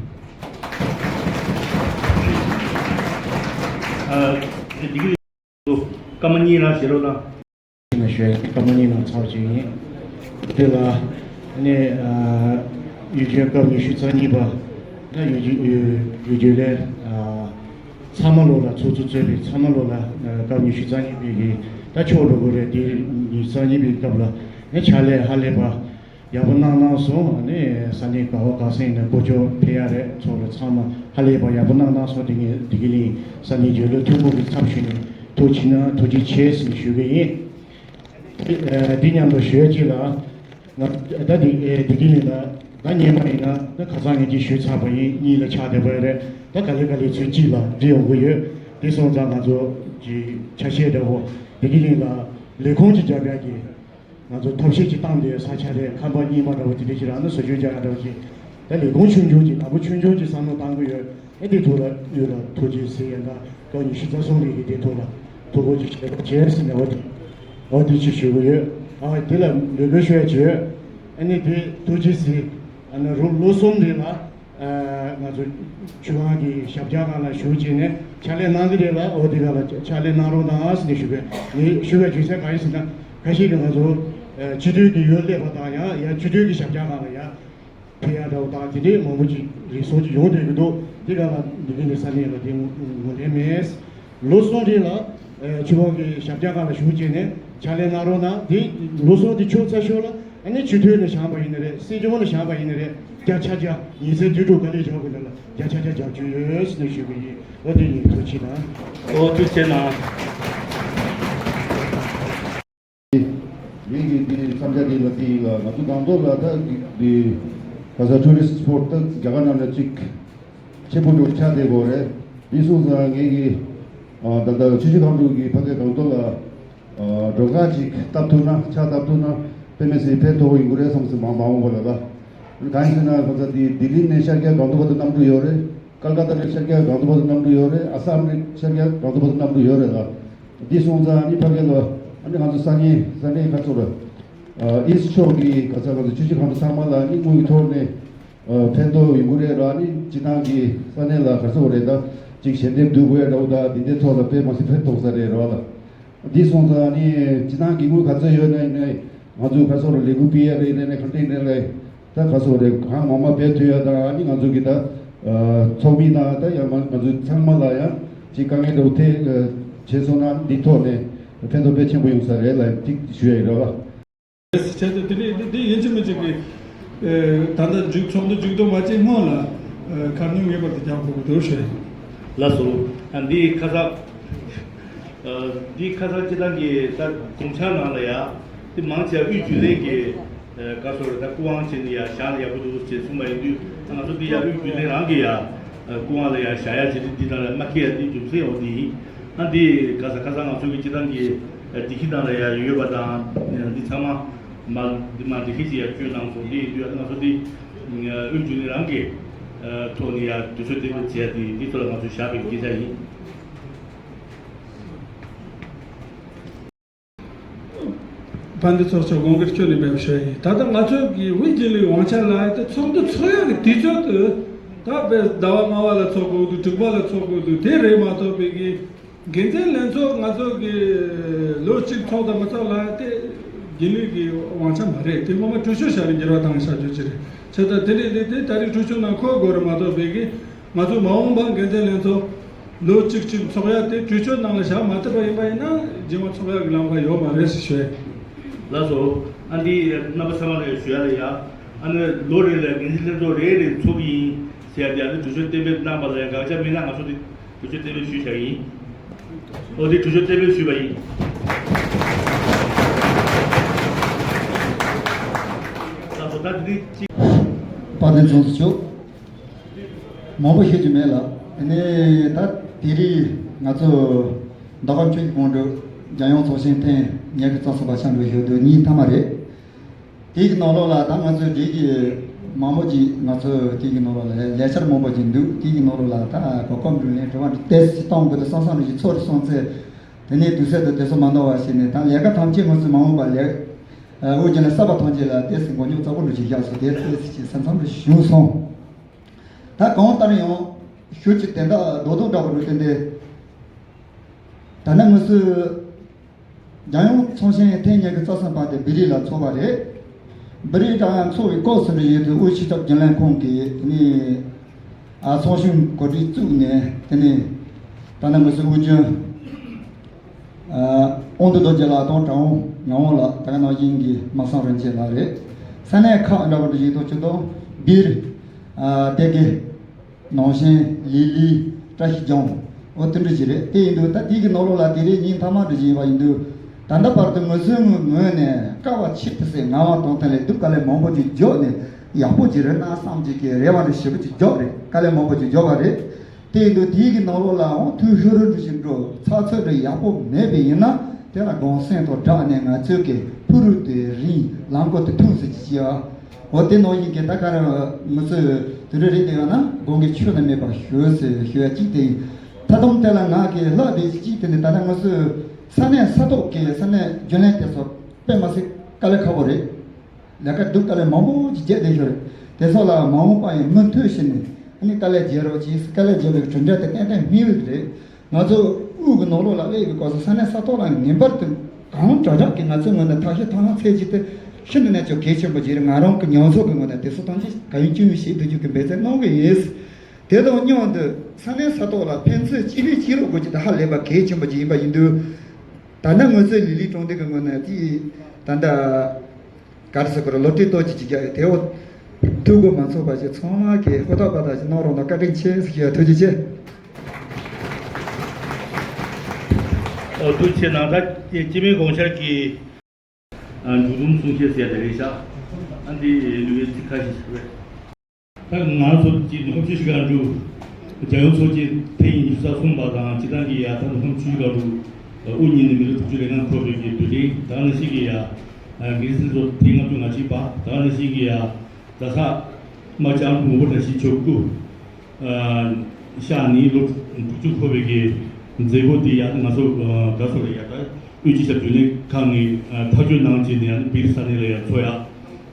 ཨ་དེ་གི་སྐར་མ་གཉིས་རང་བཞེས་རོགས་གནང་། ཞུ་ཡ་སྐར་མ་གཉིས་ནང་ཚར་བ་ཅིག་ཡིན། དེ་ལ་ནི་ཨ་ཡུལ་ལྗོངས་སྐབས་ཉི་ཤུ་རྩ་གཉིས་པ་ན་ཡུལ་ལྗོངས་ཡུལ་ལྗོངས་ལས་ཨ་ཚང་མ་ལོ་ལ་ཚོགས་གཙོ་གཙོས་པའི་ཚང་མ་ལོ་ལ་ཨ་སྐབས་ཉི་ཤུ་རྩ་གཉིས་པའི་གི་ད་ཆོག་འགྲོ་གི་རེད། དེ་ཉི་ཤུ་རྩ་གཉིས་པའི་སྐབས་ལ་ནི་ཕྱག་ལས་ཧ་ལས་པ་ཡག་པོ་གནང་གནང་སོང་། ནི་ས་གནས་ག་བ་ག་ས་ཡིན་ན་གོ་ཆོད་ཕེབས་ཡ་རེད། ཚོགས་ལ་ཚང་མ་ཧ་ལས་པ་ཡག་པོ་གནང་གནང་སོང་། དེ་ངས་དེ་གི་ལིང་ས་གནས་རྒྱུན་ལས་ཐུན་མོང་གི་ཚབ་ཞུས་ནས་ཐུགས་ཆེ་གནང་ཐུགས་རྗེ་ཆེ་ཟེར་ཞུ་གི་ཡིན། དེ་ཨ་དེ་མཉམ་དུ་ཞུ་ཡ་གཅིག་ལ། ང་ད་དེ་ཨེ་དེ་གི་ལིང་ལ་ད་སྔོན་མ་ཡིན་ན་ད་ཁ་སང་ངས་ཀྱིས་ཞུས་ཚར་བ་ཡིན། གཉིས་ལ་ཆགས་བསྡད་པ་རེད། ད་ག་ལེ་ག་ལེ་ཚུན་གཅིག་ལ་འགྲིག་ཡོང་གི་ཡོད། དེ་སོང་ཙང་ང་ཚོ་གི་ཆ་ཤས་འདྲ་བོ་དེ་གི་ལིང་ལ་ལས་ཁུངས་ཀྱི་རྒྱབ་ཡ་གི་ང་ཚོ་ཐབས་ཤེས་ཀྱི་སྟངས་དེ་ས་ཆ་རེད། ཁང་པ་རྙིང་པ་འདྲ་བོ་དེ་འདྲ་ཞིག་རག་ན་བཟོ་བཅོས་རྒྱག་ཡ་འདྲ་བོ་ཞིག་ད་ལས་ཁུངས་ཆུང་ཆུང་ཅིག་དང་པོ་ཆུང་ཆུང་ཅིག་བསམ་བློ་གཏང་གི་ཡོད། ཨེ་དེ་ཐོག་ལ་ཡོད་ལ་ཐུགས་རྗེ་ཟེར་ཡ་འདྲ་སྐབས་ཉི་ཤུ་རྩ་གསུམ་རེད་ཀྱི་དེ་ཐོག་ལ་ཐུགས་ཁུར་ཅིག་བཞེས་རོགས་བྱས་ཟེར་ནས་འོ་དེ་འོ་དེ་ཅིག་ཞུ་གི་ཡོད། ཨ་དེ་ལ་འབོད་སྐུལ་ཞུ་ཡ་ཅིག་ཡོད། ཨ་ནི་དེ་ཐུགས་རྗེ་ཟེར་ཨ་ནི་རུ་ལོ་གསུམ་རིང་ལ། ང་ཚོ་ཆུ་སྒང་གི་ཞབས་བཀྱག་སྒང་ལ་བཞུགས་བྱས་ནས་ཕྱག་ལས་གནང་གི་རེད་ལ། འོ་དེ་སྒང་ལ་ཕྱག་ལས་གནང་རོགས་གནང་ཟེར་ནས་ཞུ་བས། ངས་ཞུ་བའི་རྒྱུ་མཚན་གང་ཡིན་ཟེར་ན་ཁ་ཤས་ཀྱིས་ང་ཚོ་སྤྱི་འཐུས་ཀྱི་ཡུལ་སླེབས་པ་དང་ཡང་ཡང་སྤྱི་འཐུས་ཀྱི་ཞབས་བཀྱག་སྒང་ལ་ཡང་ཕེབས་ཡ་འདྲ་བོ་དང་དེ་འདྲའི་མང་པོ་ཅིག་རེ་ཟུང་ཅིག་ཡོང་བསྡད་ཀྱི་འདུག་དེ་སྒང་ལ་འདི་གི་ནས་ས་གནས་ལ་དེ་ངོས་ལེན་མེད། ལོ་གསུམ་རིང་ལ་ཆུ་སྒང་གི་ཞབས་བཀྱག་སྒང་ལ་བཞུགས་བྱས་ནས་ཕྱག་ལས་གནང་རོགས་གནང་། དེ་ལོ་གསུམ་དེ་ཆུ་ཚ་ཤོར་ལ། ཨ་ནི་སྤྱི་འཐུས་ནས་བཞེངས་པ་ཡིན་ན་རེད། སྲིད་སྐྱོང་ནས་བཞེངས་པ་ཡིན་ན་རེད། བརྒྱ་ཆ་བརྒྱ་ཉིན་མཚན་དུས་དྲུག་ག་ལེ་བྱ་དགོས་ན་ལ་བརྒྱ་ཆ་བརྒྱ་རྒྱབ་སྐྱོར་ཡོད་ཟེར་ནས་ཞུ་གི་ཡིན། ཨོ་དེ་ཡིན། ཐུགས་རྗེ་གནང་། ཨོ་ཐུགས་རྗེ་གནང་། ངེད་ཀྱི་འདི་མཚམས་སྦྱར་འདི་ལ་དེ་ཡིན་ལ་ང་ཚོ་སྒང་ཏོག་ལ་ད་འདི་ག་ས་ཊུ་རི་སི་སི་པོཊ་ད་རྒྱ་གར་ནང་ལ་གཅིག་ཆེན་པོ་འགྲོ་ཆགས་བསྡད་ཡོད་རེད། འདི་སོང་ཙང་ངེད་ཀྱི་ད་ལྟ་ཆུ་བཞི་སྒང་དྲུག་གི་ཕ་གི་སྒང་ཏོག་ལ། སྒྲོལ་དཀར་ཅིག་བཏབ་ཐུབ་ན་ཕྱག་བཏབ་ཐུབ་ན་དཔེ་མི་སྲིད་ཕན་ཐོགས་ཡོང་གི་རེད་བསམ་སོང་། མ་མ་འོངས་པ་ལ་ལ། གང་ཡིན་ཟེར་ན་ཁོ་ཚ་དེ་ལྡི་ལི་ནས་ཤར་རྒྱག་སྒང་ཏོག་བར་དུ་གནམ་གྲུ་ཡོད་རེད། ཀལ་ཀ་ཏ་ནས་ཤར་རྒྱག་སྒང་ཏོག་བར་དུ་གནམ་གྲུ་ཡོད་རེད། ཨ་སམ་ནས་ཤར་རྒྱག་སྒང་ཏོག་བར་དུ་གནམ་གྲུ་ཡོད་རེད་ལ། འདི་སོང་ཙང་ཨ་ནི་ཕ་གི་ལ་ཨ་ནི་ང་ཚོ་ས་གནས་ས་གནས་ཁ་ཚོ་ལ། ཨ་ཨིས་ཕྱོགས་ཀྱི་ག་ས་ག་ས་ཆུ་བཞི་སྒང་དྲུག་ཚང་མ་ལ་ནི་དངུལ་གྱི་ཐོག་ནས་ཨ་ཕན་ཐོགས་ཡོང་གི་རེད་ར། ནི་སྤྱི་བཏང་གི་ས་གནས་ལ་ག་ས་འོ་རེད་ད་ཅིག་ཞལ་འདེབས་བསྡུ་དགོས་ཡ་འདྲ་བོ་ད་འདི་འདྲའི་ཐོག་ལ་དཔེ་མ་སྲིད་ཕན་ཐོགས་ས་རེད་ར་བ་ལ། འདི་སོང་ཙང་ནི་སྤྱི་བཏང་གི་དངུལ་ག་ཚོད་ཡོད་ན་ཡིན་ནའི་ང་ཚོས་ག་ས་འོ་ར་ལས་འགུལ་སྤེལ་ཡ་རེད་ནས་ནས་ག་འདྲ་ཡིན་ནའི་ལས། ད་ག་སོགས་རེད་གང་མང་མང་སྤེལ་ཐུབ་ཡ་དང་ཨ་ནི་ང་ཚོ་གི་ད་ཚོགས་མི་དང་ད་ཡང་ང་ཚོ་ཚང་མ་ལ་ཡང་ཅིག་དཀའ་ངལ་འདྲ་བོ་ཐེ་བྱས་སོང་ན་འདི་ཐོག་ནས་ཕན་ཐོགས་དཔེ་ཆེན་པོ་ཡོང་ས་རེད་ལ་ཅིག་ཞུ་ཡ་ཡིན་ར་བ། བྱས་ཏེ་དེ་ནས་འདི་ཡིན་གཅིག་མིན་གཅིག་གི་ད་ལྟ་མཇུག་ཚོགས་འདུ་མཇུག་བསྡོམས་མ་བྱས་སྔོན་ལ་ཁ་སྣོན་ངེས་པར་དུ་རྒྱག་དགོས་ཀྱི་འདུག་ཞུ། ལགས་སོ། ཨ་འདི་ཁ་སང་། འདི་ཁ་སང་སྤྱི་བཏང་གི་ད་དགོངས་འཆར་ནང་ལ་ཡ། འདི་མང་ཆེ་བ་དབུས་རྒྱུན་ལས་ཀྱི་བཀའ་ཟུར་ད་སྐུ་དབང་བྱས་ནས་ཡ་བཞག་ན་ཡག་པོ་འདུག་ཅེས་གསུངས་པ་ཡིན་དུས་ང་ཚོ་འདི་ཡ་དབུས་རྒྱུན་ལས་རང་གི་ཡ་སྐུ་དབང་ལ་ཡ་བཞག་ཡ་བྱེད་དུས་འདི་ནང་ལ་མ་འཁེལ་ཡ་འདི་རྒྱུ་མཚན་འོ་འདི་ཡིན། ཨ་འདི་ཁ་སང་ཁ་སང་ང་ཚོ་གི་སྤྱི་བཏང་གི་སྒྲིག་གཞི་ནང་ལ་ཡ་ཡོད་པ་དང་འདི་ཚང་མ་མ་འདི་མ་འགྲིག་གི་ཅི་ཡ་བཅོས་གནང་སོང་འདི་ཡིན་དུས་ང་ཚོ་འདི་དབུས་རྒྱུན་ལས་རང་གི་ཐོག་ནས་ཡ་དུས་ཚོད་གཏན་འབེབས་བྱས་ཏེ་འདི་ཚོ་ལ་ང་ཚོ་བཞག་པའི་སྐད་ཆ་ཡིན། དཔལ་ལྡན་ཚོགས་གཙོ་དགོངས་འགལ་སྐྱོན་ནས་མེད་པ་ཞུ་ཡ་ཡིན། ད་ལྟ་ང་ཚོ་གི་དབུས་རྒྱུན་ལས་དབང་ཆ་ལ་དེ་ཚོགས་འདུ་ཚོགས་ཡག་གི་དུས་ཚོད་དུ་ད་དཔེ་ཟླ་བ་ལྔ་བ་ལ་ཚོགས་དགོས་འདུག་དྲུག་པ་ལ་ཚོགས་དགོས་འདུག་དེ་རེད་མ་གཏོགས་པའི་གི་འགན་འཛིན་ལྷན་ཚོགས་ང་ཚོ་གི་ལོ་གཅིག་ཚོགས་དང་མ་ཚོགས་ལ་དེ་རྒྱུན་ལས་ཀྱི་དབང་ཆ་མ་རེད། དེ་སྔོན་མ་གྲོས་ཆོད་བཞག་ནས་འགྱུར་བ་བཏང་བཞག་རྒྱུ་ཅི་རེད། བྱས་ཙང་དེ་འདྲས་དེ་དེ་ད་རེས་གྲོས་ཆོད་ནང་འཁོད་དགོས་རེད་མ་གཏོགས་པའི་གི་ང་ཚོ་མ་འོངས་པ་འགན་འཛིན་ལྷན་ཚོགས་ལོ་གཅིག་གཅིག་ཚོགས་ཡ་དེ་གྲོས་ཆོད་ནང་ལ་བཞག་མ་ཐུབ་པ་ཡིན་པ་ཡིན་ན་རྗེས་མ་ཚོགས་ཡ་གི་ལམ་ཁ་ཡོད་མ་རེད་ཟེར་ཞུ་ཡ། ལགས་སོ། ཨ་འདི་རྣམ་པ་ཚང་མ་ལ་ཞུ་ཡ་ལ་ཡ། ཨ་ནི་ལོ་རེ་ལ་འགན་འཛིན་ལྷན་ཚོགས་རེ་རེ་ཚོགས་ཀྱི་ཡིན་ཟེར་ཡ་དེ་ཨ་ནི་གྲོས་ཆོད་གཏན་འབེབས་གནང་པ་ལ་ཡ་དགག་བྱ་མེད་ན་ང་ཚོ་དེ་གྲོས་ཆོད་གཏན་འབེབས་ཞུས་བཞག་ཡིན། ཨོ་དེ་གྲོས་ཆོད་གཏན་འབེབས་ཞུས་པ་ཡིན། ལགས་སོ་ད་དེ་རིང་གཅིག་དཔལ་ལྡན་ཚོགས་གཙོ་མཆོག་མང་པོ་ཤོད་ཀྱི་མེད་ལ། དེ་ནས་ད་དེ་རིང་ང་ཚོ་མདོ་ཁམས་ཆུ་བཞི་སྒང་དྲུག་རྒྱལ་ཡོངས་ཚོགས་ཆེན་ཐེངས་ཉི་ཤུ་རྩ་གསུམ་པ་འཆམ་འགྲོ་ཞུ་དུས་གཉིས་མཐའ་མ་རེད། དེའི་ནང་ལོགས་ལ་ད་ང་ཚོའི་སྒྲིག་གི་མང་པོ་ཅིག་ང་ཚོ་དེའི་ནང་ལོགས་ལ་ལས་འཆར་མང་པོ་ཅིག་འདུག་དེའི་ནང་ལོགས་ལ་ད་གོ་སྐབས་འདྲ་ལན་དྲི་བ་འདྲ་ཏོག་ཙམ་གཏོང་དགོས་དུས་སང་སང་རེ་ཞིག་ཚོགས་རེ་སོང་ཚེ་དེ་ནས་དུས་ཚོད་དུ་དེ་ཚོ་མ་འདང་བ་བྱས་ནས་ད་ལས་ཀ་ཐམས་ཅད་ང་ཚོའི་མ་འོངས་པ་ལས་དབུས་རྒྱུན་ལས་གསར་པ་ཐམས་ཅད་ལ་ཏོག་ཙམ་མགོ་རྙོག་ཚ་པོ་འདྲ་ཞིག་བཞག་སོང་། དེ་ཏོག་ཙམ་ཅིག་ས་མཚམས་རེ་བྱུང་སོང་། ད་གང་ལྟར་ཡང་ཞུ་ཅིག་དེ་འདྲ་རྡོག་རྡོག་འདྲ་པོ་རུ་བསྟན་ཏེ། ད་ནི་དངོས་སུ་རྒྱལ་ཡོངས་ཚོགས་ཆེན་ཐེངས་ཉི་ཤུ་རྩ་གསུམ་པ་དེ་བི་རི་ལ་ཚོགས་པ་རེད། བི་རི་ཀྲང་ཡང་ཚོགས་པའི་སྐབས་སུ་འདྲ་ཡོད་དུས་དབུས་སྤྱི་ཁྱབ་རྒྱུན་ལས་ཁང་གིས་དེ་ནས་ཨ་ཚོགས་ཆུང་གོ་སྒྲིག་བཙུགས་ནས་དེ་ནས་ད་ནི་དངོས་སུ་དབུས་རྒྱུན་ཨ་དབང་འདུས་རྡོ་རྗེ་ལགས་དང་དྲ་དབང་ངག་དབང་ལགས་ད་ག་ནང་བཞིན་གྱི་སྨྲ་བསམ་རིན་ཆེན་ལགས་རེད། ས་གནས་ཁག་འདྲ་པོ་འདྲ་ཞིག་ཏུ་ཆུ་དོང་སྦིར་ཨ་སྡེ་དགེ། ནང་ཆེན། ལི་ལི། བཀྲ་ཤིས་ལྗོངས། འོ་དེ་འདྲ་ཞིག་རེད། དེ་ཡིན་དུས་ད་དེའི་གི་ནང་ལོགས་ལ་དེ་རིང་ཉིན་མཐའ་མ་འདྲ་ཞིག་ཡིན་པ་ཡིན་དུས་ད་ལྟ་བར་དུ་ངོས་བཟུང་ངོས་ནས་དཀའ་བ་ཆེ་ཏི་སེ་ངལ་བ་དང་ཐོག་ལས་སྡུག་དཀའ་ལས་མང་པོ་ཅིག་འཇོག་ནས་ཡག་པོ་ཅིག་རེད་ན་བསམ་ཅིག་གི་རེ་བ་འདྲ་ཞེ་པོ་ཅིག་འཇོག་རེད། དཀའ་ལས་མང་པོ་ཅིག་འཇོག་པ་རེད། དེ་ཡིན་དུས་དེའི་གི་ནང་ལོགས་ལའང་ཐུགས་ཤོར་རུ་འགྲོ་བཞིན་འགྲོ་ཚགས་ཚུད་འདྲ་ཡག་པོ་མེད་པ་ཡིན་ན་དེ་ལ་དགོངས་སེམས་དང་སྦྲགས་ནས་ང་ཚོས་གི་ཕུ་རུ་དེ་རིང་ལམ་བསྐོར་དེ་ཐུང་ཟིག་ཅིག་བྱས་ཨ། འོ་དེ་ནང་བཞིན་གྱི་ད་ག་རང་མི་ཚོས་དུད་འགྲོ་རེད་དེ་ཡང་ན་དགོངས་ཀྱི་ཆོས་ལ་མེད་པ་ཞུ་ཟེར་ཞུ་ཡ་གཅིག་དེ་ཡིན། ད་དུང་དེ་ལ་ང་གི་ལྷག་བསྡད་གཅིག་དེ་ནི་ད་ལྟ་ང་ཚོས་ས་གནས་ས་ཐོག་གི་ས་གནས་རྒྱུན་ལས་དེ་ཚོ་དཔེ་མ་སྲིད་དཀའ་ལས་ཁག་པོ་རེད། ལས་ཀ་སྡུག་དཀའ་ལས་མང་པོ་ཅིག་བརྒྱབ་བསྡད་ཤོར་རེད། དེ་ཚོ་ལ་མ་འོངས་པ་ཡང་མུ་མཐུད་བྱས་ནས་ཨ་ནི་དཀའ་ལས་རྒྱག་རོགས་གྱིས། དཀའ་ལས་རྒྱག་པའི་གྲུབ་འབྲས་དེ་ཏན་ཏན་སྨིན་ཡོད་རེད། ང་ཚོ་དབུས་ཀྱི་ནང་ལོགས་ལ་སླེབས་པའི་སྐབས་སུ་ས་གནས་ས་ཐོག་ལ་ངེས་པར་དུ་གང་དྲག་དྲག་གིས་ང་ཚོའི་ངོས་ནས་ཐབས་ཤེས་ཐབས་ལམ་ཚད་ཅིག་ཏུ་ཤིན་ཏུ་ནས་ཀྱང་གལ་ཆེན་པོ་ཅིག་རེད། ང་རང་གི་ཉམས་ཚོད་ཀྱི་ངོས་ནས་དེ་ཚོ་ཐམས་ཅད་གང་ཡིན་ཅི་ཡིན་ཤེས་ཐུབ་རྒྱུ་གི་འབད་བརྩོན་གནང་གི་ཡིན། དེ་དང་མཉམ་དུ་ས་གནས་ས་ཐོག་ལ་ཕན་ཚུན་གཅིག་ལས་གཅིག་རོགས་དགོས་ཀྱི་ད་ཧ་ལས་པ་གལ་ཆེན་པོ་ཅིག་ཡིན་པ་ཡིན་དུས། ད་ལྟ་ང་ཚོའི་ལི་ལི་གྲོང་སྡེ་གི་ངོས་ནས་དེ་ད་ལྟ། ག་རེ་ཟེར་དགོས་རེད། སློབ་ཁྲིད་ཏོག་ཅིག་ཅིག་རྒྱག་ཡོད་དེ། འོ་ཐུགས་དགོངས་མ་ཚོམས་པ་ཞིག་ཚང་མ་གིས་ཧུར་ཐག་པ་ཐག་ཅིག་གནང་རོགས་གནང་། བཀའ་དྲིན་ཆེ་ཟེར་ཞུ་ཡ། ཐུགས་རྗེ་ཆེ། ཨོ་ཐུགས་རྗེ་ཆེ་གནང་། ད་སྤྱི་མོས་དགོངས་འཆར་གྱི་མཇུག་སྡོམ་གསུང་བཤད་ཟེར་ཡ་དེ་རེད་ཤག་ཨ་འདི་ལུས་པའི་ཚིག་ཁ་ཞིག་ཟེར་བས། ད་ང་ཚོ་གཅིག་མདོ་ཁམས་ཆུ་བཞི་སྒང་དྲུག་རྒྱལ་ཡོངས་ཚོགས་ཆེན་ཐེངས་ཉི་ཤུ་རྩ་གསུམ་པ་དང་སྤྱི་བཏང་གི་ཡ་ད་མདོ་ཁམས་ཆུ་བཞི་སྒང་དྲུག་དབུ་བརྙེས་ནས་མི་རབས་དྲུག་ཅུ་རེ་ལྔ་འཁོར་བའི་གི་དུས་དྲན། ད་ག་ནང་བཞིན་གྱི་ཡ་འགན་འཛིན་ཚོགས་ཐེངས་ལྔ་བཅུ་ང་གཅིག་པ། ད་ག་ནང་བཞིན་གྱི་ཡ་གྲྭ་ཚང་རྨ་བྱང་ངོ་བོ་བཀྲ་ཤིས་ཆོས་སྐུ་ཤག་ནི་ལོ་དྲུག་ཅུ་འཁོར་བའི་གི་མཛད་སྒོ་དེ་ཡ་ང་ཚོ་དགའ་ཚོར་རེད་ཡ། ད། དབུས་སྤྱི་ཁྱབ་རྒྱུན་ལས་ཁང་གི་ཨ་ཐག་གཅོད་གནང་བྱས་ནས་ཨ་ནི་བིར་ས་གནས་ལ་ཡང་འཚོགས་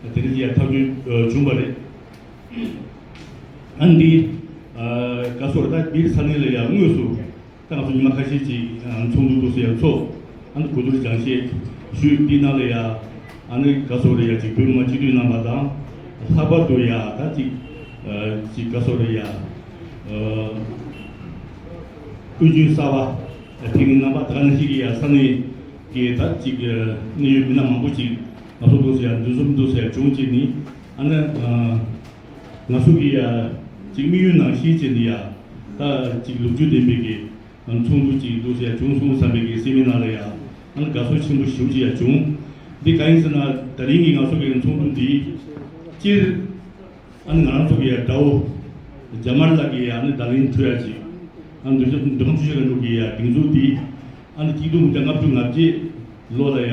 ཡ། དེ་རིང་ཡང་ཐག་གཅོད་ཨ་བྱུང་བ་རེད། ཨ་ནི་འདི་ཨ་ག་སོ་རེད། ད་བིར་ས་གནས་ལ་ཡང་དངོས་སུ་ད་ང་ཚོ་ཉི་མ་ཁ་ཤས་ཅིག་ཨ་ཚོགས་འདུ་འདུག་སེ་ཡང་ཚོགས། ཨ་ནི་གོ་བསྡུར་སྦྱང་བཤད་ཞུས། འདི་ནང་ལ་ཡང་ཨ་ནི་ག་སོ་རེད། ཡང་ཅིག་བོད་མི་མང་སྤྱི་འཐུས་རྣམ་པ་དང་། ལྷག་པར་དུ་ཡང་ད་ཅིག་ཨ་ཅིག་ག་སོ་རེད། ཡང་ཨ་དབུས་རྒྱུན་གསར་པ་དེ་གི་རྣམ་པ། ད་ག་ནང་བཞིན་གྱི་ཡང་ས་གནས་ཀྱི་ད་ཅིག་གནད་ཡོད་མི་སྣ་མང་པོ་ཅིག་ང་ཚོ་འདུག་སེ་ཡང་འདུ་འཛོམས་འདུག་སེ་ཡང་བྱུང་བྱས་ནས། ཨ་ནི་ང་ཚོ་གི་ཡང་ཅིག་དམིགས་ཡུལ་ནང་བཞིན་བྱས་ནས་ཡང་ད་ཅིག་ལོ་རྒྱུས་ལྡན་པའི་གི་ཚོགས་འདུ་ཅིག་འདུག་སེ་ཡང་བྱུང་སོང་བསམ་པའི་གི་སེམས་ནང་ལ་ཡང་ཨ་ནི་དགའ་ཚོར་ཆེན་པོ་ཞེ་པོ་ཅིག་ཡང་བྱུང་། འདི་གང་ཡིན་ཟེར་ན། ད་རིང་གི་ང་ཚོ་གི་ཚོགས་འདུ་འདི་སྤྱིར་ཨ་ནི་ང་རང་ཚོ་གི་ཡ་དགྲ་བོ་རྒྱ་དམར་ལག་གི་ཡ་ཨ་ནི་བརྡ་ལན་འཕྲོད་ཡ་ཅིག་ཨ་ནི་འདུ་ཤེས་འདུ་ཁང་ཆུ་ཤེལ་རིང་ལུགས་ཀྱི་ཡ་སྒྲིག་འཛུགས་འདི་ཨ་ནི་གཅིག་སྟོང་དགུ་བརྒྱ་ལྔ་བཅུ་ང་བརྒྱད་ལོ་ལ་ཡ་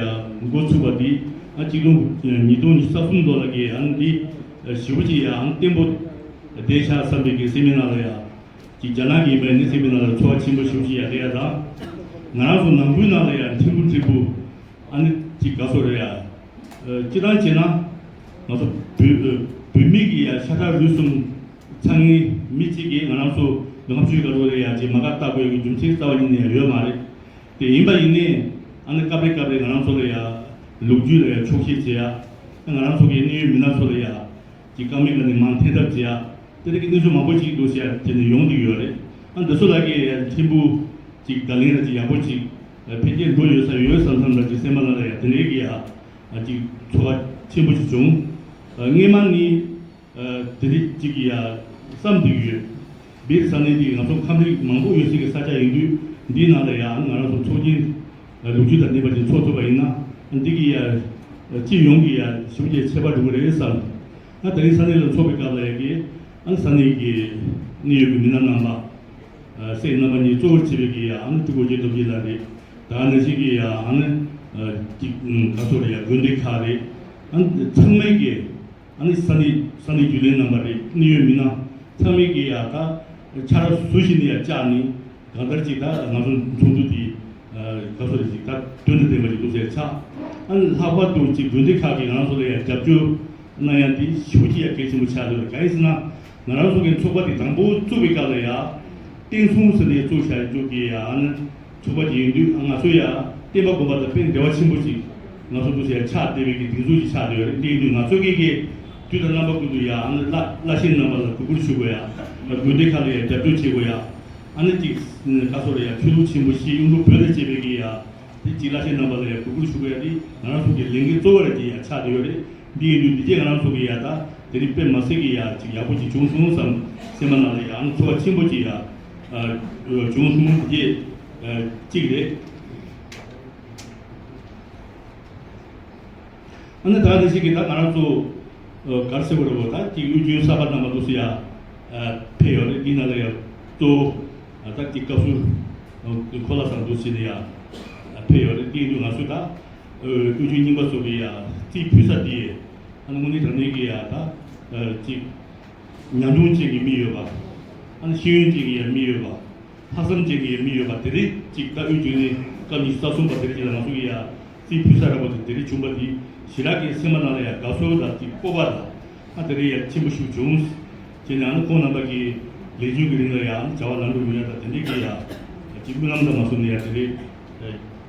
འགོ་ཚུགས་པ་འདི། ཨ་གཅིག་སྟོང་ཉིས་སྟོང་ཉི་ཤུ་རྩ་གསུམ་ལོ་ལ་གི་ཨ་ནི་འདི་ཞེ་པོ་ཅིག་ཡ་ཨ་ནི་བརྟན་པོ་བསྡད་ཤག་བསམ་པའི་གི་སེམས་ནང་ལ་ཡ་ཅིག་རྒྱ་ནག་གི་ཡིན་པའི་ནི་སེམས་ནང་ལ་ཚོར་བ་ཆེན་པོ་ཞེ་པོ་ཅིག་ཡ་སླེབས་ཡ་དང་། ང་རང་ཚོ་ནང་ཁུལ་ནང་ལ་ཡ་ཕྲན་བུ་ཕྲན་བུ་ཨ་ནི་ཅིག་ག་སོ་རེད་ཡ། ཨ་སྤྱིར་བཏང་བྱས་ན་ང་ཚོ་བོད་ཨ་བོད་མི་གི་ཡ་ཤ་ཁྲག་རུས་གསུམ་ཚང་མི་མི་གཅིག་གིས་ང་རང་ཚོ་ནང་ཆོས་ག་རོ་རེད་ཡ་ཅིག་མ་དགའ་ལྟ་དགོས་ཡ་གི་རྒྱུ་མཚན་རྩ་བ་ཉིད་ནས་ཡ་ཡོད་མ་རེད། དེ་ཡིན་པ་ཡིན་ནའི་ཨ་ནི་སྐབས་རེ་སྐབས་རེ་ང་རང་ཚོ་ལ་ཡ་ལོ་རྒྱུས་ལ་ཡ་འཁྱོག་བཤད་བྱེད་ཡ། ང་རང་ཚོ་གི་གནད་ཡོད་མི་སྣ་ཚོ་ལ་ཡ་ཅིག་རྐང་མིག་ལ་ནི་མང་འཐེན་ཐབས་བྱེད་ཡ། དེ་རིགས་ཀྱི་གནས་ཚུལ་མང་པོ་ཅིག་འདུག་ཟེར་ཡ་དེ་ནི་ཡོང་བསྡད་ཡོད་རེད། ཨ་འདི་ཚོ་ལ་གི་ཡ་ཕྲན་བུ་ཅིག་བརྡ་ལན་ལ་ཅིག་ཡག་པོ་ཅིག་འཕེལ་རྒྱས་འགྲོ་ཡོད་ས་ཡོད་བསམ་བསམ་ལ་ཅིག་སེམས་པ་ནང་ལ་ཡ་དེ་འདྲའི་གི་ཡ་ཅིག་ཚོར་བ་ཆེན་པོ་ཅིག་བྱུང་། སྔས་མ་ནི་དེ་རིགས་ཅིག་གི་ཡ་བསམ་བསྡད་ཡོད། བིར་ས་གནས་འདི་ང་ཚོ་ཁམས་རིགས་མང་པོ་ཡོད་སའི་གི་ས་ཆ་ཡིན་དུས། འདིའི་ནང་ལ་ཡ་ང་རང་ཚོ་ཚོགས་ཆེན་ལོ་རྒྱུས་དང་ལྡན་པ་ཅིག་ཚོགས་ཐུབ་པ་ཡིན་ན། འདི་གི་ཡ་སྤྱི་ཡོངས་ཀྱི་ཡ་ཞིབ་རྒྱས་ཁྱད་པར་འགྲོ་གི་རེད་བསམ། ང་དེ་རིང་ས་གནས་ལ་འཚོགས་པའི་སྐབས་ལ་ཡ་གི་ཨ་ས་གནས་ཀྱི་གནད་ཡོད་ཀྱི་མི་སྣ་རྣམ་པ། སྲས་རྣམ་པ་གཉིས་གཙོ་བོར་བྱས་པའི་གི་ཡ་ཨ་ནི་སྤྲུལ་སྐུ་རྗེ་སྟོབས་རྒྱལ་ལགས་རེད། ད་ནང་བཞིན་གྱི་ཡ་ཨ་ནི་ཅིག་ག་ཚོད་རེད་ཡ་དགོན་སྡེ་ཁག་རེད། ཨ་ནི་ཚང་མའི་གི་ཨ་ནི་ས་གནས་ས་གནས་རྒྱུན་ལས་རྣམ་པ་རེད། གནད་ཡོད་མི་སྣ་ཚང་མས་ཀྱི་ཡ་ད་ཆ་ར་བཟོ་བཞིན་ནས་ཡ་བཅར་ནས་གང་ལྟར་ཅིག་ད་ང་ཚོ་ཚོགས་འདུ་དེ་ག་ཚོད་རེད་ཅིག་ད་དོན་དང་ལྡན་པ་ཅིག་འདུག་ཟེར་ཆགས། ཨ་ནི་ལྷག་པར་དུ་ཅིག་དགོན་སྡེ་ཁག་གིས་ང་ཚོ་ལ་ཡ་རྒྱབ་སྐྱོར་གནང་ཡ་དེ་ཞེ་པོ་ཅིག་ཡ་གལ་ཆེན་པོ་ཆགས་འདུག་གང་ཡིན་ཟེར་ན། ང་རང་ཚོ་གི་ཚོགས་པ་དེ་དང་པོ་བཙུགས་པའི་སྐབས་ལ་ཡ་བསྟན་སྲུང་ཟེར་ནས་བཙུགས་བཞག་རྒྱུ་གི་ཡ་ཨ་ནི། ཚོགས་པ་ཅིག་ཡིན་དུས་ང་ཚོ་ཡ་བསྟན་པ་དགོན་པ་དང་དཔེ་འབྲེལ་བ་ཆེན་པོ་ཅིག་ང་ཚོ་འདུག་ཟེར་ཡ་ཆགས་བསྡད་པའི་གི་སྒྲིག་འཛུགས་ཅིག་ཆགས་བསྡད་ཡོད་རེད། འདི་ཡིན་དུས་ང་ཚོ་གི་གི་དུས་དང་རྣམ་པ་ཀུན་ཏུ་ཡ་ཨ་ནི་བླ་བླ་ཆེན་རྣམ་པ་ལ་གུས་བཀུར་ཞུ་དགོས་ཡ། དགོན་སྡེ་ཁག་ལ་ཡ་རྒྱབ་སྐྱོར་བྱེད་དགོས་ཡ། ཨ་ནི་ཅིག་ག་ཚོད་རེད་ཡ་ཆོས་ལུགས་ཆེན་པོ་བཞི་གཡུང་དྲུང་བོན་དང་བཅས་པའི་གི་ཡ་དེ་ཅིག་བླ་ཆེན་རྣམ་པ་ལ་ཡ་གུས་བཀུར་ཞུ་དགོས་ཡ་དེ་ང་རང་ཚོ་གི་ལས་འགན་གཙོ་བོ་རེད་ཅེས་ཡ་ཆགས་བསྡད་ཡོད་རེད། འདི་ཡིན་དུས་འདི་རྗེས་ང་རང་ཚོ་གི་ཡ་ད་དེ་རིང་དཔེ་མ་སྲིད་ཀྱི་ཡ་ཅིག་ཡག་པོ་ཅིག་བྱུང་སོང་བསམ་སེམས་པ་ནང་ལ་ཡ་ཨ་ནི་ཚོར་བ་ཆེན་པོ་ཅིག་ཡ་བྱུང་སོང་། འདི་རྗེས་གཅིག་རེད། ཨ་ནི་ད་ག་ནང་བཞིན་གྱི་ད་ང་རང་ཚོ་ག་རེ་ཟེར་དགོས་རེད་བ། ད་ཅིག་དབུས་རྒྱུན་གསར་པ་རྣམ་པ་འདུག་སེ་ཡ་ཕེབས་ཡོད་རེད། འདི་ནང་ལ་ཡ་གཙོ་བོ་ད་ཅིག་བཀའ་ཟུར་གོ་ལ་ཚང་འདུག་སེ་ནས་ཡ་ཕེབས་ཡོད་རེད། འདི་ཡིན་དུས་ང་ཚོས་ད་དབུས་རྒྱུན་རྙིང་པ་ཚོ་གི་ཡ་རྩིས་ཕུལ་ས་འདི་ཨ་ནི་དངོས་གནས་དྲང་གནས་ཀྱི་ཡ་ད་ཅིག་ཉམས་མྱོང་ཅན་གྱི་མི་ཡོད་པ། ཨ་ནི་ཤེས་ཡོན་ཅན་གྱི་ཡ་མི་ཡོད་པ། ལྷག་བསམ་ཅན་གྱི་ཡ་མི་ཡོད་པ་དེ་རིགས་ཅིག་ད་དབུས་རྒྱུན་ལས་སྐབས་ཉི་ཤུ་རྩ་གསུམ་པ་དེ་རིགས་ཀྱི་ལ་ང་ཚོ་གི་ཡ་རྩིས་ཕུལ་ས་ར་པོ་དེ་དེ་རིགས་བྱུང་པ་འདི་ཞེ་དྲག་གི་སེམས་པ་ནང་ལ་ཡ་དགའ་ཚོར་དང་ཅིག་སྤོབས་པ་དང་། ཨ་དེ་རིགས་ཡ་ཆེན་པོ་ཞིག་བྱུང་། བྱས་ནས་ཨ་ནི་ཁོང་རྣམ་པ་གི་ལས་རྒྱུན་གྱི་རིང་ལ་ཡང་བྱ་བ་ལམ་འགྲོ་མི་ཡ་དང་དེ་འདྲས་ཀྱི་ཡ་ཅིག་སྨོན་ལམ་དང་མ་སོང་ནས་ཡ་དེ་རིགས་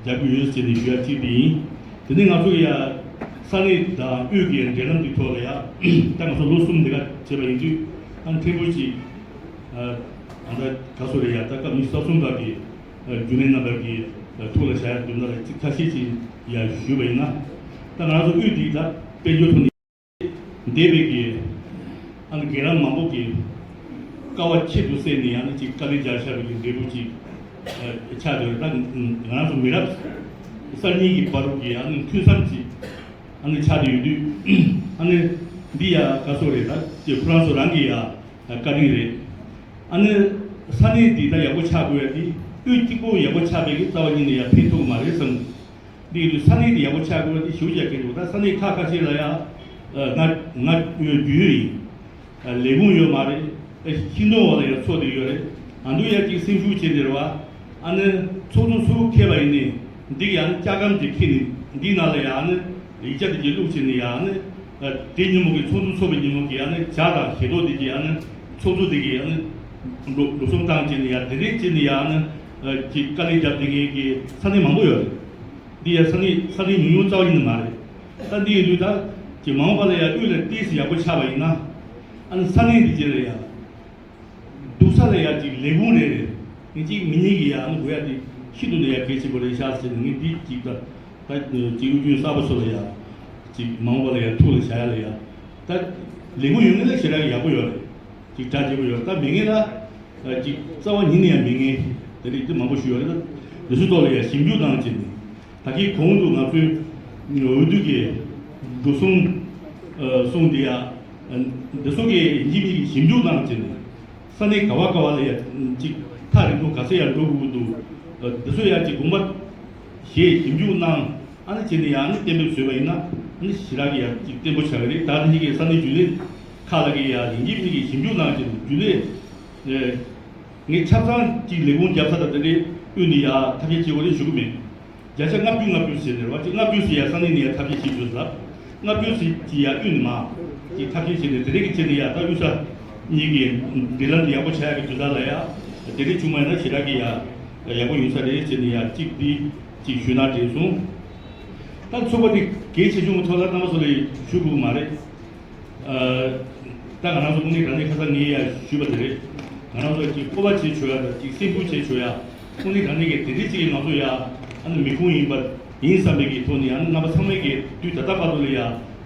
རྒྱག་གི་ཡོད་ཅེས་ནས་ཞུ་ཡ་གཅིག་དེ་ཡིན། དེ་ནས་ང་ཚོ་ཡ་ས་གནས་དང་དབུས་ཀྱི་འབྲེལ་ལམ་གྱི་ཐོག་ལ་ཡ་ད་ང་ཚོ་ལོ་གསུམ་འདི་ག་བྱས་པ་ཡིན་དུས་ཨ་ནི་ཕྲན་བུ་ཅིག་ཨ་ད་ག་སོ་རེད་ཡ། ད་སྐབས་ཉི་ཤུ་རྩ་གསུམ་པ་གི་རྒྱུན་ལས་རྣམ་པ་གི་ཐུགས་ལ་བཞག་ཡ་འདུག་ན་ལ་ཅིག་ཁ་ཤས་ཅིག་ཡ་ཞུས་པ་ཡིན་ན། ད་ང་ཚོ་དབུས་འདི་ད་དཔལ་འབྱོར་ཐོག་ནས་འདས་པའི་གི་ཨ་ནི་རྒན་རབས་མང་པོ་གི་དཀའ་བ་ཁྱད་དུ་བསད་ནས་ཨ་ནི་ཅིག་དཀའ་ལས་རྒྱག་བཞག་པའི་གི་འབྲས་བུ་ཅིག་ཆགས་ཡོད་རེད། ད་ང་རང་ཚོ་མི་རབས་གསར་རྙིང་གི་བར་གྱི་ཨ་ནི་མཐུན་མཚམས་ཅིག་ཨ་ནི་ཆགས་ཏེ་ཡོད་དུས། ཨ་ནི་འདི་ཡ་ག་སོ་རེད། ད་ཁོ་རང་ཚོ་རང་གི་ཡ་བཀའ་དྲིན་རེད། ཨ་ནི་ས་གནས་འདི་ད་ཡག་པོ་ཆགས་དགོས་ཡ་འདི་དབུས་གཅིག་པོ་ཡག་པོ་ཆགས་པའི་གི་རྩ་བ་ཉིད་ནས་ཡ་ཕན་ཐོགས་མ་རེད་བསམ། འདི་ཡིན་དུས་ས་གནས་འདི་ཡག་པོ་ཆགས་དགོས་པ་འདི་ཞུ་རྒྱག་གི་འདུག་ད་ས་གནས་ཁག་ཁ་ཤས་ལ་ཡང་ང་ང་རྒྱུས་ཡོད་ཡིན། ལས་ཁུངས་ཡོད་མ་རེད། ཤིང་སྡོང་འོག་ལ་ཡང་འཚོ་བསྡད་ཡོད་རེད། ང་ཚོ་ཡ་གཅིག་སེམས་ཤུགས་བྱས་ནས་རེད་བ། ཨ་ནི་ཚོགས་འདུ་ཚུགས་ཁེལ་བ་ཡིན་ནའི་ འདི་གི་ཡང་ནི་སྐྱ་སྒམ་དེ་ཁྱེར་ནས་འདི་ནང་ལ་ཡང་ནི་ཡིག་ཆ་དེ་གི་བླུགས་བྱས་ནས་ཡང་ནི་དེ་ཉིན་མོ་གི་ཚོགས་འདུ་ཚོགས་པའི་ཉིན་མོ་གི་ཡང་ནི་ཇ་དང་ཞལ་ཏོག་དེ་གི་ཡང་ནི་ཚོགས་གཙོ་དེ་གི་ཡང་ནི་འགྲོ་སོང་བཏང་བྱས་ནས་ཡང་དེ་འདྲས་བྱས་ནས་ཡང་ནི་ཅིག་དཀའ་ལས་རྒྱབ་བསྡད་མཁན་གྱི་ས་གནས་མང་པོ་ཡོད་རེད། འདི་ཡང་ས་གནས་ས་གནས་ཉུང་ཉུང་རྩ་བ་ཉིད་ནས་མ་རེད། ད་འདི་ཡིན་དུས་ད་ཅིག་མ་འོངས་པ་ལ་ཡང་དབུས་ལ་ཏོག་ཙམ་ཡག་པོ་ཆགས་པ་ཡིན་ན། ཨ་ནི་ས་གནས་འདི་རྗེས་ལ་ཡང་སྡུག་ས་ལ་ཡང་ཅིག་ལས་ཁུངས་རེ་རེ་ངས་གཅིག་མི་གཉིས་ཀྱི་ཡང་ཨ་ནི་དགོས་ཡ་དེ་ཤིན་ཏུ་ནས་ཡང་གལ་ཆེན་པོ་རེད་ཤག་ཟེར་ནས་ངས་འདི་ཅིག་ད་ད་ཅིག་དབུས་རྒྱུན་གསར་པ་ཚོ་ལ་ཡང་ཅིག་མ་འོངས་པ་ལ་ཡང་ཐུགས་ལ་བཞག་ཡ་ལ་ཡང་ད་ལས་ཁུངས་ཡོད་མཁན་ལ་ཞེ་དྲག་ཡག་པོ་ཡོད་རེད། ཅིག་གྲ་རྒྱས་པོ་ཡོད་ད་མེད་མཁན་ལ་ཅིག་རྩ་བ་ཉིད་ནས་ཡང་མེད་མཁན་དེ་རིགས་དེ་མང་པོ་ཞིག་ཡོད་རེད། ད་འདི་ཚོ་ཐོག་ལ་ཡང་ཞིབ་འཇུག་གནང་བྱས་ནས། ད་གིན་གོང་དུ་ང་ཚོའི་འོས་བསྡུ་གི་འགྲོ་སོང་གསུངས་དེ་ཡང་འདི་ཚོ་གི་ཡིན་གཅིག་མིན་གཅིག་ཞིབ་འཇུག་གནང་བྱས་ནས་ས་གནས་ག་བ་ག་བ་ལ་ཡང་ཅིག་ཐག་རིང་པོ་ག་ཚད་ཡང་འགྲོ་དགོས་ཀྱི་འདུག་འདི་ཚོ་ཡང་ཅིག་དགོངས་པ་བཞེས་ཞིབ་འཇུག་གནང་ཨ་ནི་བྱས་ནས་ཡང་ཨ་ནི་གཏན་འབེབས་བཟོས་པ་ཡིན་ན་ཨ་ནི་ཞེ་དྲག་གི་ཡང་ཅིག་བརྟན་པོ་ཆགས་ཀྱི་རེད། ད་ནི་གི་ས་གནས་རྒྱུན་ལས་ཁག་ལ་གི་ཡང་ཡིན་གཅིག་མིན་གཅིག་ཞིབ་འཇུག་གནང་བྱས་ནས་རྒྱུན་ལས། ངས་ཆ་ཚང་གཅིག་ལས་ཁུངས་བརྒྱབ་ས་དང་དེ་འདྲའི་དབུས་ནས་ཡར་ཐབས་ཤེས་བྱེད་དགོས་རེད་ཞུ་གི་མེད། བརྒྱ་ཆ་ལྔ་བཅུ་ལྔ་བཅུ་ཟེར་ནས་རེད་བ། ཅིག་ལྔ་བཅུ་ཟེར་ཡ་ས་གནས་ནས་ཡར་ཐབས་ཤེས་བྱེད་དགོས་ཟེར། ལྔ་བཅུ་ཟེར་གྱི་ཡ་དབུས་ནས་མར་ཅིག་ཐབས་ཤེས་བྱས་ནས་དེ་རིང་གི་ཆེད་དུ་ཡ་ད་དབུས་ས་གཉིས་ཀྱི་འབྲེལ་ལམ་དེ་ཡག་པོ་ཆགས་ཡ་གི་དུས་ཚོད་ལ་ཡ་དེ་རིང་བྱུང་མ་ཡིན་ན་ཞེ་དྲག་གི་ཡ་ཡག་པོ་ཡོང་ས་རེད་བྱས་ནས་ཡ་གཅིག་འདི་གཅིག་ཞུས་ན་དྲན་སོང་། ད་ཚོགས་པ་འདི་གལ་ཆེ་ཆུང་གི་ཐོག་ལ་རྣམ་པ་ཚོ་ལ་ཞུ་དགོས་མ་རེད། ད་ང་རང་ཚོ་དངོས་གནས་དྲང་གནས་ཁ་སང་ངས་ཡང་ཞུས་པ་དེ་རེད། ང་རང་ཚོ་ཅིག་སྤོབས་པ་བྱེད་ཆོག་ཡ་དང་ཅིག་སེམས་ཁུར་བྱེད་ཆོག་ཡ། དངོས་གནས་དྲང་གནས་ཀྱི་དེ་འདྲའི་ཅིག་ང་ཚོ་ཡ་ཨ་ནི་མི་ཁུངས་ཡིན་པ་ཡིན་བསམ་པའི་གི་ཐོག་ནས་ཨ་ནི་རྣམ་པ་ཚང་མས་ཀྱི་དུས་ད་ལྟ་བར་དུ་ལ་ཡ་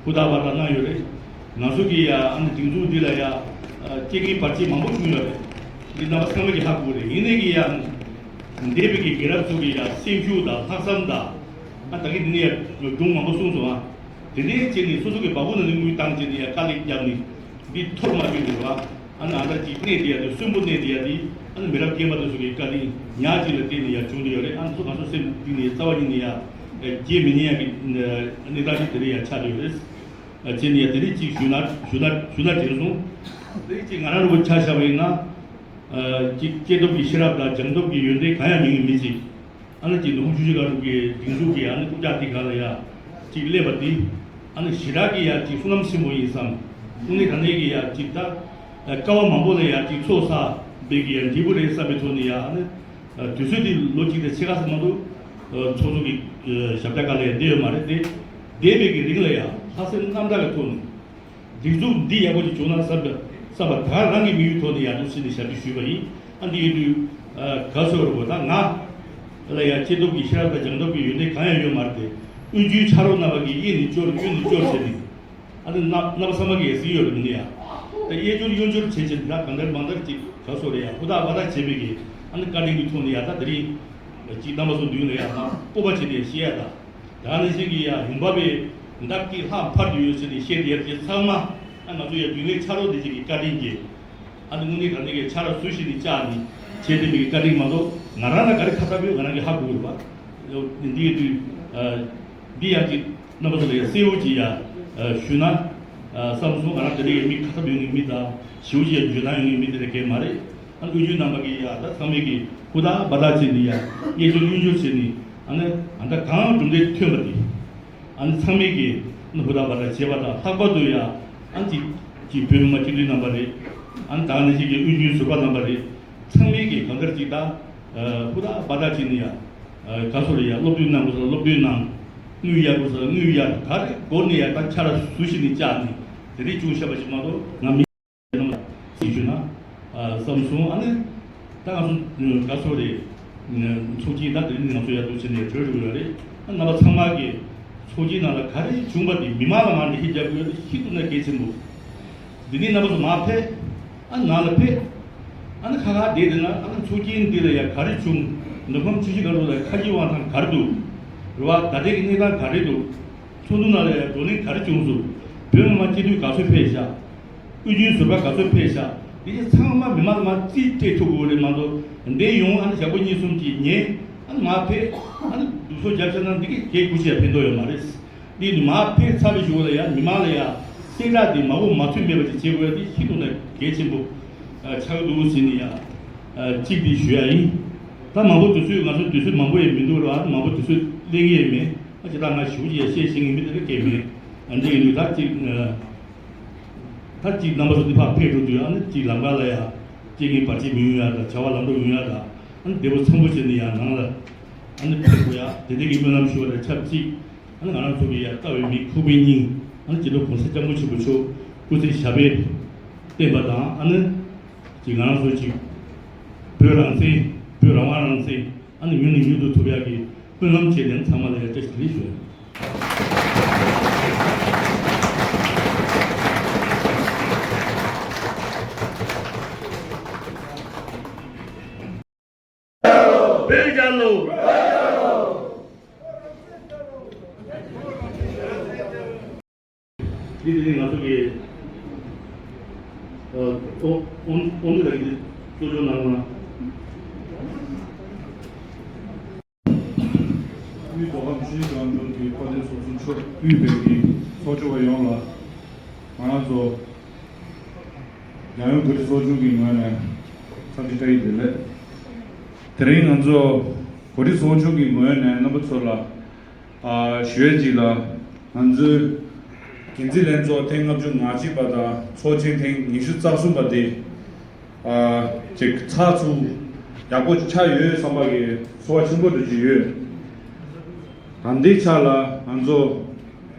ཧུར་ཐག་བར་ཐག་གནང་ཡོད་རེད། ང་ཚོ་གི་ཡ་ཨ་ནི་སྒྲིག་འཛུགས་འདི་ལ་ཡ་སྐྱེ་རྒན་བར་ཆད་མང་པོ་བྱུང་ཡོད་རེད། འདི་རྣམ་པ་ཚང་མས་ཀྱི་ཧ་གོ་རེད། ཡིན་ནའི་གི་ཡ་འདས་པའི་གི་རྒན་རབས་ཚོ་གི་ཡ་སེམས་ཤུགས་དང་ལྷག་བསམ་དང་ཨ་ད་གི་འདི་ནས་ཡ་སྒྲུང་མང་པོ་གསུངས་སོང་ཨ། དེ་འདྲའི་བྱས་ནས་སོ་སོ་གི་བ་སྤུ་ནང་ནས་དངུལ་བཏང་བྱས་ནས་ཡ་དཀའ་ལས་བརྒྱབ་ནས་འདི་འཐོར་མ་བཅུག་འདུག་བ། ཨ་ནི་ཨ་ད་ཅིག་གནས་དེ་ཡ་དེ་གསོན་པོ་གནས་དེ་ཡ་དེ་ཨ་ནི་མི་རབས་རྒན་པ་དེ་ཚོ་གི་བཀའ་དྲིན་ཉག་ཅིག་ལ་བརྟེན་ནས་ཡ་བྱུང་བསྡད་ཡོད་རེད། ཨ་ནི་ཚོ་ང་ཚོ་སེམས་གཏིང་ནས་རྩ་བ་ཉིད་ནས་ཡ་བརྗེད་མི་ཉན་ཡ་གི་གནས་སྟངས་ཤིག་དེ་རེད་ཡ་ཆགས་བསྡད་ཡོད་རེད། བྱས་ནས་ཡ་དེ་རིགས་ཅིག་ཞུས་ན་ཞུས་ན་ཞུས་ན་དྲན་སོང་། དེ་རིགས་ཅིག་ང་རང་རུ་ཆ་བཞག་པ་ཡིན་ན། ཅིག་སྐྱེས་སྟོབས་ཀྱི་ཤེས་རབ་དང་སྦྱངས་སྟོབས་ཀྱི་ཡོན་ཏན་གང་ཡང་མེད་མཁན་མི་ཅིག་ཨ་ནི་ཅིག་ནུབ་ཕྱོགས་ཆོས་ཁ་རུ་གི་སྒྲིག་འཛུགས་ཀྱི་ཨ་ནི་རྐུབ་བཀྱག་དེ་ག་ལ་ཡ་ཅིག་སླེབས་པ་དེ་ཨ་ནི་ཞེ་དྲག་གི་ཡ་ཅིག་བསོད་ནམས་ཆེན་པོ་ཡིན་བསམ། དངོས་གནས་དྲང་གནས་ཀྱི་ཡ་ཅིག་ད་དཀའ་བ་མང་པོ་ལ་ཡ་ཅིག་ཚོགས་བསགས་པའི་གི་ཡ་འབྲས་བུ་རེད་བསམ་པའི་ཐོག་ནས་ཡ་ཨ་ནི་དུས་ཚོད་དེ་ལོ་གཅིག་དང་ཕྱེད་ཀ་ཙམ་མ་གཏོགས་ཚོགས་གཙོ་གི་ཞབས་བཀྱག་ག་ལ་ཡ་བསྡད་ཡོད་མ་རེད་དེ། བསྡད་པའི་གི་རིང་ལ་ཡ་ལྷག་བསམ་རྣམ་དག་གི་ཐོག་ནས། སྒྲིག་འཛུགས་འདི་ཡག་པོ་ཞིག་བྱུང་ན་བསམ་པ་བསམ་པ་ད་རང་གི་དམིགས་ཡུལ་ཐོག་ནས་ཡག་པོ་བྱས་ནས་ཞབས་ཕྱི་ཞུས་པ་ཡིན། ཨ་འདི་ཡིན་དུས་ག་ཚོད་རུ་ད་ང་ལ་ཡ་སྐྱེས་སྟོབས་ཀྱི་ཤེས་རབ་དང་སྦྱངས་སྟོབས་ཀྱི་ཡོན་ཏན་གང་ཡང་ཡོད་མ་རེད་དེ། དབུས་རྒྱུན་ཕྱག་རོགས་རྣམ་པ་གིས་གཡས་ནས་སྐྱོར་གཡོན་ནས་སྐྱོར་བྱས་ནས་ཨ་ནི་རྣམ་རྣམ་པ་ཚང་མ་གིས་ཡ་གཟིགས་ཡོད་རེད་མི་ནི་ཡ། ད་གཡས་སྐྱོར་གཡོན་སྐྱོར་བྱས་བྱས་ད་གང་ལྟར་མང་ལྟར་ཅིག་ག་ཚོད་རེད་ཡ་ཧུར་ཐག་འབད་ཐག་བྱས་པའི་གི་ཨ་ནི་བཀའ་དྲིན་གྱི་ཐོག་ནས་ཡ་ད་དེ་རིང་ཅིག་རྣམ་པ་ཚོ་མདུན་ལ་ཡ་ང་སྤོབས་པ་བྱས་ནས་བཤད་ཡ་ད། ད་ནི་ཞིག་གིས་ཡང་ཡུམ་པ་བའི་འདབ་ཀྱི་ལྷག་འཕར་དུ་ཡོད་ཟེར་ནས་བཤད་དེ་ཡར་གྱི་ཚང་མ་ཨ་ང་ཚོ་ཡང་རྒྱུན་ལས་ཕྱག་རོགས་དེ་ཅིག་གི་བཀའ་དྲིན་གྱིས་ཨ་ནི་དངོས་གནས་ག་ནས་ཀྱི་ཕྱག་རོགས་སུ་ཞིག་ནས་བཅག་ནས་བྱས་ཏེ་མི་གི་བཀའ་དྲིན་མ་གཏོགས་ང་རང་ལ་ག་རེ་ཁ་ཐབས་ཡོད་ང་རང་གི་ཧ་གོ་དགོས་པ། འདི་ཡི་དུས་འདི་ཡང་ཅིག་རྣམ་པ་ཚོ་ལ་ཡང་གསལ་བོ་ཅིག་ཡང་ཞུས་ན་བསམ་སོང་། ང་རང་དེ་འདྲ་ཡང་མི་ཁ་ཐབས་ཡོད་ངེས་མི་དང་ཞེ་པོ་ཅིག་ཡང་འཇོན་ཐང་ཡོད་ངེས་མི་དེ་འདྲ་གས་མ་རེད། ཨ་ནི་དབུས་རྒྱུན་རྣམ་པ་གིས་ཡ་ད་ཚང་མས་ཀྱི་ཧུར་ཐག་འབད་ཐག་བྱས་ནས་ཡ་གཡས་སྐྱོར་གཡོན་སྐྱོར་བྱས་ནས་ཨ་ནི་ཨ་ད་གང་གྲུབ་འབྲས་ཐོན་པ་དེ་ཨ་ནི་ཚང་མས་ཀྱི་ཨ་ནི་ཧུར་ཐག་འབད་ཐག་བྱས་པ་དང་ལྷག་པར་དུ་ཡ་ཨ་ནི་ཅིག་ཅིག་བོད་མི་མང་སྤྱི་འཐུས་རྣམ་པ་རེད། ཨ་ནི་ད་ནི་ཅིག་གི་དབུས་རྒྱུན་ཟུར་པ་རྣམ་པ་རེད། ཚང་མས་ཀྱི་གང་ལྟར་ཅིག་ད་ཧུར་ཐག་འབད་ཐག་བྱས་ནས་ཡ་ག་ཚོད་རེད་ཡ་སློབ་སྟོན་གནང་དགོས་ས་ལ་སློབ་སྟོན་གནང་། དངུལ་གཡར་དགོས་ས་ལ་དངུལ་གཡར། ག་རེ་དགོས་ནས་ཡ་ད་ཆ་ར་སུ་ཞིག་ནས་བཅག་ནས་དེ་རིགས་བྱུང་བཞག་པ་ཞིག་མ་གཏོགས་ང་མི་རྣམས་ལ་གཟིགས་ཞུ་ན་བསམ་སོང་། ཨ་ནི་ད་ང་ཚོ་ག་ཚོད་རེད། ཚོགས་ཆེན་ད་དེ་རིང་ང་ཚོ་ཡར་འདུག་བྱས་ནས་གྲོས་རེ་ཡོད་རེད། རྣམ་པ་ཚང་མ་གི་ཚོགས་ཆེན་ནང་ལ་ག་རེ་བྱུང་བ་དེ་མི་མང་ལ་ང་འགྲེལ་བཤད་རྒྱག་དགོས་དེ་ཤིན་ཏུ་ནས་གལ་ཆེན་པོ། འདི་ནས་རྣམ་པ་ཚོ་མར་ཕེབས། ཨ་ནང་ལ་ཕེབས། ཨ་ནི་ཁ་ཁ་བསྡད་དེ་ན་ཨ་ནི་ཚོགས་ཆེན་འདི་ལ་ཡ་ག་རེ་བྱུང་། མདོ་ཁམས་ཆུ་བཞི་སྒང་དྲུག་ལ་ཁ་ཆེའི་དབང་ཐང་ག་རེ་འདུག་རེད་བ། ད་ལྟའི་གི་གནས་སྟངས་ག་རེ་འདུག་ཚོགས་འདུ་ནང་ལ་ཡ་བགྲོ་གླེང་ག་རེ་བྱུང་སོང་། བོད་མི་མང་སྤྱི་འཐུས་ག་ཚོད་ཕེབས་བཞག་དབུས་རྒྱུན་ཟུར་པ་ག་ཚོད་ཕེབས་ཤག་འདི་ཚོ་ཚང་མ་མི་མང་ལ་མར་རྩིས་སྤྲད་ཐུབ་དགོས་རེད་མ་གཏོགས་འདི་ཡོང་ཨ་ནི་ཞག་པོ་གཉིས་གསུམ་གྱིས་ཉན་ཨ་ནི་མར་ཕེབས་ཨ་ནི་སྡུག་སོ་རྒྱབ་ཤག་ན་འདི་གི་གལ་དགུ་ཞིག་ཡང་ཕན་ཐོགས་ཡོད་མ་རེད། འདི་ནི་མར་ཕེབས་ཚར་བའི་གཞུག་ལ་ཡང་མི་མང་ལ་ཡང་གསལ་བསྒྲགས་འདི་མ་གོ་མ་ཐོས་མེད་པ་ཞིག་བྱེད་དགོས་ཡ་འདི་ཤིན་ཏུ་ནས་གལ་ཆེན་པོ་ཆགས་ཀྱི་འདུག་ཟེར་ནས་ཡང་གཅིག་འདི་ཞུ་ཡ་ཡིན། ད་མང་པོ་དུས་ཚོད་ང་ཚོ་དུས་ཚོད་མང་པོ་ཡང་མི་འདུག་ར་མང་པོ་དུས་ཚོད་ གླེང་གི་ཡོད་མེད། ཨ་ཅེ་ད་ང་ཞུ་ཅི་ཡ་བཤད་ཤེས་ངེས་མི་དེ་ག་གལ་མེད། ཨ་འདི་ཡིན་དུས་ད་ཅིག་ད་ཅིག་རྣམ་པ་ཚོ་འདི་ཕར་ཕེབས་འགྲོ་དུས་ཨ་ནི་ཅིག་ལམ་ཁ་ལ་ཡ་ཅིག་ངས་བར་ཆད་མི་ཡོང་ཡ་ད་བྱ་བ་ལམ་འགྲོ་ཡོང་ཡ་ད་ཨ་ནི་བདེ་པོ་འཚམ་པོ་བྱས་ནས་ཡ་ནང་ལ་ཨ་ནི་ཕེབས་དགོས་ཡ་དེ་འདྲ་གི་སྨོན་ལམ་ཞུ་བ་དང་ཆབས་ཅིག་ཨ་ནི་ང་རང་ཚོ་གི་ཡ་ལྟ་བའི་མིག་ཁུག་པའི་སྙིང་ཨ་ནི་སྤྱི་ནོར་༸གོང་ས་༸སྐྱབས་མགོན་ཆེན་པོ་མཆོག་སྐུ་ཚེ་ཞབས་པད་བརྟན་པ་དང་ཨ་ནི་ཅིག་ང་རང་ཚོ་ཅིག་བོད་རང་བཙན་བོད་རང་དབང་རང་བཙན་ཨ་ནི་མྱུར་ནས་མྱུར་དུ་ཐོབ་ཡག་གི་སྨོན་ལམ་བྱས་ནས་ཚང་མ་ལ་ཡ་བཀྲ་ཤིས་བདེ་ལེགས་ཞུ། བོད་རྒྱལ་ལོ། འདི་དེ་ནི་ང་ཚོ་གི་ཨོ་ཨོ་ཨོ་འདི་ལ་གི་གཙོ་སྦྱོང་གནང་ན། དབུས་མདོ་ཁམས་ཆུ་བཞི་སྒང་དྲུག་གི་དཔལ་ལྡན་སོག་ཚོ་ཆོས་དབུས་པའི་གི་ཚོགས་ཆུང་བ་ཡོངས་ལ་ང་རང་ཚོ་རྒྱལ་ཡོངས་གོ་སྒྲིག་ཚོགས་ཆུང་གི་ངོས་ནས་འཚམས་འདྲི་བཀྲ་ཤིས་བདེ་ལེགས། དེ་རིང་ང་ཚོ་གོ་སྒྲིག་ཚོགས་ཆུང་གི་ངོས་ནས་རྣམ་པ་ཚོ་ལ་ཨ་ཞུ་ཡས་ཅིག་ལ་ང་ཚོའི་འགན་འཛིན་ལྷན་ཚོགས་ཐེངས་ལྔ་བཅུ་ང་གཅིག་པ་དང་ཚོགས་ཆེན་ཐེངས་ཉི་ཤུ་རྩ་གསུམ་པ་དེ་ཨ་ཅིག་ཚགས་ཚུད་ཡག་པོ་ཆགས་ཡོད་བསམ་པ་གི་ཚོར་བ་ཆེན་པོ་འདྲ་ཅིག་ཡོད། ད་ལྟའི་ཆ་ལ་ང་ཚོ་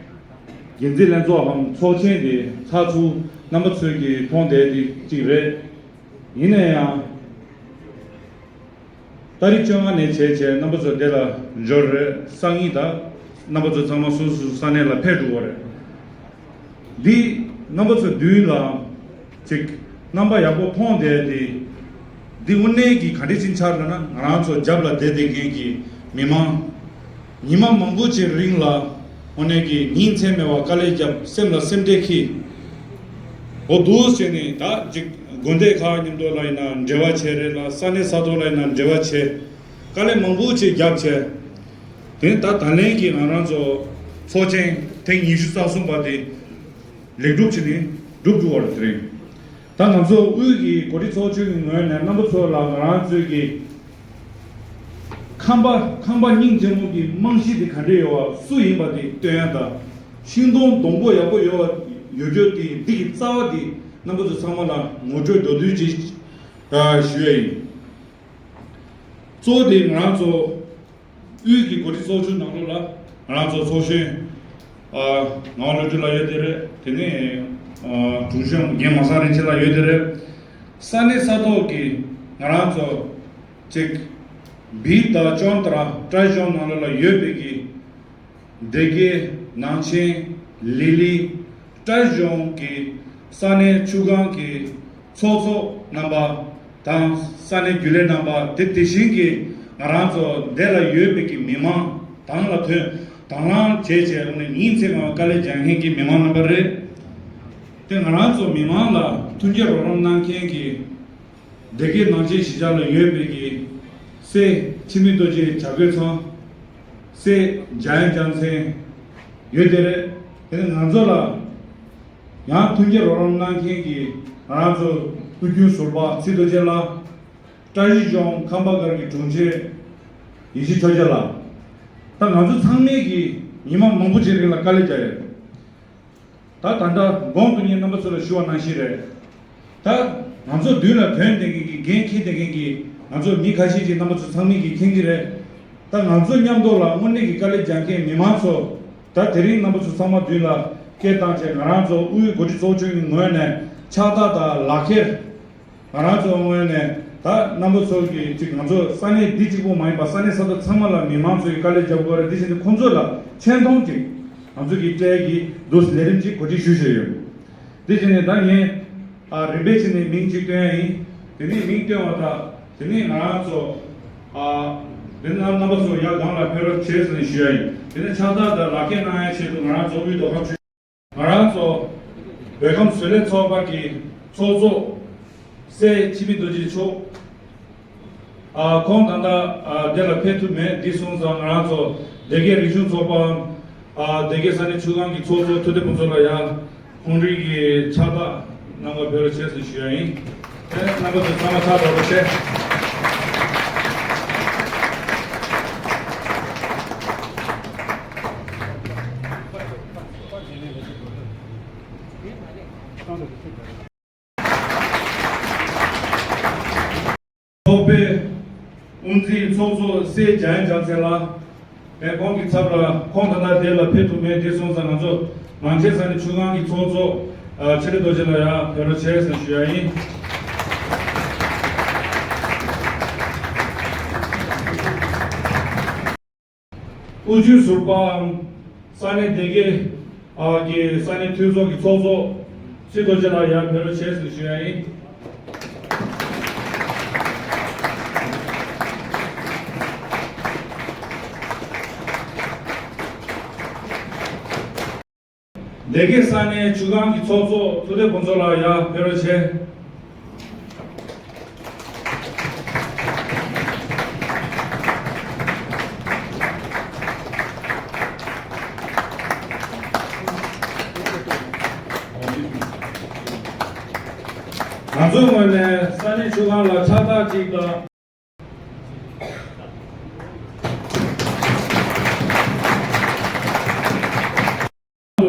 འགན་འཛིན་ལྷན་ཚོགས་འམ་ཚོགས་ཆེན་དེ་ཚགས་ཚུད་རྣམ་པ་ཚོས་ཀྱིས་མཐོང་བསྡད་དེ་གཅིག་རེད། ཡིན་ན་ཡང་། ཏ་རིག་བཅོ་ལྔ་ནས་བྱས་བྱས་རྣམ་པ་ཚོ་འདི་ལ་འབྱོར་རེད། སང་ཉིན་ད་རྣམ་པ་ཚོ་ཚང་མ་སོ་སོ་སོ་ས་གནས་ལ་ཕེབས་འགྲོ་བ་རེད། འདི་རྣམ་པ་ཚོ་མདུན་ལ་ཅིག་རྣམ་པ་ཡག་པོ་མཐོང་བསྡད་དེ། འདི་དངོས་གནས་ཀྱི་ག་འདྲ་ཕྱིན་ཆགས་ལ་ན་ང་རང་ཚོ་རྒྱབ་ལ་བསྡད་བསྡད་མཁན་གྱི་མི་མང་། ཉི་མ་མང་པོ་ཅིག་རིང་ལ་དངོས་གནས་ཀྱི་ཉིན་མཚན་མེད་པར་དཀའ་ལས་བརྒྱབ་སེམས་ལ་སེམས་ཁྲལ་འཁྱེར། འོ་འདུག་བྱས་ནས་ད་ཅིག་དགོན་སྡེ་ཁག་མཉམ་དུ་ལ་ཡིན་ན་འབྲེལ་བ་བྱས་རེད་ལ་ས་གནས་ས་ཐོག་ལ་ཡིན་ན་འབྲེལ་བ་བྱས། དཀའ་ལས་མང་པོ་ཅིག་བརྒྱབ་བྱས། དེ་ད་ད་ལན་གྱི་ང་རང་ཚོ་ཚོགས་ཆེན་ཐེངས་ཉི་ཤུ་རྩ་གསུམ་པ་དེ་ལེགས་གྲུབ་བྱས་ནས་འགྲུབ་འགྲོ་བ་རེད། དེ་རིང་ད་ང་ཚོ་དབུས་ཀྱི་གོ་སྒྲིག་ཚོགས་ཆུང་གི་ངོས་ནས་རྣམ་པ་ཚོ་ལ་ང་རང་ཚོའི་གི་ཁམས་པ་ཁམས་པ་སྙིང་རྗེ་མོ་གི་རྨང་གཞི་དེ་ག་འདྲ་ཡོད་བ་སུ་ཡིན་པ་དེ་སྟོན་ཡ་དང་། ཤིང་སྡོང་སྡོང་པོ་ཡག་པོ་ཡོད་བ་ཡོད་རྒྱུ་དེ་འདི་གི་རྩ་བ་དེ་རྣམ་པ་ཚོ་ཚང་མ་ལ་ངོ་སྤྲོད་མདོར་བསྡུས་ཅིག་ཞུ་ཡ་ཡིན། གཙོ་བོ་དེ་ང་རང་ཚོ་དབུས་ཀྱི་གོ་སྒྲིག་ཚོགས་ཆུང་ནང་ལོགས་ལ་ང་རང་ཚོ་ཚོགས་གཞོན་ཨ་ངག་དབང་བློ་གྲོས་ལགས་ཡོད་དེ་རེད། དེ་ནས་ཨ་དྲུང་གཞོན་རྒན་མ་སངས་རིན་ཆེན་ལགས་ཡོད་དེ་རེད། ས་གནས་ས་ཐོག་གི་ང་རང་ཚོ་ཅིག་བིས་དང་ཅོན་ཏ་ར་ཏྲ་ཞོན་ནང་ལོགས་ལ་ཡོད་པའི་གི་སྡེ་དགེ་ནང་ཆེན་ལི་ལི་ཏྲ་ཞོན་གྱི་ས་གནས་ཆུ་སྒང་གི་ཚོགས་གཙོ་རྣམ་པ་དང་ས་གནས་རྒྱུན་ལས་རྣམ་པ་དེ་དེ་བཞིན་གྱི་ང་རང་ཚོ་འདི་ལ་ཡོད་པའི་གི་མི་མང་དང་ལ་ཐོན་དང་བླངས་བྱས་བྱས་འོ་ནས་ཉིན་མཚན་མ་དཀའ་ལས་རྒྱག་མཁན་གྱི་མི་མང་རྣམ་པ་རེད། དེ་ང་རང་ཚོ་མི་མང་ལ་མཐུན་རྐྱེན་རོགས་རམ་གནང་མཁན་གྱི་སྡེ་དགེ་ནང་ཆེན་གཞིས་ཆགས་ལ་ཡོད་པའི་གི་སྲས་འཆི་མེད་རྡོ་རྗེ་བྱ་རྒོད་ཚང་། སྲས་འཇམ་དབྱངས་རྒྱལ་མཚན་ཡོད་དེ་རེད། དེ་ནས་ང་ཚོ་ལ་ཡང་མཐུན་རྐྱེན་རོགས་རམ་གནང་མཁན་གྱི་ང་རང་ཚོ་ཨུ་རྒྱན་ཟུར་པ་ཚེ་རྡོ་རྗེ་ལགས། བཀྲ་ཤིས་ལྗོངས་ཁམས་པ་སྒར་གྱི་དྲུང་ཆེ་ཡེ་ཤེས་ཆོས་རྒྱལ་ལགས། ད་ང་ཚོ་ཚང་མས་ཀྱི་ཉི་མ་མང་པོ་ཅིག་རིང་ལ་དཀའ་ལས་བརྒྱབ་ཡོད། ད་ད་ལྟ་གོང་དུ་ངས་རྣམ་པ་ཚོ་ལ་ཞུ་བ་ནང་བཞིན་རེད། ད་ང་ཚོ་མདུན་ལ་ཐོན་བསྡད་མཁན་གྱི་འགན་འཁྱེར་བསྡད་མཁན་གྱི་ང་ཚོ་མི་ཁ་ཤས་ཅིག་རྣམ་པ་ཚོ་ཚང་མས་ཀྱི་མཁྱེན་གྱི་རེད། ད་ང་ཚོ་མཉམ་དུ་ལ་དངོས་གནས་ཀྱི་དཀའ་ལས་རྒྱག་མཁན་མི་མང་ཚོ་ད་དེ་རིང་རྣམ་པ་ཚོ་ཚང་མ་མདུན་ལ་སྐད་བཏང་བྱས་ང་རང་ཚོ་དབུས་གོ་སྒྲིག་ཚོགས་ཆུང་གི་ངོས་ནས་ཕྱག་རྟགས་དང་ལག་ཁྱེར། ང་རང་ཚོ་ངོས་ནས་ད་རྣམ་པ་ཚོ་གི་ཅིག་ང་ཚོ་ས་གནས་འདི་གཅིག་པོ་མ་ཡིན་པ་ས་གནས་ས་ཐོག་ཚང་མ་ལ་མི་མང་ཚོ་གི་དཀའ་ལས་རྒྱབ་དགོས་རེད། འདི་བཞིན་དུ་ཁོང་ཚོ་ལ་ཆེ་མཐོང་ཅིག་ང་ཚོ་གི་སྤྲད་ཀྱི་འདུག་ལས་རིམ་ཅིག་གོ་སྒྲིག་ཞུས་བཞག་ཡོད། འདི་བཞིན་ནས་ད་ངས་ཨ་རིམ་པས་བྱས་ནས་མིང་ཅིག་བཏོན་ཡ་ཡིན། དེ་ནས་མིང་བཏོན་པ་དང་དེ་ནས་ང་རང་ཚོ་ཨ་དེ་ནས་རྣམ་པ་ཚོ་ཡར་སྒང་ལ་ཕེབས་རོགས་བྱེད་ཟེར་ནས་ཞུ་ཡ་ཡིན། དེ་ནས་ཕྱག་རྟགས་དང་ལག་ཁྱེར་གནང་ཡ་ཆེད་དུ་ང་རང་ཚོ་དབུས་མདོ་ཁམས་ཆུས། ང་རང་ཚོ་བོད་ཁམས་བཟོ་ལས་ཚོགས་པ་གི་ཚོགས་གཙོ་སྲས་འཆི་མེད་རྡོ་རྗེ་མཆོག་ཨ་ཁོང་ད་ལྟ་ཨ་འདི་ལ་ཕེབས་ཐུབ་མེད། འདི་སོང་ཙང་ང་རང་ཚོ་སྡེ་དགེ་རིག་གཞུང་ཚོགས་པའམ་ཨ་སྡེ་དགེ་ས་གནས་ཆུ་སྒང་གི་ཚོགས་གཙོ་ཐུབ་བསྟན་ཕུན་ཚོགས་ལགས་ཡང་ཁོང་རང་གི་ཕྱག་རྟགས་གནང་བར་ཕེབས་རོགས་བྱེད་ཟེར་ཞུ་ཡ་ཡིན། ཨེ་རྣམ་པ་ཚོ་ཚང་མ་ཕྱག་རྡོག་རྡོག་བྱས། ཚོགས་པའི་དབུ་འཛིན་ཚོགས་གཙོ་སྲས་འཇམ་དབྱངས་རྒྱལ་མཚན་ལགས། ཁོང་གི་ཚབ་ལ་ཁོང་ད་ལྟ་དེ་ལ་ཕེབས་ཐུབ་མེད་དེ་སོང་ཙང་ང་ཚོ་ནང་ཆེན་ས་གནས་ཆུ་སྒང་གི་ཚོགས་གཙོ་ཨ་ཆེ་ལེ་རྡོ་རྗེ་ལགས་ཡར་ཕེབས་རོགས་བྱེད་ཟེར་ཞུ་ཡ་ཡིན། དབུ་ཁྱུད་ཟུར་པའམ་ས་གནས་སྡེ་དགེ་ཨ་གི་ས་གནས་འཐུས་ཚོགས་ཀྱི་ཚོགས་གཙོ་ཚེ་རྡོ་རྗེ་ལགས་ཡར་ཕེབས་རོགས་བྱེད་ཟེར་ཞུ་ཡ་ཡིན། སྡེ་དགེ་ས་གནས་ཆུ་སྒང་གི་ཚོགས་གཙོ་ཐུབ་བསྟན་ཕུན་ཚོགས་ལགས་ཡར་ཕེབས་རོགས་བྱེད། ང་ཚོའི་ངོས་ནས་ས་གནས་ཆུ་སྒང་ལ་ཕྱག་རྟགས་གཅིག་དང་།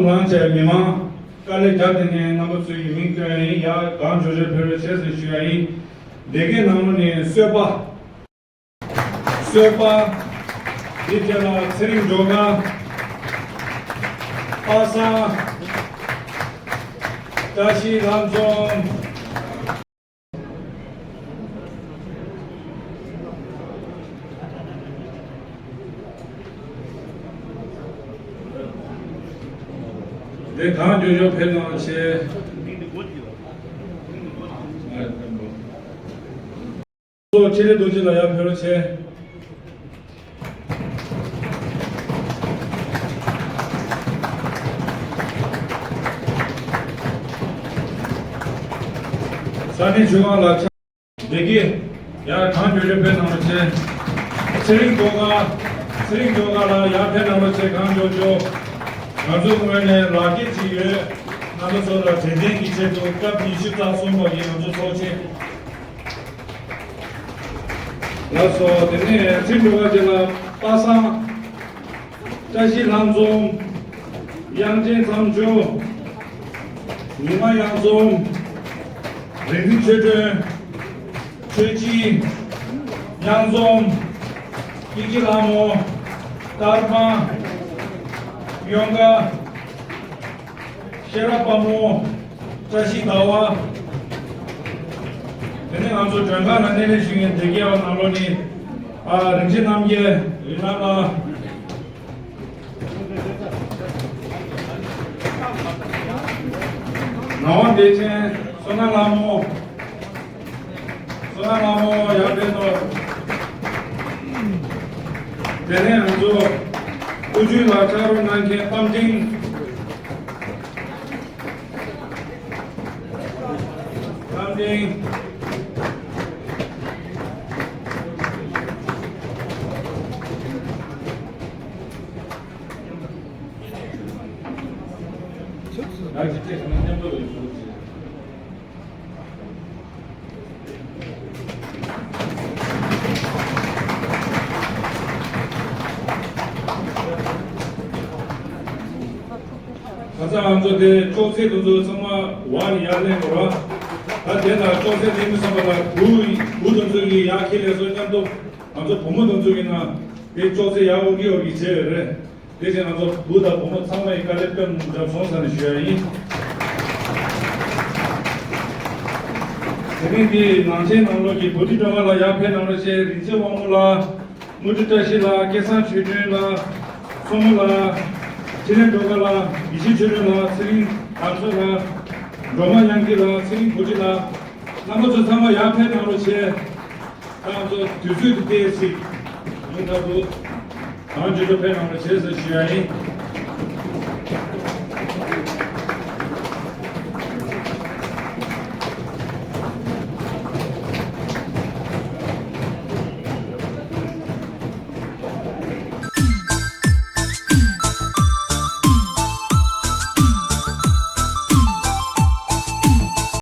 དུ་ལངས་བྱས་མི་མང་དཀའ་ལས་བརྒྱབ་དེ་ནས་རྣམ་པ་ཚོའི་མིང་བཏོན་ཡིན། ཡ་གང་འབྱོར་འབྱོར་ཕེབས་རོགས་བྱེད་ཟེར་ཞུ་ཡ་ཡིན། སྡེ་དགེ་ནང་ལོགས་ནས་གསོལ་པ། གསོལ་པ། འདི་རྗེས་ལ་ཚེ་རིང་སྒྲོལ་དཀར། པ་སངས། བཀྲ་ཤིས་ལྷ་འཛོམས། དེ་གང་མགྱོགས་མགྱོགས་ཕེབས་གནང་བྱས། ཚོགས་ཆེ་ལེ་རྡོ་རྗེ་ལགས་ཡར་ཕེབས་རོགས་བྱས། ས་གནས་ཆུ་སྒང་ལ་ཕྱག་སྡེ་དགེ་ཡར་གང་མགྱོགས་མགྱོགས་ཕེབས་གནང་རོགས་བྱས། ཚེ་རིང་སྒྲོལ་དཀར། ཚེ་རིང་སྒྲོལ་དཀར་ལགས་ཡར་ཕེབས་གནང་རོགས་བྱས། གང་མགྱོགས་མགྱོགས། ང་ཚོའི་ངོས་ནས་ལག་འཁྱེར་ཅིག་ཡོད། རྣམ་པ་ཚོ་ལ་དྲན་རྟེན་གྱི་ཆེད་དུ་སྐབས་ཉི་ཤུ་རྩ་གསུམ་པ་གི་ང་ཚོ་ཚོགས་ཆེན། ལགས་སོ། དེ་ནས་ཚེ་རིང་སྒྲོལ་དཀར་རྗེས་ལ་པ་སངས། བཀྲ་ཤིས་ལྷ་འཛོམས། དབྱངས་ཅན་མཚམས་སྦྱོར། ཉི་མ་དབྱངས་འཛོམས། རིག་འཛིན་ཆོས་སྒྲོན། ཆོས་སྦྱིན། དབྱངས་འཛོམས། སྐྱིད་ཀྱི་ལྷ་མོ། ཀརྨ། གཡོན་དཀར། ཤེས་རབ་དཔལ་མོ། བཀྲ་ཤིས་ཟླ་བ། དེ་ནས་ང་ཚོ་མགྲོན་ཁང་ལ་སྣེ་ལེན་ཞུ་མཁན་སྡེ་དགེ་བ་ནང་ལོགས་ནས་ཨ་རིན་ཆེན་རྣམ་རྒྱལ། རིན་ལམ་ལགས། ངག་དབང་བདེ་ཆེན། བསོད་ནམས་ལྷ་མོ། བསོད་ནམས་ལྷ་མོ་ཡར་ཕེབས་དང་། དེ་ནས་ང་ཚོ་དབུ་ཁྱུད་ལ་ཕྱག་རོགས་གནང་མཁན་རྟ་མགྲིན། རྟ་མགྲིན། ང་ཚོ་མཉམ་དུ་ལ་ཞུགས་བྱེད། ཁ་སང་ང་ཚོ་དེ་ཅོག་ཙེ་དེ་ཚོ་ཚང་མ་འོག་ནས་ཡར་ལེན་དགོས་ར། ད་དེ་ལ་ཅོག་ཙེ་ལེན་མི་བསམ་པ་ལ་བུ་བུ་དེ་ཚོ་གིས་ཡར་འཁྱེར་ལས་སོ། མཉམ་དུ་ང་ཚོ་བུ་མོ་དེ་ཚོ་གིས་ན་དེ་ཅོག་ཙེ་ཡར་འུར་གི་འུར་གི་བྱས་ཡོད་རེད། དེ་བཞིན་ང་ཚོ་བུ་དང་བུ་མོ་ཚང་མ་ཡི་དཀའ་ལས་དཔེ་མི་འཇབ་སོང་ས་ནས་ཞུ་ཡ་ཡིན། དེ་རིང་འདི་ནང་ཆེན་ནང་ལོགས་ཀྱི་བུ་ཁྲིད་སྒྲོལ་མ་ལགས་ཡར་ཕེབས་གནང་རོགས་བྱས། རིན་ཆེན་དབང་མོ་ལགས། དངོས་གྲུབ་བཀྲ་ཤིས་ལགས། སྐལ་བཟང་ཆོས་སྒྲོན་ལགས། བསོད་མོ་ལགས། ཕྲིན་ལས་སྒྲོལ་དཀར་ལགས། ཡེ་ཤེས་ཆོས་སྒྲོན་ལགས། ཚེ་རིང་དར་ཚོན་ལགས། སྒྲོལ་མ་དབྱངས་སྐྱིད་ལགས། ཚེ་རིང་བུ་ཁྲིད་ལགས། རྣམ་པ་ཚོ་ཚང་མ་ཡར་ཕེབས་གནང་རོགས་བྱས། ད་ང་ཚོ་དུས་ཚོད་འདི་ཏོག་ཙམ་ཉུང་མཐའ་འདུག་གང་མགྱོགས་མགྱོགས་ཕེབས་གནང་རོགས་བྱེད་ཟེར་ཞུ་ཡ་ཡིན།